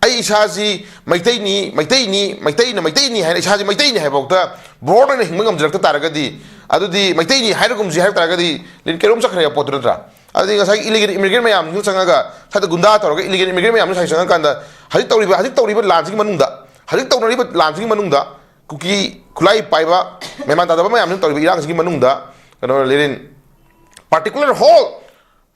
ꯑꯩ ꯏꯁꯥꯁꯤ ꯃꯩꯇꯩꯅꯤ, ꯃꯩꯇꯩꯅꯤ, ꯃꯩꯇꯩꯅ ꯃꯩꯇꯩꯅꯤ ꯍꯥꯏꯅ ꯏꯁꯥꯁꯤ ꯃꯩꯇꯩꯅꯤ ꯍꯥꯏꯕꯐꯥꯎꯗ ꯕ꯭ꯔꯣꯗ ꯑꯣꯏꯅ ꯍꯤꯡꯕ ꯉꯝꯖꯔꯛꯇ ꯇꯥꯔꯒꯗꯤ, ꯑꯗꯨꯗꯤ ꯃꯩꯇꯩꯅꯤ ꯍꯥꯏꯔꯒꯨꯝꯁꯤ ꯍꯥꯏꯕ ꯇꯥꯔꯒꯗꯤ ꯂꯤꯟ ꯀꯩꯔꯣꯝ ꯆꯠꯈ꯭ꯔꯦ ꯄꯣꯠꯇꯨ ꯅꯠꯇ꯭ꯔꯥ? ꯑꯗꯨꯗꯤ ꯉꯁꯥꯏꯒꯤ ꯏꯂꯤꯒꯦꯜ ꯏꯃꯤꯒ꯭ꯔꯦꯟ ꯃꯌꯥꯝꯁꯤꯅ ꯆꯪꯉꯒ, ꯁ꯭ꯋꯥꯏꯗ ꯒꯨꯟꯗꯥ ꯇꯧꯔꯒ ꯏꯂꯤꯒꯦꯜ ꯏꯃꯤꯒ꯭ꯔꯦꯟ ꯃꯌꯥꯝꯁꯤꯅ ꯁ꯭ꯋꯥꯏꯗ ꯆꯪꯉꯀꯥꯟꯗ ꯍꯧꯖꯤꯛ ꯇꯧꯔꯤꯕ, ꯍꯧꯖꯤꯛ ꯇꯧꯔꯤꯕ ꯂꯥꯟꯁꯤꯒꯤ ꯃꯅꯨꯡꯗ, ꯍꯧꯖꯤꯛ ꯇꯧꯅꯔꯤꯕ ꯂꯥꯟꯁꯤꯒꯤ ꯃꯅꯨꯡꯗ ꯀꯨꯀꯤ ꯈꯨꯠꯂꯥꯏ ꯄꯥꯏꯕ ꯃꯦꯃꯥꯟ ꯇꯥꯗꯕ ꯃꯌꯥꯝꯁꯤꯅ ꯇꯧꯔꯤꯕ ꯏꯔꯥꯡꯁꯤꯒꯤ ꯃꯅꯨꯡꯗ ꯀꯩꯅꯣ ꯂꯤꯔꯤꯟ ꯄꯥꯔꯇꯤꯀꯨꯂꯔ ꯍꯣꯜ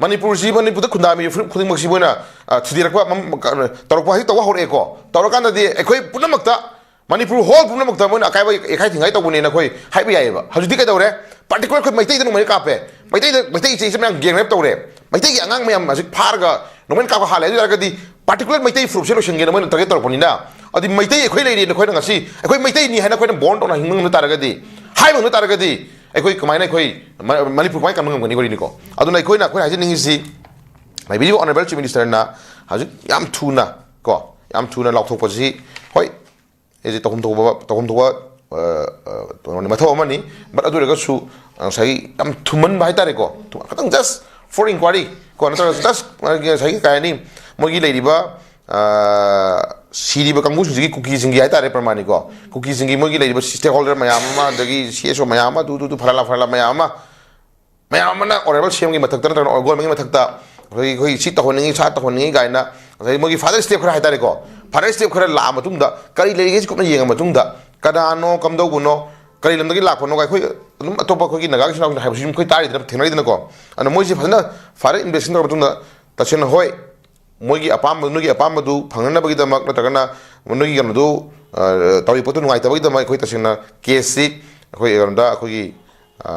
ꯃꯅꯤꯄꯨꯔꯁꯤ, ꯃꯅꯤꯄꯨꯔꯗ ꯈꯨꯟꯗꯥꯃꯤꯕ ꯐꯨꯔꯨꯞ ꯈꯨꯗꯤꯡꯃꯛꯁꯤ ꯃꯣꯏꯅ, ꯑ, ꯊꯨꯗꯦꯔꯛꯄ ꯃꯝ-, ꯀ-, ꯇꯧꯔꯛꯄ ꯍꯧꯖꯤꯛ ꯇꯧꯕ ꯍꯧꯔꯛꯑꯦꯀꯣ꯫ ꯇꯧꯔꯀꯥꯟꯗꯗꯤ ꯑꯩꯈꯣꯏ ꯄꯨꯝꯅꯃꯛꯇ, ꯃꯅꯤꯄꯨꯔ ꯍꯣꯜ ꯄꯨꯝꯅꯃꯛꯇ ꯃꯣꯏꯅ ꯑꯀꯥꯏꯕ ꯌꯩꯈꯥꯏ ꯊꯤꯡꯒꯥꯏ ꯇꯧꯕꯅꯦꯅ ꯑꯩꯈꯣꯏ ꯍꯥꯏꯕ ꯌꯥꯏꯑꯕ꯫ ꯍꯧꯖꯤꯛꯇꯤ ꯀꯩꯗꯧꯔꯦ? ꯄꯥꯔꯇꯤꯀꯨꯂꯔ ꯑꯩꯈꯣꯏ ꯃꯩꯇꯩꯗ ꯅꯣꯡꯃꯩꯅ ꯀꯥꯞꯄꯦ, ꯃꯩꯇꯩꯗ, ꯃꯩꯇꯩ ꯏꯆꯦ ꯏꯆꯦ ꯃꯌꯥꯝ ꯒꯦꯡ ꯔꯦꯞ ꯇꯧꯔꯦ, ꯃꯩꯇꯩꯒꯤ ꯑꯉꯥꯡ ꯃꯌꯥꯝ ꯍꯧꯖꯤꯛ ꯐꯥꯔꯒ ꯅꯣꯡꯃꯩꯅ ꯀꯥꯞꯄ ꯍꯥꯠꯂꯦ꯫ ꯑꯗꯨ ꯑꯣꯏꯔꯒꯗꯤ ꯄꯥꯔꯇꯤꯀꯨꯂꯔ ꯃꯩꯇꯩ ꯐꯨꯔꯨꯞꯁꯦ ꯂꯣꯏꯁꯤꯟꯒꯦꯅ ꯃꯣꯏꯅ ꯇꯥꯔꯒꯦꯠ ꯇꯧꯔꯛꯄꯅꯤꯅ, ꯑꯗꯨꯗꯤ ꯃꯩꯇꯩ ꯑꯩꯈꯣꯏ ꯂꯩꯔꯤꯅ ꯑꯩꯈꯣꯏꯅ ꯉꯁꯤ ꯑꯩꯈꯣꯏ ꯃꯩꯇꯩꯅꯤ ꯍꯥꯏꯅ ꯑꯩꯈꯣꯏꯅ ꯕꯣꯔꯟ ꯇꯧꯅ ꯍꯤꯡꯕ ꯉꯝꯕ ꯇꯥꯔꯒꯗꯤ, ꯍꯥꯏꯕ ꯉꯝꯕ ꯇꯥꯔꯒꯗꯤ, ꯑꯩꯈꯣꯏ ꯀꯃꯥꯏꯅ ꯑꯩꯈꯣꯏ ꯃ-, ꯃꯅꯤꯄꯨꯔ ꯀꯃꯥꯏꯅ ꯀꯟꯕ ꯉꯝꯒꯅꯤ ꯋꯥꯔꯤꯅꯤꯀꯣ? ꯑꯗꯨꯅ ꯑꯩꯈꯣꯏꯅ, ꯑꯩꯈꯣꯏꯅ ꯍꯥꯏꯖꯅꯤꯡꯉꯤꯁꯤ, ꯂꯩꯕꯤꯔꯤꯕ ꯑꯣꯅꯔꯦꯕꯜ ꯆꯤꯐ ꯃꯤꯅꯤꯁꯇꯔꯅ ꯍꯧꯖꯤꯛ ꯌꯥꯝ ꯊꯨꯅ ꯀꯣ, ꯌꯥꯝ ꯊꯨꯅ ꯂꯥꯎꯊꯣꯛꯄꯁꯤ, ꯍꯣꯏ, ꯑꯩꯁꯦ ꯇꯧꯐꯝ ꯊꯣꯛꯄ, ꯇꯧꯐꯝ ꯊꯣꯛꯄ, ꯑ, ꯑ, ꯀꯩꯅꯣꯅꯤ, ꯃꯊꯧ ꯑꯃꯅꯤ꯫ ꯕꯠ ꯑꯗꯨ ꯑꯣꯏꯔꯒꯁꯨ, ꯑ, ꯉꯁꯥꯏꯒꯤ ꯌꯥꯝ ꯊꯨꯃꯟꯕ ꯍꯥꯏꯇꯥꯔꯦꯀꯣ, ꯊꯨ-, ꯈꯤꯇꯪ just for inquiry ꯀꯣ, ꯅꯠꯇ꯭ꯔꯒ just ꯉꯁꯥꯏꯒꯤ ꯀꯩ ꯍꯥꯏꯅꯤ, ꯃꯣꯏꯒꯤ ꯂꯩꯔꯤꯕ, ꯑ, ꯁꯤꯔꯤꯕ ꯀꯥꯡꯕꯨꯁꯤꯡꯁꯤꯒꯤ, ꯀꯨꯀꯤꯁꯤꯡꯒꯤ ꯍꯥꯏꯇꯥꯔꯦ, ꯄ꯭ꯔꯃꯥꯅꯤꯀꯣ, ꯀꯨꯀꯤꯁꯤꯡꯒꯤ ꯃꯣꯏꯒꯤ ꯂꯩꯔꯤꯕ ꯁ꯭ꯇꯦꯛ ꯍꯣꯜꯗꯔ ꯃꯌꯥꯝ ꯑꯃ, ꯑꯗꯒꯤ ꯁꯤ ꯑꯦꯁ ꯑꯣ ꯃꯌꯥꯝ ꯑꯃ, ꯑꯗꯨ, ꯑꯗꯨ, ꯑꯗꯨ, ꯐꯔꯥ ꯂꯥ, ꯐꯔꯥ ꯂꯥ ꯃꯌꯥꯝ ꯑꯃ, ꯃꯌꯥꯝ ꯑꯃꯅ ꯑꯣꯅꯔꯦꯕꯜ ꯁꯤ ꯑꯦꯝꯒꯤ ꯃꯊꯛꯇ ꯅꯠꯇ꯭ꯔꯒꯅ ꯒꯣꯔꯃꯦꯟꯒꯤ ꯃꯊꯛꯇ ꯑꯩꯈꯣꯏ ꯑꯩꯈꯣꯏ ꯁꯤ ꯇꯧꯍꯟꯅꯤꯡꯉꯤ, ꯁꯥ ꯇꯧꯍꯟꯅꯤꯡꯉꯤ ꯀꯥꯏꯅ ꯉꯁꯥꯏ ꯃꯣꯏꯒꯤ ꯐꯥꯗꯔ ꯁ꯭ꯇꯦꯞ ꯈꯔ ꯍꯥꯏꯇꯥꯔꯦꯀꯣ, ꯐꯥꯗꯔ ꯁ꯭ꯇꯦꯞ ꯈꯔ ꯂꯥꯛꯑ ꯃꯇꯨꯡꯗ ꯀꯔꯤ ꯂꯩꯔꯤꯒꯦ ꯁꯤ ꯀꯨꯞꯅ ꯌꯦꯡꯉ ꯃꯇꯨꯡꯗ ꯀꯅꯥꯅꯣ, ꯀꯝꯗꯧꯕꯅꯣ, ꯀꯔꯤ ꯂꯝꯗꯒꯤ ꯂꯥꯛꯄꯅꯣ, ꯑꯩꯈꯣꯏ ꯑꯗꯨꯝ ꯑꯇꯣꯞꯄ ꯑꯩꯈꯣꯏꯒꯤ ꯅꯥꯒꯥꯒꯤ ꯏꯆꯤꯟ ꯏꯅꯥꯎꯁꯤꯡꯅ ꯍꯥꯏꯕꯁꯤ ꯑꯩꯈꯣꯏ ꯇꯥꯔꯤꯗꯅ, ꯊꯦꯡꯅꯔꯤꯗꯅꯀꯣ꯫ ꯑꯗꯨꯅ ꯃꯣꯏꯁꯤ ꯐꯖꯅ ꯐꯥꯗꯔ ꯏꯟꯚꯦꯁꯇꯤꯒꯦꯁꯟ ꯇꯧꯔ ꯃꯇꯨꯡꯗ ꯇꯁꯦꯡꯅ ꯍꯣꯏ, ꯃꯣꯏꯒꯤ ꯑꯄꯥꯝꯕ, ꯅꯣꯏꯒꯤ ꯑꯄꯥꯝꯕꯗꯨ ꯐꯪꯅꯅꯕꯒꯤꯗꯃꯛ ꯅꯠꯇ꯭ꯔꯒꯅ ꯅꯣꯏꯒꯤ ꯀꯩꯅꯣꯗꯨ, ꯑ, ꯇꯧꯔꯤ ꯄꯣꯠꯇꯨ ꯅꯨꯡꯉꯥꯏꯇꯕꯒꯤꯗꯃꯛ ꯑꯩꯈꯣꯏ ꯇꯁꯦꯡꯅ ꯀꯦꯁꯁꯤ ꯑꯩꯈꯣꯏ ꯀꯩꯅꯣꯗ ꯑꯩꯈꯣꯏꯒꯤ, ꯑ,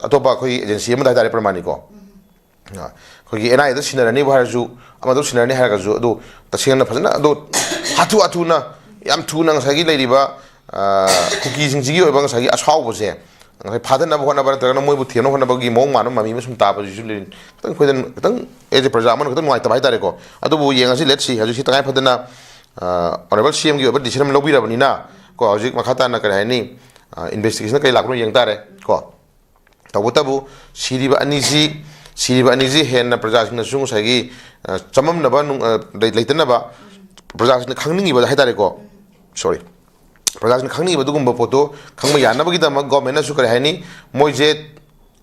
ꯑꯇꯣꯞꯄ ꯑꯩꯈꯣꯏꯒꯤ ꯑꯦꯖꯦꯟꯁꯤ ꯑꯃꯗ ꯍꯥꯏꯇꯥꯔꯦ, ꯄ꯭ꯔꯃꯥꯅꯤꯀꯣ꯫ ꯑ, ꯑꯩꯈꯣꯏꯒꯤ ꯑꯦꯟ ꯑꯥꯏ ꯑꯦꯗ ꯁꯤꯟꯅꯔꯅꯤꯕꯨ ꯍꯥꯏꯔꯁꯨ, ꯑꯃꯗ ꯁꯤꯟꯅꯔꯅꯤ ꯍꯥꯏꯔꯒꯁꯨ, ꯑꯗꯨ ꯇꯁꯦꯡꯅ ꯐꯖꯅ ꯑꯗꯨ ꯍꯥꯊꯨ ꯍꯥꯊꯨꯅ, ꯌꯥꯝ ꯊꯨꯅ ꯉꯁꯥꯏꯒꯤ ꯂꯩꯔꯤꯕ, ꯑ, ꯀꯨꯀꯤꯁꯤꯡꯁꯤꯒꯤ ꯑꯣꯏꯕ ꯉꯁꯥꯏꯒꯤ ꯑꯁꯥꯎꯕꯁꯦ ꯉꯁꯥꯏ ꯐꯥꯗꯅꯕ ꯍꯣꯠꯅꯕ ꯅꯠꯇ꯭ꯔꯒꯅ ꯃꯣꯏꯕꯨ ꯊꯦꯝꯅꯕ ꯍꯣꯠꯅꯕꯒꯤ ꯃꯑꯣꯡ ꯃꯥꯟꯕ ꯃꯃꯤ ꯑꯃ ꯁꯨꯝ ꯇꯥꯕꯁꯤꯁꯨ ꯂꯩ꯫ ꯈꯤꯇꯪ ꯑꯩꯈꯣꯏꯗ ꯈꯤꯇꯪ, ꯑꯦꯖ ꯑꯦ ꯄ꯭ꯔꯖꯥ ꯑꯃꯅ ꯈꯤꯇꯪ ꯅꯨꯡꯉꯥꯏꯇꯕ ꯍꯥꯏꯇꯥꯔꯦꯀꯣ꯫ ꯑꯗꯨꯕꯨ ꯌꯦꯡꯉꯁꯤ, ꯂꯦꯠꯁꯤ꯫ ꯍꯧꯖꯤꯛꯁꯤ ꯇꯉꯥꯏ ꯐꯗꯅ, ꯑ, ꯑꯣꯅꯔꯦꯕꯜ ꯁꯤ ꯑꯦꯝꯒꯤ ꯑꯣꯏꯕ ꯗꯤꯁꯤꯖꯟ ꯑꯃ ꯂꯧꯕꯤꯔꯕꯅꯤꯅ ꯀꯣ, ꯍꯧꯖꯤꯛ ꯃꯈꯥ ꯇꯥꯅ ꯀꯔꯤ ꯍꯥꯏꯅꯤ, ꯑ, ꯏꯟꯚꯦꯁꯇꯤꯒꯦꯁꯟ ꯀꯔꯤ ꯂꯥꯛꯄꯅꯣ ꯌꯦꯡ ꯇꯥꯔꯦ ꯀꯣ꯫ ꯇꯧꯕꯇꯕꯨ ꯁꯤꯔꯤꯕ ꯑꯅꯤꯁꯤ, ꯁꯤꯔꯤꯕ ꯑꯅꯤꯁꯤ ꯍꯦꯟꯅ ꯄ꯭ꯔꯖꯥꯁꯤꯡꯅꯁꯨ ꯉꯁꯥꯏꯒꯤ, ꯑ, ꯆꯃꯝꯅꯕ ꯅꯨꯡ-, ꯑ, ꯂꯩ-, ꯂꯩꯇꯅꯕ ꯄ꯭ꯔꯖꯥꯁꯤꯡꯅ ꯈꯪꯅꯤꯡꯉꯤꯕ ꯍꯥꯏꯇꯥꯔꯦꯀꯣ, ꯁꯣꯔꯤ, ꯄ꯭ꯔꯖꯥꯁꯤꯡꯅ ꯈꯪꯅꯤꯡꯉꯤꯕ ꯑꯗꯨꯒꯨꯝꯕ ꯄꯣꯠꯇꯣ ꯈꯪꯕ ꯌꯥꯅꯕꯒꯤꯗꯃꯛ ꯒꯣꯔꯃꯦꯟꯅꯁꯨ ꯀꯔꯤ ꯍꯥꯏꯅꯤ, ꯃꯣꯏꯁꯦ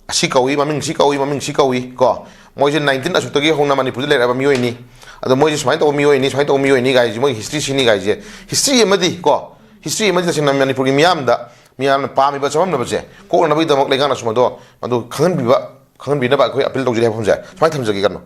ꯑꯁꯤ ꯀꯧꯏ, ꯃꯃꯤꯡ ꯁꯤ ꯀꯧꯏ, ꯃꯃꯤꯡ ꯁꯤ ꯀꯧꯏ ꯀꯣ, ꯃꯣꯏꯁꯦ ꯅꯥꯏꯟꯇꯤꯟ ꯑꯁꯨꯛꯇꯒꯤ ꯍꯧꯅ ꯃꯅꯤꯄꯨꯔꯗ ꯂꯩꯔꯛꯑꯕ ꯃꯤꯑꯣꯏꯅꯤ, ꯑꯗꯣ ꯃꯣꯏꯁꯦ ꯁꯨꯃꯥꯏꯅ ꯇꯧꯕ ꯃꯤꯑꯣꯏꯅꯤ, ꯁꯨꯃꯥꯏꯅ ꯇꯧꯕ ꯃꯤꯑꯣꯏꯅꯤ ꯀꯥꯏꯁꯦ, ꯃꯣꯏꯒꯤ ꯍꯤꯁꯇ꯭ꯔꯤ ꯁꯤꯅꯤ ꯀꯥꯏꯁꯦ, ꯍꯤꯁꯇ꯭ꯔꯤ ꯑꯃꯗꯤ ꯀꯣ, ꯍꯤꯁꯇ꯭ꯔꯤ ꯑꯃꯗꯤ ꯇꯁꯦꯡꯅ ꯃꯅꯤꯄꯨꯔꯒꯤ ꯃꯤꯌꯥꯝꯗ, ꯃꯤꯌꯥꯝꯅ ꯄꯥꯝꯃꯤꯕ ꯆꯃꯝꯅꯕꯁꯦ ꯀꯣꯛꯅꯕꯒꯤꯗꯃꯛ ꯂꯩꯉꯥꯛꯅꯁꯨ ꯃꯗꯣ, ꯃꯗꯨ ꯈꯪꯍꯟꯕꯤꯕ, ꯈꯪꯍꯟꯕꯤꯅꯕ ꯑꯩꯈꯣꯏ ꯑꯄꯤꯜ ꯇꯧꯖꯔꯤ ꯍꯥꯏꯕ ꯋꯥꯐꯝꯁꯦ ꯁꯨꯃꯥꯏꯅ ꯊꯝꯖꯒꯦ꯫ ꯀꯩꯅꯣ,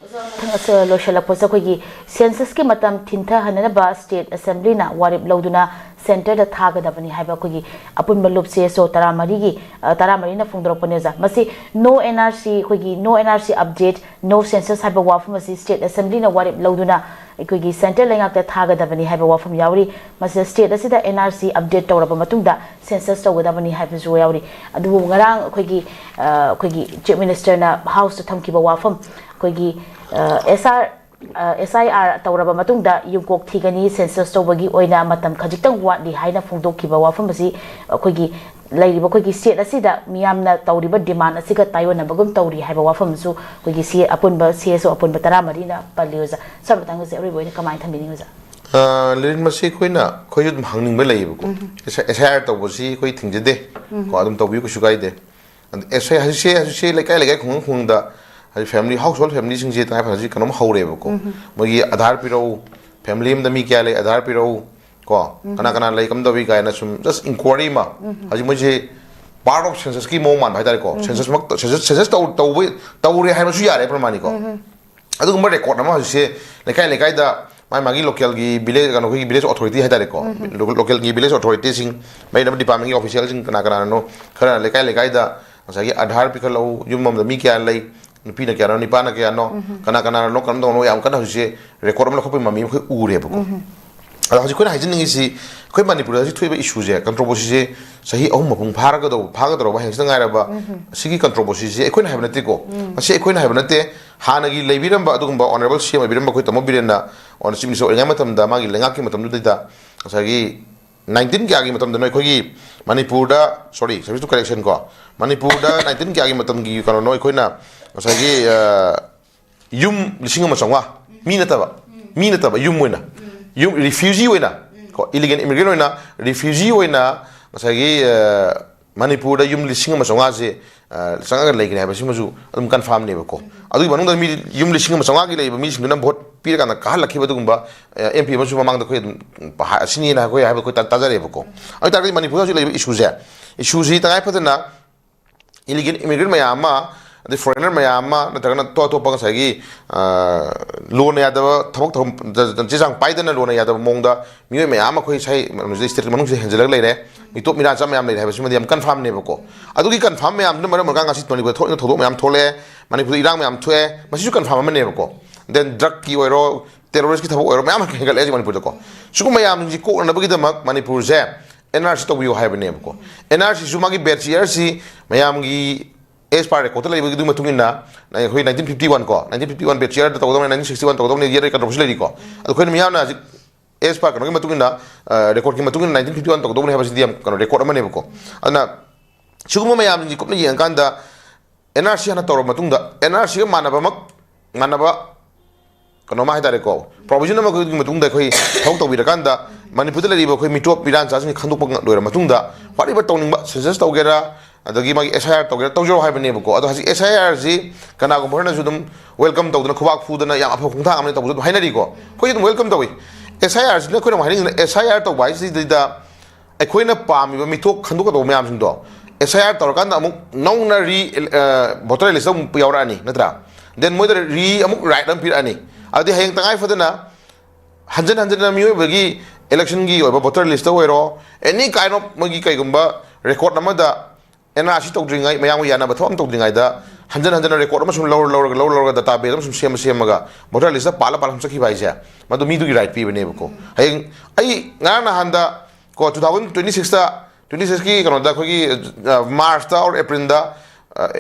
ꯃꯊꯪ ꯑꯁꯤ ꯂꯣꯏꯁꯤꯜꯂꯛꯄꯁꯤꯗ ꯑꯩꯈꯣꯏꯒꯤ ꯁꯦꯟꯁꯁꯀꯤ ꯃꯇꯝ ꯊꯤꯟꯊꯍꯟꯅꯅꯕ ꯁ꯭ꯇꯦꯠ ꯑꯦꯁꯦꯝꯕ꯭ꯂꯤꯅ ꯋꯥꯔꯦꯞ ꯂꯧꯗꯨꯅ ꯁꯦꯟꯇꯔꯗ ꯊꯥꯒꯗꯕꯅꯤ ꯍꯥꯏꯕ ꯑꯩꯈꯣꯏꯒꯤ ꯑꯄꯨꯟꯕ ꯂꯨꯞ ꯁꯤ ꯑꯦꯁ ꯑꯣ ꯇꯔꯥꯃꯔꯤꯒꯤ, ꯑ, ꯇꯔꯥꯃꯔꯤꯅ ꯐꯣꯡꯗꯣꯔꯛꯄꯅꯦ ꯑꯣꯖꯥ꯫ ꯃꯁꯤ ꯅꯣ ꯑꯦꯟ ꯑꯥꯔ ꯁꯤ, ꯑꯩꯈꯣꯏꯒꯤ no N R C update, no census ꯍꯥꯏꯕ ꯋꯥꯐꯝ ꯑꯁꯤ ꯁ꯭ꯇꯦꯠ ꯑꯦꯁꯦꯝꯕ꯭ꯂꯤꯅ ꯋꯥꯔꯦꯞ ꯂꯧꯗꯨꯅ ꯑꯩꯈꯣꯏꯒꯤ ꯁꯦꯟꯇꯔ ꯂꯩꯉꯥꯛꯇ ꯊꯥꯒꯗꯕꯅꯤ ꯍꯥꯏꯕ ꯋꯥꯐꯝ ꯌꯥꯎꯔꯤ꯫ ꯃꯁꯤꯗ ꯁ꯭ꯇꯦꯠ ꯑꯁꯤꯗ ꯑꯦꯟ ꯑꯥꯔ ꯁꯤ ꯑꯞꯗꯦꯠ ꯇꯧꯔꯕ ꯃꯇꯨꯡꯗ ꯁꯦꯟꯁꯁ ꯇꯧꯒꯗꯕꯅꯤ ꯍꯥꯏꯕꯁꯨ ꯌꯥꯎꯔꯤ꯫ ꯑꯗꯨꯕꯨ ꯉꯔꯥꯡ ꯑꯩꯈꯣꯏꯒꯤ, ꯑ, ꯑꯩꯈꯣꯏꯒꯤ ꯆꯤꯐ ꯃꯤꯅꯤꯁꯇꯔꯅ ꯍꯥꯎꯁꯇ ꯊꯝꯈꯤꯕ ꯋꯥꯐꯝ, ꯑꯩꯈꯣꯏꯒꯤ, ꯑ, ꯑꯦꯁ ꯑꯥꯔ, ꯑ, ꯑꯦꯁ ꯑꯥꯏ ꯑꯥꯔ ꯇꯧꯔꯕ ꯃꯇꯨꯡꯗ ꯌꯨꯝꯀꯣꯛ ꯊꯤꯒꯅꯤ, ꯁꯦꯟꯁꯁ ꯇꯧꯕꯒꯤ ꯑꯣꯏꯅ ꯃꯇꯝ ꯈꯖꯤꯛꯇꯪ ꯋꯥꯠꯂꯤ ꯍꯥꯏꯅ ꯐꯣꯡꯗꯣꯛꯈꯤꯕ ꯋꯥꯐꯝ ꯑꯁꯤ ꯑꯩꯈꯣꯏꯒꯤ ꯂꯩꯔꯤꯕ ꯑꯩꯈꯣꯏꯒꯤ ꯁ꯭ꯇꯦꯠ ꯑꯁꯤꯗ ꯃꯤꯌꯥꯝꯅ ꯇꯧꯔꯤꯕ ꯗꯤꯃꯥꯟ ꯑꯁꯤꯒ ꯇꯥꯏꯑꯣꯟꯅꯕꯒꯨꯝ ꯇꯧꯔꯤ ꯍꯥꯏꯕ ꯋꯥꯐꯝ ꯑꯃꯁꯨ ꯑꯩꯈꯣꯏꯒꯤ ꯁꯤ ꯑꯄꯨꯟꯕ, ꯁꯤ ꯑꯦꯁ ꯑꯣ ꯑꯄꯨꯟꯕ ꯇꯔꯥꯃꯔꯤꯅ ꯄꯜꯂꯤ ꯑꯣꯖꯥ꯫ ꯁ꯭ꯋꯥꯏ ꯃꯇꯥꯡꯗꯁꯦ ꯑꯔꯣꯏꯕ ꯑꯣꯏꯅ ꯀꯃꯥꯏꯅ ꯊꯝꯕꯤꯅꯤꯡꯉꯤ ꯑꯣꯖꯥ? ꯑ, ꯂꯦꯔꯤꯟ, ꯃꯁꯤ ꯑꯩꯈꯣꯏꯅ, ꯑꯩꯈꯣꯏꯁꯨ ꯑꯗꯨꯝ ꯍꯪꯅꯤꯡꯕ ꯂꯩꯌꯦꯕꯀꯣ꯫ ꯎꯝ꯫ ꯑꯦꯁ-, ꯑꯦꯁ ꯑꯥꯏ ꯑꯥꯔ ꯇꯧꯕꯁꯤ ꯑꯩꯈꯣꯏ ꯊꯤꯡꯖꯗꯦ꯫ ꯎꯝ꯫ ꯀꯣ, ꯑꯗꯨꯝ ꯇꯧꯕꯤꯌꯨ, ꯀꯩꯁꯨ ꯀꯥꯏꯗꯦ꯫ ꯑꯗ ꯑꯦꯁ ꯑꯥꯏ ꯑꯥꯔ ꯍꯧꯖꯤꯛꯁꯦ, ꯍꯧꯖꯤꯛꯁꯦ ꯂꯩꯀꯥꯏ ꯂꯩꯀꯥꯏ, ꯈꯨꯡꯒꯪ ꯈꯨꯡꯒꯪꯗ, ꯍꯧꯖꯤꯛ family, household familyꯁꯤꯡꯁꯦ ꯇꯉꯥꯏ ꯐꯗꯅ ꯍꯧꯖꯤꯛ ꯀꯩꯅꯣꯝ ꯍꯧꯔꯦꯕꯀꯣ꯫ ꯃꯣꯏꯒꯤ ꯑꯙꯥꯔ ꯄꯤꯔꯛꯎ, family ꯑꯃꯗ ꯃꯤ ꯀꯌꯥ ꯂꯩ, ꯑꯙꯥꯔ ꯄꯤꯔꯛꯎ, ꯀꯣ, ꯀꯅꯥ ꯀꯅꯥ ꯂꯩ, ꯀꯝꯗꯧꯏ ꯀꯥꯏꯅ ꯁꯨꯝ just inquiry ꯑꯃ꯫ ꯍꯧꯖꯤꯛ ꯃꯣꯏꯁꯦ part of censusꯀꯤ ꯃꯑꯣꯡ ꯃꯥꯟꯕ ꯍꯥꯏꯇꯥꯔꯦꯀꯣ꯫ Census ꯃꯛ, census, census ꯇꯧ-, ꯇꯧꯕ, ꯇꯧꯔꯦ ꯍꯥꯏꯕꯁꯨ ꯌꯥꯔꯦ ꯄ꯭ꯔꯃꯥꯅꯤꯀꯣ꯫ ꯑꯗꯨꯒꯨꯝꯕ record ꯑꯃ ꯍꯧꯖꯤꯛꯁꯦ ꯂꯩꯀꯥꯏ ꯂꯩꯀꯥꯏꯗ ꯃꯥꯒꯤ ꯃꯥꯒꯤ localꯒꯤ village, ꯀꯩꯅꯣ, ꯑꯩꯈꯣꯏꯒꯤ village authority ꯍꯥꯏꯇꯥꯔꯦꯀꯣ꯫ Lo-, localꯒꯤ village authorityꯁꯤꯡ, ꯃꯩ departmentꯀꯤ officialꯁꯤꯡ ꯀꯅꯥ ꯀꯅꯥꯅꯣ, ꯈꯔꯅ ꯂꯩꯀꯥꯏ ꯂꯩꯀꯥꯏꯗ ꯉꯁꯥꯏꯒꯤ ꯑꯙꯥꯔ ꯄꯤꯈꯠꯂꯛꯎ, ꯌꯨꯝ ꯑꯃꯗ ꯃꯤ ꯀꯌꯥ ꯂꯩ, ꯅꯨꯄꯤꯅ ꯀꯌꯥꯅꯣ, ꯅꯨꯄꯥꯅ ꯀꯌꯥꯅꯣ, ꯀꯅꯥ ꯀꯅꯥꯅꯣ, ꯀꯔꯝ ꯇꯧꯅꯣ, ꯌꯥꯝ ꯀꯟꯅ ꯍꯧꯖꯤꯛꯁꯦ record ꯑꯃ ꯂꯧꯈꯠꯄꯒꯤ ꯃꯃꯤ ꯑꯩꯈꯣꯏ ꯎꯔꯦꯕꯀꯣ꯫ ꯑꯗꯣ ꯍꯧꯖꯤꯛ ꯑꯩꯈꯣꯏꯅ ꯍꯥꯏꯖꯅꯤꯡꯉꯤꯁꯤ, ꯑꯩꯈꯣꯏ ꯃꯅꯤꯄꯨꯔꯗ ꯍꯧꯖꯤꯛ ꯊꯣꯛꯏꯕ issueꯁꯦ, controversyꯁꯦ ꯆꯍꯤ ꯑꯍꯨꯝ ꯃꯄꯨꯡ ꯐꯥꯔꯒꯗꯧꯕ, ꯐꯥꯒꯗꯧꯔꯕ ꯍꯌꯦꯡ ꯈꯛꯇ ꯉꯥꯏꯔꯕ, ꯁꯤꯒꯤ controversyꯁꯦ ꯑꯩꯈꯣꯏꯅ ꯍꯥꯏꯕ ꯅꯠꯇꯦꯀꯣ꯫ ꯃꯁꯤ ꯑꯩꯈꯣꯏꯅ ꯍꯥꯏꯕ ꯅꯠꯇꯦ꯫ ꯍꯥꯟꯅꯒꯤ ꯂꯩꯕꯤꯔꯝꯕ ꯑꯗꯨꯒꯨꯝꯕ honourable CM ꯑꯣꯏꯕꯤꯔꯝꯕ ꯑꯩꯈꯣꯏ ꯇꯥꯃꯣ ꯕꯤꯔꯦꯟꯅ, ꯑꯣ, chief minister ꯑꯣꯏꯔꯤꯉꯩ ꯃꯇꯝꯗ, ꯃꯥꯒꯤ ꯂꯩꯉꯥꯛꯀꯤ ꯃꯇꯝꯗꯨꯗꯩꯗ ꯉꯁꯥꯏꯒꯤ nineteen ꯀꯌꯥꯒꯤ ꯃꯇꯝꯗꯅꯣ ꯑꯩꯈꯣꯏꯒꯤ ꯃꯅꯤꯄꯨꯔꯗ, sorry, subject to correction ꯀꯣ, ꯃꯅꯤꯄꯨꯔꯗ nineteen ꯀꯌꯥꯒꯤ ꯃꯇꯝꯒꯤ ꯀꯩꯅꯣꯅꯣ, ꯑꯩꯈꯣꯏꯅ ꯉꯁꯥꯏꯒꯤ, ꯑ, ꯌꯨꯝ ꯂꯤꯁꯤꯡ ꯑꯃ ꯆꯥꯝꯃꯉꯥ, ꯃꯤ ꯅꯠꯇꯕ, ꯃꯤ ꯅꯠꯇꯕ, ꯌꯨꯝ ꯑꯣꯏꯅ, ꯌꯨꯝ, refugee ꯑꯣꯏꯅ, ꯀꯣ, illegal immigrant ꯑꯣꯏꯅ, refugee ꯑꯣꯏꯅ ꯉꯁꯥꯏꯒꯤ, ꯑ, ꯃꯅꯤꯄꯨꯔꯗ ꯌꯨꯝ ꯂꯤꯁꯤꯡ ꯑꯃ ꯆꯥꯝꯃꯉꯥꯁꯦ, ꯑ, ꯆꯪꯉꯒ ꯂꯩꯈ꯭ꯔꯦ ꯍꯥꯏꯕꯁꯤꯃꯁꯨ ꯑꯗꯨꯝ confirmꯅꯦꯕꯀꯣ꯫ ꯑꯗꯨꯒꯤ ꯃꯅꯨꯡꯗ ꯃꯤ ꯌꯨꯝ ꯂꯤꯁꯤꯡ ꯑꯃ ꯆꯥꯝꯃꯉꯥꯒꯤ ꯂꯩꯕ ꯃꯤꯁꯤꯡꯗꯨꯅ vote ꯄꯤꯔꯀꯥꯟꯗ ꯀꯥꯍꯜꯂꯛꯈꯤꯕ ꯑꯗꯨꯒꯨꯝꯕ, ꯑ, MP ꯑꯃꯁꯨ ꯃꯃꯥꯡꯗ ꯑꯩꯈꯣꯏ ꯑꯗꯨꯝ ꯍꯥ-, ꯑꯁꯤꯅꯤꯅ ꯑꯩꯈꯣꯏ ꯍꯥꯏꯕ ꯑꯩꯈꯣꯏ ꯇꯥ-, ꯇꯥꯖꯔꯦꯕꯀꯣ꯫ ꯑꯗꯨ ꯑꯣꯏ ꯇꯥꯔꯒꯗꯤ ꯃꯅꯤꯄꯨꯔꯗ ꯍꯧꯖꯤꯛ ꯂꯩꯔꯤꯕ issueꯁꯦ, issueꯁꯤ ꯇꯉꯥꯏ ꯐꯗꯅ illegal immigrant ꯃꯌꯥꯝ ꯑꯃ, ꯑꯗꯩ foreigner ꯃꯌꯥꯝ ꯑꯃ, ꯅꯠꯇ꯭ꯔꯒꯅ ꯑꯇꯣꯞ ꯑꯇꯣꯞꯄ ꯉꯁꯥꯏꯒꯤ, ꯑ, ꯂꯣꯟꯅ ꯌꯥꯗꯕ ꯊꯕꯛ ꯊꯧꯔꯝ, ꯆꯦ ꯆꯥꯡ ꯄꯥꯏꯗꯅ ꯂꯣꯟꯅ ꯌꯥꯗꯕ ꯃꯑꯣꯡꯗ ꯃꯤꯑꯣꯏ ꯃꯌꯥꯝ ꯑꯃ ꯑꯩꯈꯣꯏ ꯁꯥꯏ ꯁ꯭ꯇꯦꯠ ꯃꯅꯨꯡꯁꯤꯗ ꯍꯦꯟꯖꯜꯂꯒ ꯂꯩꯔꯦ꯫ ꯃꯤꯇꯣꯞ ꯃꯤꯔꯥ ꯆꯥꯝ ꯃꯌꯥꯝ ꯂꯩꯔꯦ ꯍꯥꯏꯕꯁꯤꯃꯗꯤ ꯌꯥꯝ confirmꯅꯦꯕꯀꯣ꯫ ꯑꯗꯨꯒꯤ confirm ꯃꯌꯥꯝꯗꯨꯅ ꯃꯔꯝ ꯑꯣꯏꯔꯒ ꯉꯁꯤ ꯃꯅꯤꯄꯨꯔꯗ ꯊꯣꯛꯏꯕ ꯊꯧꯗꯣꯛ ꯃꯌꯥꯝ ꯊꯣꯛꯂꯛꯑꯦ, ꯃꯅꯤꯄꯨꯔꯗ ꯏꯔꯥꯡ ꯃꯌꯥꯝ ꯊꯣꯛꯑꯦ, ꯃꯁꯤꯁꯨ confirm ꯑꯃꯅꯦꯕꯀꯣ꯫ Then drugꯀꯤ ꯑꯣꯏꯔꯣ, terroristꯀꯤ ꯊꯕꯛ ꯑꯣꯏꯔꯣ, ꯃꯌꯥꯝ ꯑꯃ ꯍꯦꯟꯒꯠꯂꯛꯑꯦ ꯍꯧꯖꯤꯛ ꯃꯅꯤꯄꯨꯔꯗꯀꯣ꯫ ꯁꯤꯒꯨꯝꯕ ꯃꯌꯥꯝꯁꯤ ꯀꯣꯛꯅꯅꯕꯒꯤꯗꯃꯛ ꯃꯅꯤꯄꯨꯔꯁꯦ NRC ꯇꯧꯕꯤꯌꯨ ꯍꯥꯏꯕꯅꯦꯕꯀꯣ꯫ NRCꯁꯨ ꯃꯥꯒꯤ batch yearꯁꯤ ꯃꯌꯥꯝꯒꯤ as per recordꯇ ꯂꯩꯕꯒꯤ ꯃꯇꯨꯡ ꯏꯟꯅ, ꯑꯩꯈꯣꯏ nineteen fifty one ꯀꯣ, nineteen fifty one batch yearꯗ ꯇꯧꯒꯗꯧꯅꯦ, nineteen sixty one ꯇꯧꯒꯗꯧꯅꯦ, year controversy ꯂꯩꯔꯤꯀꯣ꯫ ꯑꯗꯣ ꯑꯩꯈꯣꯏꯅ ꯃꯤꯌꯥꯝꯅ ꯍꯧꯖꯤꯛ as per ꯀꯩꯅꯣꯒꯤ ꯃꯇꯨꯡ ꯏꯟꯅ, ꯑ, recordꯀꯤ ꯃꯇꯨꯡ ꯏꯟꯅ nineteen fifty one ꯇꯧꯒꯗꯧꯕꯅꯦ ꯍꯥꯏꯕꯁꯤꯗꯤ ꯌꯥꯝ ꯀꯩꯅꯣ record ꯑꯃꯅꯦꯕꯀꯣ꯫ ꯑꯗꯨꯅ ꯁꯤꯒꯨꯝꯕ ꯃꯌꯥꯝꯁꯤ ꯀꯨꯞꯅ ꯌꯦꯡꯉꯀꯥꯟꯗ NRC ꯍꯥꯟꯅ ꯇꯧꯔꯕ ꯃꯇꯨꯡꯗ NRCꯒ ꯃꯥꯟꯅꯕꯃꯛ, ꯃꯥꯟꯅꯕ ꯀꯩꯅꯣꯝꯃ ꯍꯥꯏꯇꯥꯔꯦꯀꯣ, provision ꯑꯃꯒꯤ ꯃꯇꯨꯡꯗ ꯑꯩꯈꯣꯏ ꯊꯕꯛ ꯇꯧꯕꯤꯔꯀꯥꯟꯗ ꯃꯅꯤꯄꯨꯔꯗ ꯂꯩꯔꯤꯕ ꯑꯩꯈꯣꯏ ꯃꯤꯇꯣꯞ ꯃꯤꯔꯥꯟꯆꯥꯁꯤꯡꯁꯤ ꯈꯟꯗꯣꯛꯄ ꯂꯣꯏꯔ ꯃꯇꯨꯡꯗ, ꯋꯥꯠꯂꯤꯕ ꯇꯧꯅꯤꯡꯕ, census ꯇꯧꯒꯦꯔꯥ, ꯑꯗꯒꯤ ꯃꯥꯒꯤ S I R ꯇꯧꯒꯦꯔꯥ, ꯇꯧꯖꯔꯣ ꯍꯥꯏꯕꯅꯦꯕꯀꯣ꯫ ꯑꯗꯣ ꯍꯧꯖꯤꯛ S I R ꯁꯤ ꯀꯅꯥꯒꯨꯝꯕ ꯈꯔꯅꯁꯨ ꯑꯗꯨꯝ welcome ꯇꯧꯗꯅ, ꯈꯨꯕꯥꯛ ꯐꯨꯗꯅ, ꯌꯥꯝ ꯑꯐꯕ ꯈꯣꯡꯊꯥꯡ ꯑꯃꯅꯤ ꯇꯧꯕꯁꯨ ꯑꯗꯨꯝ ꯍꯥꯏꯅꯔꯤꯀꯣ꯫ ꯑꯩꯈꯣꯏꯁꯨ ꯑꯗꯨꯝ welcome ꯇꯧꯏ꯫ S I R ꯁꯤꯅ ꯑꯩꯈꯣꯏꯅ ꯑꯃꯨꯛ ꯍꯥꯏꯅꯤꯡꯉꯤꯁꯤꯅ, S I R ꯇꯧꯕ ꯍꯥꯏꯁꯤꯗꯩꯗ ꯑꯩꯈꯣꯏꯅ ꯄꯥꯝꯃꯤꯕ ꯃꯤꯇꯣꯞ ꯈꯟꯗꯣꯛꯀꯗꯧꯕ ꯃꯌꯥꯝꯁꯤꯡꯗꯣ S I R ꯇꯧꯔꯀꯥꯟꯗ ꯑꯃꯨꯛ ꯅꯧꯅ ꯔꯤ ꯚꯣꯇꯔ ꯂꯤꯁꯇ ꯑꯃꯨꯛ ꯌꯥꯎꯔꯛꯑꯅꯤ, ꯅꯠꯇ꯭ꯔꯥ? Then ꯃꯣꯏꯗ ꯔꯤ ꯑꯃꯨꯛ right ꯑꯃ ꯄꯤꯔꯛꯑꯅꯤ꯫ ꯑꯗꯨꯗꯤ ꯍꯌꯦꯡ ꯇꯉꯥꯏ ꯐꯗꯅ ꯍꯟꯖꯟ ꯍꯟꯖꯟꯅ ꯃꯤꯑꯣꯏꯕꯒꯤ ꯏꯂꯦꯛꯁꯟꯒꯤ ꯑꯣꯏꯕ ꯚꯣꯇꯔ ꯂꯤꯁꯇ ꯑꯣꯏꯔꯣ, any kind of ꯃꯣꯏꯒꯤ ꯀꯩꯒꯨꯝꯕ ꯔꯦꯀꯣꯔꯠ ꯑꯃꯗ, N R C ꯇꯧꯗ꯭ꯔꯤꯉꯩ, ꯃꯌꯥꯝꯒ ꯌꯥꯅꯕ ꯊꯕꯛ ꯑꯃ ꯇꯧꯗ꯭ꯔꯤꯉꯩꯗ, ꯍꯟꯖꯟ ꯍꯟꯖꯟꯅ ꯔꯦꯀꯣꯔꯠ ꯑꯃ ꯁꯨꯝ ꯂꯧꯔ ꯂꯧꯔꯒ, ꯂꯧꯔ ꯂꯧꯔꯒ, ꯗꯇꯥ ꯕꯦꯁ ꯑꯃ ꯁꯨꯝ ꯁꯦꯝꯃ ꯁꯦꯝꯃꯒ ꯚꯣꯇꯔ ꯂꯤꯁꯇ ꯄꯥꯜꯂ ꯄꯥꯜꯂ ꯁꯨꯝ ꯆꯠꯈꯤꯕ ꯍꯥꯏꯁꯦ, ꯃꯗꯨ ꯃꯤꯗꯨꯒꯤ ꯔꯥꯏꯠ ꯄꯤꯕꯅꯦꯕꯀꯣ꯫ ꯍꯌꯦꯡ ꯑꯩ ꯉꯔꯥꯡ ꯅꯍꯥꯟꯗ ꯀꯣ, ꯇꯨ ꯊꯥꯎꯖꯟ ꯇ꯭ꯋꯦꯟꯇꯤ ꯁꯤꯛꯁꯇ, ꯇ꯭ꯋꯦꯟꯇꯤ ꯁꯤꯛꯁꯀꯤ ꯀꯩꯅꯣꯗ ꯑꯩꯈꯣꯏꯒꯤ ꯃꯥꯔꯆꯇ ꯑꯣꯔ ꯑꯦꯄ꯭ꯔꯤꯜꯗ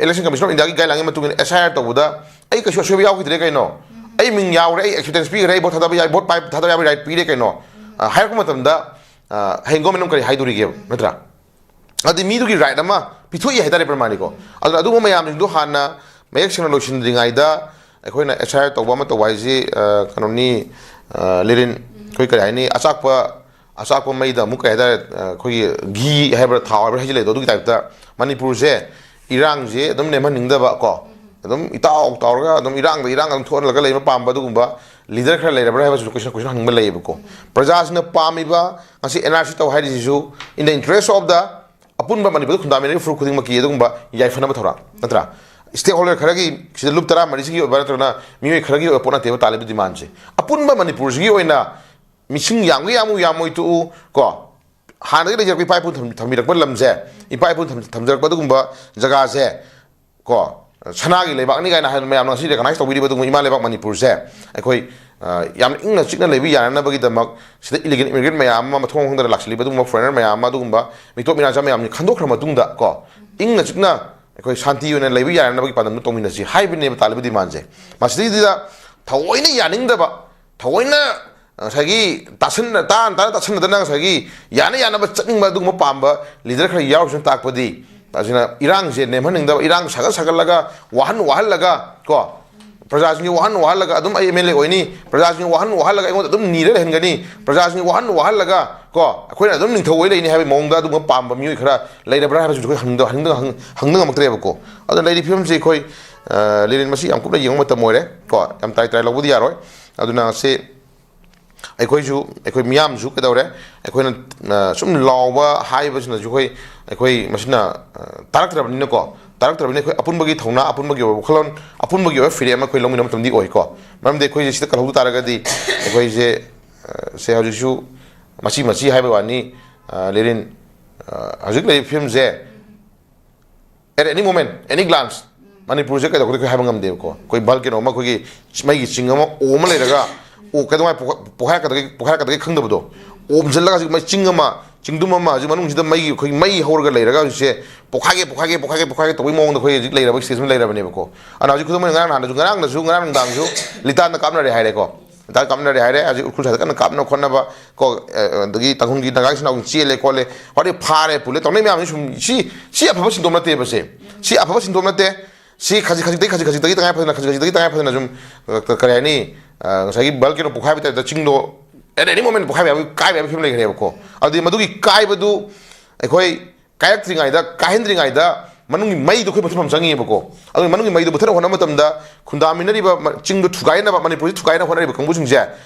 ꯏꯂꯦꯛꯁꯟ ꯀꯃꯤꯁꯟ ꯑꯣꯐ ꯏꯟꯗꯤꯌꯥꯒꯤ ꯒꯥꯏꯗꯂꯥꯏꯟꯒꯤ ꯃꯇꯨꯡ ꯏꯟꯅ S I R ꯇꯧꯕꯗ ꯑꯩ ꯀꯩꯁꯨ ꯑꯁꯣꯏꯕ ꯌꯥꯎꯈꯤꯗ꯭ꯔꯦ ꯀꯩꯅꯣ, ꯑꯩ ꯃꯤꯡ ꯌꯥꯎꯔꯦ, ꯑꯩ ꯑꯦꯛꯁꯤꯗꯦꯟꯁ ꯄꯤꯈ꯭ꯔꯦ, ꯑꯩ ꯚꯣꯠ ꯊꯥꯗꯕ ꯌꯥꯏ, ꯚꯣꯠ ꯄꯥꯏ ꯊꯥꯗꯕ ꯌꯥꯕꯒꯤ ꯔꯥꯏꯠ ꯄꯤꯔꯦ ꯀꯩꯅꯣ, ꯑ, ꯍꯥꯏꯔꯛꯄ ꯃꯇꯝꯗ, ꯑ, ꯍꯌꯦꯡ ꯒꯣꯔꯃꯦꯟ ꯑꯃ ꯀꯔꯤ ꯍꯥꯏꯗꯣꯔꯤꯒꯦꯕ, ꯅꯠꯇ꯭ꯔꯥ? ꯑꯗꯨꯗꯤ ꯃꯤꯗꯨꯒꯤ ꯔꯥꯏꯠ ꯑꯃ ꯄꯤꯊꯣꯛꯏ ꯍꯥꯏꯇꯥꯔꯦ, ꯄ꯭ꯔꯃꯥꯅꯤꯀꯣ꯫ ꯑꯗꯨꯅ ꯑꯗꯨꯒꯨꯝꯕ ꯃꯌꯥꯝꯁꯤꯡꯗꯣ ꯍꯥꯟꯅ ꯃꯌꯦꯛ ꯁꯦꯡꯅ ꯂꯣꯏꯁꯤꯟꯗ꯭ꯔꯤꯉꯩꯗ ꯑꯩꯈꯣꯏꯅ S I R ꯇꯧꯕ ꯑꯃ ꯇꯧꯕ ꯍꯥꯏꯁꯤ, ꯑ, ꯀꯩꯅꯣꯅꯤ, ꯑ, ꯂꯤꯔꯤꯟ, ꯑꯩꯈꯣꯏ ꯀꯔꯤ ꯍꯥꯏꯅꯤ, ꯑꯆꯥꯛꯄ, ꯑꯆꯥꯛꯄ ꯃꯩꯗ ꯑꯃꯨꯛ ꯀꯩ ꯍꯥꯏꯇꯥꯔꯦ, ꯑ, ꯑꯩꯈꯣꯏꯒꯤ ꯘꯤ ꯍꯥꯏꯕ꯭ꯔꯥ, ꯊꯥꯎ ꯍꯥꯏꯕ꯭ꯔꯥ ꯍꯩꯖꯤꯜꯂꯦꯗꯣ, ꯑꯗꯨꯒꯤ ꯇꯥꯏꯞꯇ ꯃꯅꯤꯄꯨꯔꯁꯦ ꯏꯔꯥꯡꯁꯦ ꯑꯗꯨꯝ ꯅꯦꯝꯍꯟꯅꯤꯡꯗꯕ ꯀꯣ, ꯑꯗꯨꯝ ꯏꯇꯥꯎ ꯇꯥꯎꯔꯒ ꯑꯗꯨꯝ ꯏꯔꯥꯡꯗ ꯏꯔꯥꯡ ꯑꯗꯨꯝ ꯊꯣꯛꯍꯜꯂꯒ ꯂꯩꯕ ꯄꯥꯝꯕ ꯑꯗꯨꯒꯨꯝꯕ ꯂꯤꯗꯔ ꯈꯔ ꯂꯩꯔꯕ꯭ꯔꯥ ꯍꯥꯏꯕꯁꯨ ꯀꯣꯏꯁꯟ, ꯀꯣꯏꯁꯟ ꯍꯪꯕ ꯂꯩꯌꯦꯕꯀꯣ꯫ ꯄ꯭ꯔꯖꯥꯁꯤꯡꯅ ꯄꯥꯝꯃꯤꯕ ꯉꯁꯤ N R C ꯇꯧ ꯍꯥꯏꯔꯤꯁꯤꯁꯨ in the interest of the ꯑꯄꯨꯟꯕ ꯃꯅꯤꯄꯨꯔꯗ ꯈꯨꯟꯗꯥꯃꯤꯟꯅꯔꯤꯕ ꯐꯨꯔꯨꯞ ꯈꯨꯗꯤꯡꯃꯛꯀꯤ ꯑꯗꯨꯒꯨꯝꯕ ꯌꯥꯏꯐꯅꯕ ꯊꯧꯔꯥꯡ ꯅꯠꯇ꯭ꯔꯥ? ꯁ꯭ꯇꯦꯛ ꯍꯣꯜꯗꯔ ꯈꯔꯒꯤ, ꯁꯤꯗ ꯂꯨꯞ ꯇꯔꯥꯃꯔꯤꯁꯤꯒꯤ ꯑꯣꯏꯕ ꯅꯠꯇ꯭ꯔꯒꯅ ꯃꯤꯑꯣꯏ ꯈꯔꯒꯤ ꯑꯣꯏꯕ ꯄꯣꯠ ꯅꯠꯇꯦꯕ ꯇꯥꯜꯂꯤꯕ ꯗꯤꯃꯥꯟꯁꯦ꯫ ꯑꯄꯨꯟꯕ ꯃꯅꯤꯄꯨꯔꯁꯤꯒꯤ ꯑꯣꯏꯅ ꯃꯤꯁꯤꯡ ꯌꯥꯝꯒꯦ ꯌꯥꯝꯃꯨ ꯌꯥꯝꯃꯣꯏ ꯇꯣꯛꯎ ꯀꯣ, ꯍꯥꯟꯅꯗꯒꯤ ꯂꯩꯖꯔꯛꯄ ꯏꯄꯥ ꯏꯄꯨ ꯊꯝ-, ꯊꯝꯕꯤꯔꯛꯄ ꯂꯝꯁꯦ, ꯏꯄꯥ ꯏꯄꯨ ꯊꯝ-, ꯊꯝꯖꯔꯛꯄ ꯑꯗꯨꯒꯨꯝꯕ ꯖꯒꯥꯁꯦ ꯀꯣ, ꯁꯅꯥꯒꯤ ꯂꯩꯕꯥꯛꯅꯤ ꯀꯥꯏꯅ ꯍꯥꯏꯗꯅ ꯃꯌꯥꯝꯅ ꯉꯁꯤ ꯔꯤꯀꯒꯅꯥꯏꯁ ꯇꯧꯕꯤꯔꯤꯕ ꯑꯗꯨꯒꯨꯝꯕ ꯏꯃꯥ ꯂꯩꯕꯥꯛ ꯃꯅꯤꯄꯨꯔꯁꯦ ꯑꯩꯈꯣꯏ, ꯑ, ꯌꯥꯝꯅ ꯏꯪꯅ ꯆꯤꯛꯅ ꯂꯩꯕ ꯌꯥꯅꯅꯕꯒꯤꯗꯃꯛ ꯁꯤꯗ ꯏꯂꯤꯒꯦꯜ ꯏꯃꯤꯒ꯭ꯔꯦꯟ ꯃꯌꯥꯝ ꯑꯃ ꯃꯊꯣꯡ ꯈꯪꯗꯅ ꯂꯥꯛꯁꯤꯜꯂꯤꯕ ꯑꯗꯨꯒꯨꯝꯕ ꯐꯣꯔꯦꯅꯔ ꯃꯌꯥꯝ ꯑꯃ, ꯑꯗꯨꯒꯨꯝꯕ ꯃꯤꯇꯣꯞ ꯃꯤꯔꯥꯟꯆꯥ ꯃꯌꯥꯝꯁꯤ ꯈꯟꯗꯣꯛꯈ꯭ꯔ ꯃꯇꯨꯡꯗ ꯀꯣ, ꯏꯪꯅ ꯆꯤꯛꯅ ꯑꯩꯈꯣꯏ ꯁꯥꯟꯇꯤ ꯑꯣꯏꯅ ꯂꯩꯕ ꯌꯥꯅꯅꯕꯒꯤ ꯄꯥꯟꯗꯝꯗ ꯇꯧꯃꯤꯟꯅꯁꯤ ꯍꯥꯏꯕꯅꯦꯕ ꯇꯥꯜꯂꯤꯕ ꯗꯤꯃꯥꯟꯁꯦ꯫ ꯃꯁꯤꯗꯩꯁꯤꯗ ꯊꯑꯣꯏꯅ ꯌꯥꯅꯤꯡꯗꯕ, ꯊꯑꯣꯏꯅ ꯉꯁꯥꯏꯒꯤ ꯇꯥꯁꯟꯅ-, ꯇꯥꯅ ꯇꯥꯅ ꯇꯥꯁꯟꯅꯗꯅ ꯉꯁꯥꯏꯒꯤ ꯌꯥꯅ ꯌꯥꯅꯕ ꯆꯠꯅꯤꯡꯕ ꯑꯗꯨꯒꯨꯝꯕ ꯄꯥꯝꯕ ꯂꯤꯗꯔ ꯈꯔ ꯌꯥꯎꯔꯤꯁꯤꯅ ꯇꯥꯛꯄꯗꯤ, ꯑꯁꯤꯅ ꯏꯔꯥꯡꯁꯦ ꯅꯦꯝꯍꯟꯅꯤꯡꯗꯕ, ꯏꯔꯥꯡ ꯁꯥꯒꯠ ꯁꯥꯒꯠꯂꯒ, ꯋꯥꯍꯟ ꯋꯥꯍꯜꯂꯒ ꯀꯣ, ꯄ꯭ꯔꯖꯥꯁꯤꯡꯒꯤ ꯋꯥꯍꯟ ꯋꯥꯍꯜꯂꯒ ꯑꯗꯨꯝ ꯑꯩ ꯑꯦꯝ ꯑꯦꯜ ꯑꯦ ꯑꯣꯏꯅꯤ, ꯄ꯭ꯔꯖꯥꯁꯤꯡꯒꯤ ꯋꯥꯍꯟ ꯋꯥꯍꯜꯂꯒ ꯑꯩꯉꯣꯟꯗ ꯑꯗꯨꯝ ꯅꯤꯔ ꯂꯩꯍꯟꯒꯅꯤ, ꯄ꯭ꯔꯖꯥꯁꯤꯡꯒꯤ ꯋꯥꯍꯟ ꯋꯥꯍꯜꯂꯒ ꯀꯣ ꯑꯩꯈꯣꯏꯅ ꯑꯗꯨꯝ ꯅꯤꯡꯊꯧ ꯑꯣꯏ ꯂꯩꯅꯤ ꯍꯥꯏꯕꯒꯤ ꯃꯑꯣꯡꯗ ꯑꯗꯨꯒꯨꯝꯕ ꯄꯥꯝꯕ ꯃꯤꯑꯣꯏ ꯈꯔ ꯂꯩꯔꯕ꯭ꯔꯥ ꯍꯥꯏꯕꯁꯤꯁꯨ ꯑꯩꯈꯣꯏ ꯍꯪꯗ ꯍꯪꯗ ꯍꯪ- ꯍꯪꯗ ꯉꯝꯃꯛꯇ꯭ꯔꯦꯕꯀꯣ꯫ ꯑꯗꯨꯅ ꯂꯩꯔꯤꯕ ꯐꯤꯕꯝꯁꯤ ꯑꯩꯈꯣꯏ, ꯑ, ꯂꯤꯔꯦꯟ, ꯃꯁꯤ ꯌꯥꯝ ꯀꯨꯞꯅ ꯌꯦꯡꯕ ꯃꯇꯝ ꯑꯣꯏꯔꯦ ꯀꯣ, ꯌꯥꯝ ꯇꯥꯏ ꯇꯥꯏ ꯂꯧꯕꯗꯤ ꯌꯥꯔꯣꯏ꯫ ꯑꯗꯨꯅ ꯁꯤ ꯑꯩꯈꯣꯏꯁꯨ, ꯑꯩꯈꯣꯏ ꯃꯤꯌꯥꯝꯁꯨ ꯀꯩꯗꯧꯔꯦ, ꯑꯩꯈꯣꯏꯅ, ꯑ, ꯁꯨꯝ ꯂꯥꯎꯕ ꯍꯥꯏꯕꯁꯤꯅꯁꯨ ꯑꯩꯈꯣꯏ, ꯑꯩꯈꯣꯏ ꯃꯁꯤꯅ, ꯑ, ꯇꯥꯔꯛꯇ꯭ꯔꯕꯅꯤꯅꯀꯣ, ꯇꯥꯔꯛꯇ꯭ꯔꯕꯅꯤꯅ ꯑꯩꯈꯣꯏ ꯑꯄꯨꯟꯕꯒꯤ ꯊꯧꯅꯥ, ꯑꯄꯨꯟꯕꯒꯤ ꯑꯣꯏꯕ ꯋꯥꯈꯜꯂꯣꯟ, ꯑꯄꯨꯟꯕꯒꯤ ꯑꯣꯏꯕ ꯐꯤꯔꯦꯞ ꯑꯃ ꯑꯩꯈꯣꯏ ꯂꯧꯃꯤꯟꯅꯕ ꯃꯇꯝꯗꯤ ꯑꯣꯏꯀꯣ꯫ ꯃꯔꯝꯗꯤ ꯑꯩꯈꯣꯏꯁꯦ ꯁꯤꯗ ꯀꯜꯍꯧꯗ ꯇꯥꯔꯒꯗꯤ ꯑꯩꯈꯣꯏꯁꯦ, ꯑ, ꯁꯦ ꯍꯧꯖꯤꯛꯁꯨ ꯃꯆꯤ ꯃꯆꯤ ꯍꯥꯏꯕ ꯋꯥꯅꯤ, ꯑ, ꯂꯦꯔꯤꯟ, ꯑ, ꯍꯧꯖꯤꯛ ꯂꯩꯔꯤꯕ ꯐꯤꯕꯝꯁꯦ at any moment, any glance, ꯃꯅꯤꯄꯨꯔꯁꯦ ꯀꯩꯗꯧꯒꯗꯒꯦ ꯍꯥꯏꯕ ꯉꯝꯗꯦꯕꯀꯣ꯫ ꯑꯩꯈꯣꯏ ꯚꯜꯀꯦꯅꯣ ꯑꯃ, ꯑꯩꯈꯣꯏꯒꯤ ꯃꯩꯒꯤ ꯆꯤꯡ ꯑꯃ ꯑꯣꯝꯃ ꯂꯩꯔꯒ, ꯑꯣ, ꯀꯩꯗꯧꯉꯩ ꯄꯣꯛꯈꯥꯏ-, ꯄꯣꯛꯈꯥꯏꯔꯛꯀꯗꯒꯦ, ꯄꯣꯛꯈꯥꯏꯔꯛꯀꯗꯒꯦ ꯈꯪꯗꯕꯗꯣ, ꯑꯣꯝꯁꯤꯜꯂꯒ ꯍꯧꯖꯤꯛ ꯃꯩ ꯆꯤꯡ ꯑꯃ, ꯆꯤꯡꯗꯨꯝ ꯑꯃ ꯍꯧꯖꯤꯛ ꯃꯅꯨꯡꯁꯤꯗ ꯃꯩꯒꯤ, ꯑꯩꯈꯣꯏꯒꯤ ꯃꯩ ꯍꯧꯔꯒ ꯂꯩꯔꯒ ꯍꯧꯖꯤꯛꯁꯦ ꯄꯣꯛꯈꯥꯏꯒꯦ, ꯄꯣꯛꯈꯥꯏꯒꯦ, ꯄꯣꯛꯈꯥꯏꯒꯦ, ꯄꯣꯛꯈꯥꯏꯒꯦ ꯇꯧꯕꯒꯤ ꯃꯑꯣꯡꯗ ꯑꯩꯈꯣꯏ ꯍꯧꯖꯤꯛ ꯂꯩꯔꯕ stage ꯑꯃ ꯂꯩꯔꯕꯅꯦꯕꯀꯣ꯫ ꯑꯗꯨꯅ ꯍꯧꯖꯤꯛ ꯈꯨꯗꯝ ꯑꯣꯏꯅ ꯉꯔꯥꯡ ꯅꯍꯥꯟꯗꯁꯨ, ꯉꯔꯥꯡꯗꯁꯨ, ꯉꯔꯥꯡ ꯅꯨꯡꯗꯥꯡꯁꯨ ꯂꯤꯇꯥꯟꯗ ꯀꯥꯞꯅꯔꯦ ꯍꯥꯏꯔꯦꯀꯣ꯫ ꯂꯤꯇꯥꯟ ꯀꯥꯞꯅꯔꯦ ꯍꯥꯏꯔꯦ꯫ ꯍꯧꯖꯤꯛ ꯎꯈ꯭ꯔꯨꯜ ꯁꯥꯏꯗ ꯀꯟꯅ ꯀꯥꯞꯅ ꯈꯣꯠꯅꯕ ꯀꯣ, ꯑ, ꯑꯗꯒꯤ ꯇꯥꯡꯈꯨꯜꯒꯤ ꯅꯥꯒꯥ ꯏꯆꯤꯟ ꯏꯅꯥꯎꯁꯤꯡ ꯆꯦꯜꯂꯦ ꯈꯣꯠꯂꯦ, ꯋꯥꯔꯤ ꯐꯥꯔꯦ ꯄꯨꯜꯂꯦ ꯇꯧꯅꯩ ꯃꯌꯥꯝꯁꯤ ꯁꯨꯝ ꯁꯤ, ꯁꯤ ꯑꯐꯕ ꯁꯤꯟꯗꯣꯛ ꯅꯠꯇꯦꯕ ꯁꯦ꯫ ꯁꯤ ꯑꯐꯕ ꯁꯤꯟꯗꯣꯛ ꯅꯠꯇꯦ꯫ ꯁꯤ ꯈꯖꯤꯛ ꯈꯖꯤꯛꯇꯒꯤ, ꯈꯖꯤꯛ ꯈꯖꯤꯛꯇꯒꯤ ꯇꯉꯥꯏ ꯐꯗꯅ, ꯈꯖꯤꯛ ꯈꯖꯤꯛꯇꯒꯤ ꯇꯉꯥꯏ ꯐꯗꯅ ꯁꯨꯝ, ꯑ, ꯀ-, ꯀꯔꯤ ꯍꯥꯏꯅꯤ, ꯑ, ꯉꯁꯥꯏꯒꯤ ꯚꯜꯀꯦꯅꯣ ꯄꯣꯛꯈꯥꯏꯕ ꯇꯥꯏꯞꯇ ꯆꯤꯡꯗꯣ at any moment ꯄꯣꯛꯈꯥꯏꯕ ꯌꯥꯕꯒꯤ, ꯀꯥꯏꯕ ꯌꯥꯕꯒꯤ ꯐꯤꯕꯝ ꯂꯩꯈ꯭ꯔꯦꯕꯀꯣ꯫ ꯑꯗꯨꯗꯤ ꯃꯗꯨꯒꯤ ꯀꯥꯏꯕꯗꯨ ꯑꯩꯈꯣꯏ ꯀꯥꯏꯔꯛꯇ꯭ꯔꯤꯉꯩꯗ, ꯀꯥꯏꯍꯟꯗ꯭ꯔꯤꯉꯩꯗ ꯃꯅꯨꯡꯒꯤ ꯃꯩꯗꯨ ꯑꯩꯈꯣꯏ ꯃꯨꯊꯠꯐꯝ ꯆꯪꯉꯤꯕꯀꯣ꯫ ꯑꯗꯨꯒꯤ ꯃꯅꯨꯡꯒꯤ ꯃꯩꯗꯨ ꯃꯨꯊꯠꯅꯕ ꯍꯣꯠꯅꯕ ꯃꯇꯝꯗ ꯈꯨꯟꯗꯥꯃꯤꯟꯅꯔꯤꯕ ꯃ-, ꯆꯤꯡꯗꯨ ꯊꯨꯒꯥꯏꯅꯕ, ꯃꯅꯤꯄꯨꯔꯁꯤ ꯊꯨꯒꯥꯏꯅꯕ ꯍꯣꯠꯅꯔꯤꯕ ꯀꯥꯡꯕꯨꯁꯤꯡꯁꯦ,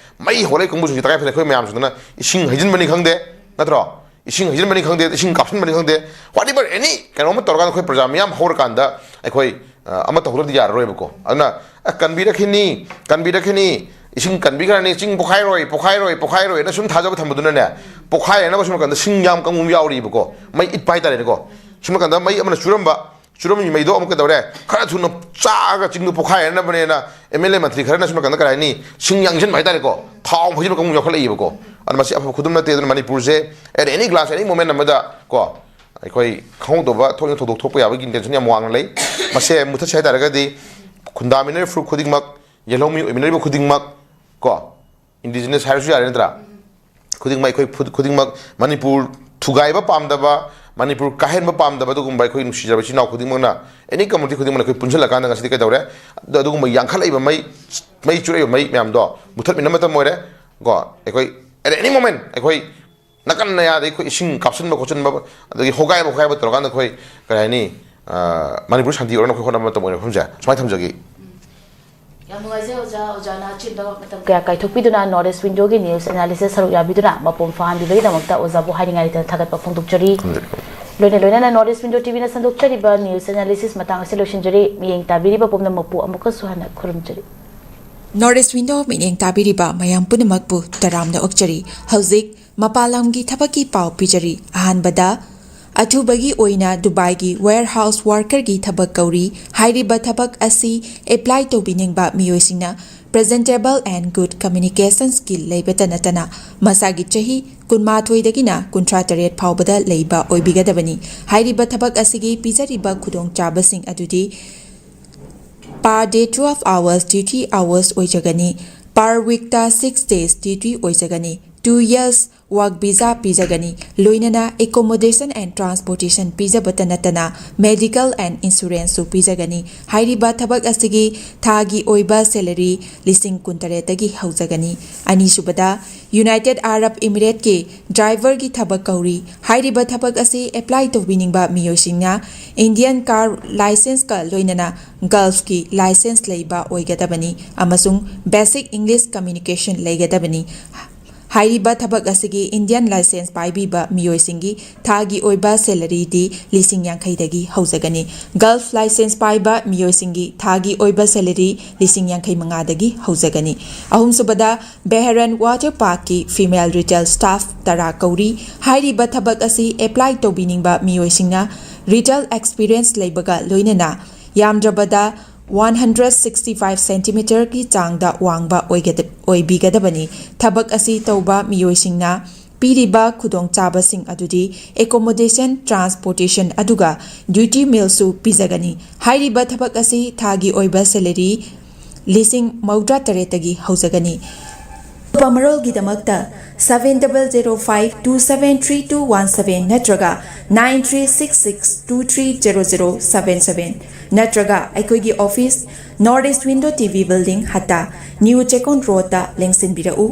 ꯃꯩ ꯍꯧꯔꯛꯏ ꯀꯥꯡꯕꯨꯁꯤꯡꯁꯦ ꯇꯉꯥꯏ ꯐꯗꯅ ꯑꯩꯈꯣꯏ ꯃꯌꯥꯝꯁꯤꯗꯅ ꯏꯁꯤꯡ ꯍꯩꯖꯤꯟꯕꯅꯤ ꯈꯪꯗꯦ, ꯅꯠꯇ꯭ꯔꯣ? ꯏꯁꯤꯡ ꯍꯩꯖꯤꯟꯕꯅꯤ ꯈꯪꯗꯦ, ꯏꯁꯤꯡ ꯀꯥꯞꯁꯤꯟꯕꯅꯤ ꯈꯪꯗꯦ, whatever any ꯀꯩꯅꯣꯝꯃ ꯇꯧꯔꯀꯥꯟꯗ ꯑꯩꯈꯣꯏ ꯄ꯭ꯔꯖꯥ ꯃꯤꯌꯥꯝ ꯍꯧꯔꯀꯥꯟꯗ ꯑꯩꯈꯣꯏ, ꯑ, ꯑꯃ ꯇꯧꯍꯧꯗ꯭ꯔꯗꯤ ꯌꯥꯔꯔꯣꯏꯕꯀꯣ꯫ ꯑꯗꯨꯅ, ꯑ, ꯀꯟꯕꯤꯔꯛꯈꯤꯅꯤ, ꯀꯟꯕꯤꯔꯛꯈꯤꯅꯤ, ꯏꯁꯤꯡ ꯀꯟꯕꯤꯈ꯭ꯔꯅꯤ, ꯆꯤꯡ ꯄꯣꯛꯈꯥꯏꯔꯣꯏ, ꯄꯣꯛꯈꯥꯏꯔꯣꯏ, ꯄꯣꯛꯈꯥꯏꯔꯣꯏꯅ ꯁꯨꯝ ꯊꯥꯖꯕ ꯊꯝꯕꯗꯨꯅꯅꯦ, ꯄꯣꯛꯈꯥꯏꯔꯅꯕ ꯁꯨꯝ ꯀꯥꯟꯗ ꯁꯤꯡ ꯌꯥꯝ ꯀꯪꯕ ꯌꯥꯎꯔꯤꯕꯀꯣ, ꯃꯩ ꯏꯠꯄ ꯍꯥꯏꯇꯥꯔꯦꯅꯦꯀꯣ꯫ ꯁꯨꯝ ꯀꯥꯟꯗ ꯃꯩ ꯑꯃꯅ ꯆꯨꯔꯝꯕ, ꯆꯨꯔꯝꯃꯤ ꯃꯩꯗꯣ ꯑꯃꯨꯛ ꯀꯩꯗꯧꯔꯦ? ꯈꯔ ꯊꯨꯅ ꯆꯥꯛꯑꯒ ꯆꯤꯡꯗꯨ ꯄꯣꯛꯈꯥꯏꯔꯅꯕꯅꯦꯅ ꯑꯦꯝ ꯑꯦꯜ ꯑꯦ ꯃꯟꯇ꯭ꯔꯤ ꯈꯔꯅ ꯁꯨꯝ ꯀꯥꯟꯗ ꯀꯔꯤ ꯍꯥꯏꯅꯤ? ꯁꯤꯡ ꯌꯥꯡꯁꯤꯟꯕ ꯍꯥꯏꯇꯥꯔꯦꯀꯣ, ꯊꯥꯎ ꯍꯩꯖꯤꯟꯕ ꯀꯥꯡꯕꯨ ꯌꯥꯎꯈꯠꯂꯛꯏꯕꯀꯣ꯫ ꯑꯗꯨꯅ ꯃꯁꯤ ꯑꯐꯕ ꯈꯨꯗꯝ ꯅꯠꯇꯦ꯫ ꯑꯗꯨꯅ ꯃꯅꯤꯄꯨꯔꯁꯦ at any glance, any moment ꯑꯃꯗ ꯀꯣ, ꯑꯩꯈꯣꯏ ꯈꯪꯍꯧꯗꯕ ꯊꯣꯛꯅꯤꯡ ꯊꯧꯗꯣꯛ ꯊꯣꯛꯄ ꯌꯥꯕꯒꯤ intention ꯌꯥꯝ ꯋꯥꯡꯅ ꯂꯩ꯫ ꯃꯁꯦ ꯃꯨꯊꯠꯁꯦ ꯍꯥꯏꯇꯥꯔꯒꯗꯤ ꯈꯨꯟꯗꯥꯃꯤꯟꯅꯔꯤꯕ ꯐꯨꯔꯨꯞ ꯈꯨꯗꯤꯡꯃꯛ, ꯌꯦꯜꯍꯧꯃꯤ ꯑꯣꯏꯃꯤꯟꯅꯔꯤꯕ ꯈꯨꯗꯤꯡꯃꯛ ꯀꯣ, indigenous ꯍꯥꯏꯔꯁꯨ ꯌꯥꯔꯦ ꯅꯠꯇ꯭ꯔꯥ? ꯈꯨꯗꯤꯡꯃꯛ, ꯑꯩꯈꯣꯏ ꯐꯨ-, ꯈꯨꯗꯤꯡꯃꯛ ꯃꯅꯤꯄꯨꯔ ꯊꯨꯒꯥꯏꯕ ꯄꯥꯝꯗꯕ, ꯃꯅꯤꯄꯨꯔ ꯀꯥꯍꯦꯟꯕ ꯄꯥꯝꯗꯕ ꯑꯗꯨꯒꯨꯝꯕ ꯑꯩꯈꯣꯏ ꯅꯨꯡꯁꯤꯖꯕ ꯏꯆꯤꯟ ꯏꯅꯥꯎ ꯈꯨꯗꯤꯡꯃꯛꯅ, ꯑꯦꯅꯤ ꯀꯝꯃꯨꯅꯤꯇꯤ ꯈꯨꯗꯤꯡꯃꯛꯅ ꯑꯩꯈꯣꯏ ꯄꯨꯟꯁꯤꯜꯂꯀꯥꯟꯗ ꯉꯁꯤꯗꯤ ꯀꯩꯗꯧꯔꯦ? ꯑꯗꯨ, ꯑꯗꯨꯒꯨꯝꯕ ꯌꯥꯡꯈꯠꯂꯛꯏꯕ ꯃꯩ, ꯃꯩ ꯆꯨꯔꯛꯏꯕ ꯃꯩ ꯃꯌꯥꯝꯗꯣ ꯃꯨꯊꯠꯃꯤꯟꯅꯕ ꯃꯇꯝ ꯑꯣꯏꯔꯦ꯫ ꯀꯣ, ꯑꯩꯈꯣꯏ at any moment ꯑꯩꯈꯣꯏ ꯅꯥꯀꯟ ꯅꯌꯥꯗ ꯑꯩꯈꯣꯏ ꯏꯁꯤꯡ ꯀꯥꯞꯁꯤꯟꯕ ꯈꯣꯠꯆꯤꯟꯕ, ꯑꯗꯒꯤ ꯍꯣꯒꯥꯏꯕ ꯈꯣꯒꯥꯏꯕ ꯇꯧꯔꯀꯥꯟꯗ ꯑꯩꯈꯣꯏ, ꯀꯔꯤ ꯍꯥꯏꯅꯤ, ꯑ, ꯃꯅꯤꯄꯨꯔ ꯁꯥꯟꯇꯤ ꯑꯣꯏꯔꯒ ꯑꯩꯈꯣꯏ ꯍꯣꯠꯅꯕ ꯃꯇꯝ ꯑꯣꯏꯔꯦ꯫ ꯃꯐꯝꯁꯦ ꯁꯨꯃꯥꯏꯅ ꯊꯝꯖꯒꯦ꯫ ꯌꯥꯝ ꯅꯨꯡꯉꯥꯏꯖꯩ ꯑꯣꯖꯥ꯫ ꯑꯣꯖꯥꯅ ꯑꯆꯤꯟꯕ ꯃꯇꯝ ꯀꯌꯥ ꯀꯥꯏꯊꯣꯛꯄꯤꯗꯨꯅ North East Window ꯒꯤ news analysis ꯁꯔꯨꯛ ꯌꯥꯕꯤꯗꯨꯅ ꯃꯄꯨꯡ ꯐꯥꯍꯟꯕꯤꯕꯒꯤꯗꯃꯛꯇ ꯑꯣꯖꯥꯕꯨ ꯍꯥꯏꯅꯤꯡꯉꯥꯏ ꯂꯩꯇꯅ ꯊꯥꯒꯠꯄ ꯐꯣꯡꯗꯣꯛꯆꯔꯤ꯫ ꯂꯣꯏꯅ ꯂꯣꯏꯅꯅ North East Window T V ꯅ ꯁꯟꯗꯣꯛꯆꯔꯤꯕ news analysis ꯃꯇꯥꯡ ꯑꯁꯤ ꯂꯣꯏꯁꯤꯟꯖꯔꯤ꯫ ꯃꯤꯠꯌꯦꯡ ꯇꯥꯕꯤꯔꯤꯕ ꯄꯨꯝꯅꯃꯛꯄꯨ ꯑꯃꯨꯛꯀꯁꯨ ꯍꯟꯅ ꯈꯨꯔꯨꯝꯖꯔꯤ꯫ North East Window ꯃꯤꯠꯌꯦꯡ ꯇꯥꯕꯤꯔꯤꯕ ꯃꯌꯥꯝ ꯄꯨꯝꯅꯃꯛꯄꯨ ꯇꯔꯥꯝꯅ ꯑꯣꯛꯆꯔꯤ꯫ ꯍꯧꯖꯤꯛ ꯃꯄꯥꯟ ꯂꯝꯒꯤ ꯊꯕꯛꯀꯤ ꯄꯥꯎ ꯄꯤꯖꯔꯤ꯫ ꯑꯍꯥꯟꯕꯗ, ꯑꯊꯨꯕꯒꯤ ꯑꯣꯏꯅ ꯗꯨꯕꯥꯏꯒꯤ warehouse worker ꯒꯤ ꯊꯕꯛ ꯀꯧꯔꯤ꯫ ꯍꯥꯏꯔꯤꯕ ꯊꯕꯛ ꯑꯁꯤ apply ꯇꯧꯕꯤꯅꯤꯡꯕ ꯃꯤꯑꯣꯏꯁꯤꯡꯅ presentable and good communication skill ꯂꯩꯕꯇ ꯅꯠꯇꯅ ꯃꯁꯥꯒꯤ ꯆꯍꯤ ꯀꯨꯟꯃꯥꯊꯣꯏꯗꯒꯤꯅ ꯀꯨꯟꯊ꯭ꯔꯥ ꯇꯔꯦꯠ ꯐꯥꯎꯕꯗ ꯂꯩꯕ ꯑꯣꯏꯕꯤꯒꯗꯕꯅꯤ꯫ ꯍꯥꯏꯔꯤꯕ ꯊꯕꯛ ꯑꯁꯤꯒꯤ ꯄꯤꯖꯔꯤꯕ ꯈꯨꯗꯣꯡꯆꯥꯕꯁꯤꯡ ꯑꯗꯨꯗꯤ per day twelve hours duty hours ꯑꯣꯏꯖꯒꯅꯤ꯫ Per week ꯇ six days duty ꯑꯣꯏꯖꯒꯅꯤ꯫ Two years work visa ꯄꯤꯖꯒꯅꯤ꯫ ꯂꯣꯏꯅꯅ accommodation and transportation ꯄꯤꯖꯕꯇ ꯅꯠꯇꯅ medical and insurance ꯁꯨ ꯄꯤꯖꯒꯅꯤ꯫ ꯍꯥꯏꯔꯤꯕ ꯊꯕꯛ ꯑꯁꯤꯒꯤ ꯊꯥꯒꯤ ꯑꯣꯏꯕ salary ꯂꯤꯁꯤꯡ ꯀꯨꯟꯇꯔꯦꯠꯇꯒꯤ ꯍꯧꯖꯒꯅꯤ꯫ ꯑꯅꯤꯁꯨꯕꯗ, United Arab Emirates ꯀꯤ driver ꯒꯤ ꯊꯕꯛ ꯀꯧꯔꯤ꯫ ꯍꯥꯏꯔꯤꯕ ꯊꯕꯛ ꯑꯁꯤ apply ꯇꯧꯕꯤꯅꯤꯡꯕ ꯃꯤꯑꯣꯏꯁꯤꯡꯅ Indian car licence ꯀ ꯂꯣꯏꯅꯅ Gulf ꯀꯤ licence ꯂꯩꯕ ꯑꯣꯏꯒꯗꯕꯅꯤ ꯑꯃꯁꯨꯡ basic English communication ꯂꯩꯒꯗꯕꯅꯤ꯫ ꯍꯥꯏꯔꯤꯕ ꯊꯕꯛ ꯑꯁꯤꯒꯤ Indian licence ꯄꯥꯏꯕꯤꯕ ꯃꯤꯑꯣꯏꯁꯤꯡꯒꯤ ꯊꯥꯒꯤ ꯑꯣꯏꯕ salary ꯗꯤ ꯂꯤꯁꯤꯡ ꯌꯥꯡꯈꯩꯗꯒꯤ ꯍꯧꯖꯒꯅꯤ꯫ Gulf licence ꯄꯥꯏꯕ ꯃꯤꯑꯣꯏꯁꯤꯡꯒꯤ ꯊꯥꯒꯤ ꯑꯣꯏꯕ salary ꯂꯤꯁꯤꯡ ꯌꯥꯡꯈꯩ ꯃꯉꯥꯗꯒꯤ ꯍꯧꯖꯒꯅꯤ꯫ ꯑꯍꯨꯝꯁꯨꯕꯗ, Bahrain Water Park ꯀꯤ female retail staff ꯇꯔꯥ ꯀꯧꯔꯤ꯫ ꯍꯥꯏꯔꯤꯕ ꯊꯕꯛ ꯑꯁꯤ apply ꯇꯧꯕꯤꯅꯤꯡꯕ ꯃꯤꯑꯣꯏꯁꯤꯡꯅ retail experience ꯂꯩꯕꯒ ꯂꯣꯏꯅꯅ ꯌꯥꯝꯗ꯭ꯔꯕꯗ one hundred sixty five centimeter ꯒꯤ ꯆꯥꯡꯗ ꯋꯥꯡꯕ ꯑꯣꯏꯒꯗ-, ꯑꯣꯏꯕꯤꯒꯗꯕꯅꯤ꯫ ꯊꯕꯛ ꯑꯁꯤ ꯇꯧꯕ ꯃꯤꯑꯣꯏꯁꯤꯡꯅ ꯄꯤꯔꯤꯕ ꯈꯨꯗꯣꯡꯆꯥꯕꯁꯤꯡ ꯑꯗꯨꯗꯤ accommodation, transportation ꯑꯗꯨꯒ duty meal ꯁꯨ ꯄꯤꯖꯒꯅꯤ꯫ ꯍꯥꯏꯔꯤꯕ ꯊꯕꯛ ꯑꯁꯤ ꯊꯥꯒꯤ ꯑꯣꯏꯕ salary ꯂꯤꯁꯤꯡ ꯃꯧꯗ꯭ꯔꯥ ꯇꯔꯦꯠꯇꯒꯤ ꯍꯧꯖꯒꯅꯤ꯫ ꯑꯀꯨꯞꯄ ꯃꯔꯣꯜꯒꯤꯗꯃꯛꯇ seven double zero five two seven three two one seven ꯅꯠꯇ꯭ꯔꯒ nine three six six two three zero zero seven seven ꯅꯠꯇ꯭ꯔꯒ ꯑꯩꯈꯣꯏꯒꯤ office, North East Window T V Building, ꯍꯠꯇꯥ, New Chekon Road ꯇ ꯂꯦꯡꯁꯤꯟꯕꯤꯔꯛꯎ꯫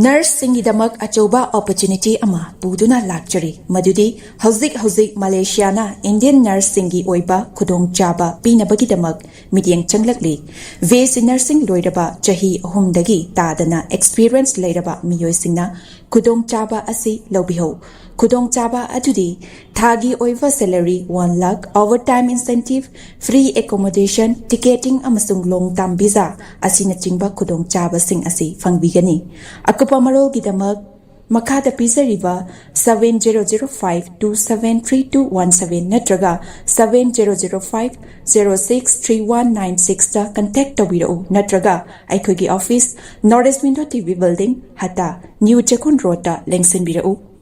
ꯅꯔꯁꯁꯤꯡꯒꯤꯗꯃꯛ ꯑꯆꯧꯕ opportunity ꯑꯃ ꯄꯨꯗꯨꯅ ꯂꯥꯛꯆꯔꯤ, ꯃꯗꯨꯗꯤ ꯍꯧꯖꯤꯛ ꯍꯧꯖꯤꯛ ꯃꯂꯦꯁꯤꯌꯥꯅ ꯏꯟꯗꯤꯌꯟ ꯅꯔꯁꯁꯤꯡꯒꯤ ꯑꯣꯏꯕ ꯈꯨꯗꯣꯡꯆꯥꯕ ꯄꯤꯅꯕꯒꯤꯗꯃꯛ ꯃꯤꯠꯌꯦꯡ ꯆꯪꯂꯛꯂꯤ꯫ ꯕꯤ ꯑꯦꯁ ꯁꯤ ꯅꯔꯁꯤꯡ ꯂꯣꯏꯔꯕ ꯆꯍꯤ ꯑꯍꯨꯝꯗꯒꯤ ꯇꯥꯗꯅ experience ꯂꯩꯔꯕ ꯃꯤꯑꯣꯏꯁꯤꯡꯅ ꯈꯨꯗꯣꯡꯆꯥꯕ ꯑꯁꯤ ꯂꯧꯕꯤꯍꯧ꯫ ꯈꯨꯗꯣꯡꯆꯥꯕ ꯑꯗꯨꯗꯤ ꯊꯥꯒꯤ ꯑꯣꯏꯕ salary one lakh, overtime incentive, free accommodation, ticketing ꯑꯃꯁꯨꯡ long term visa ꯑꯁꯤꯅꯆꯤꯡꯕ ꯈꯨꯗꯣꯡꯆꯥꯕꯁꯤꯡ ꯑꯁꯤ ꯐꯪꯕꯤꯒꯅꯤ꯫ ꯑꯀꯨꯞꯄ ꯃꯔꯣꯜꯒꯤꯗꯃꯛ ꯃꯈꯥꯗ ꯄꯤꯖꯔꯤꯕ seven zero zero five two seven three two one seven ꯅꯠꯇ꯭ꯔꯒ seven zero zero five zero six three one nine six ꯇ contact ꯇꯧꯕꯤꯔꯛꯎ, ꯅꯠꯇ꯭ꯔꯒ ꯑꯩꯈꯣꯏꯒꯤ office, North East Window T V Building, ꯍꯠꯇꯥ, New Chekon Road ꯇ ꯂꯦꯡꯁꯤꯟꯕꯤꯔꯛꯎ꯫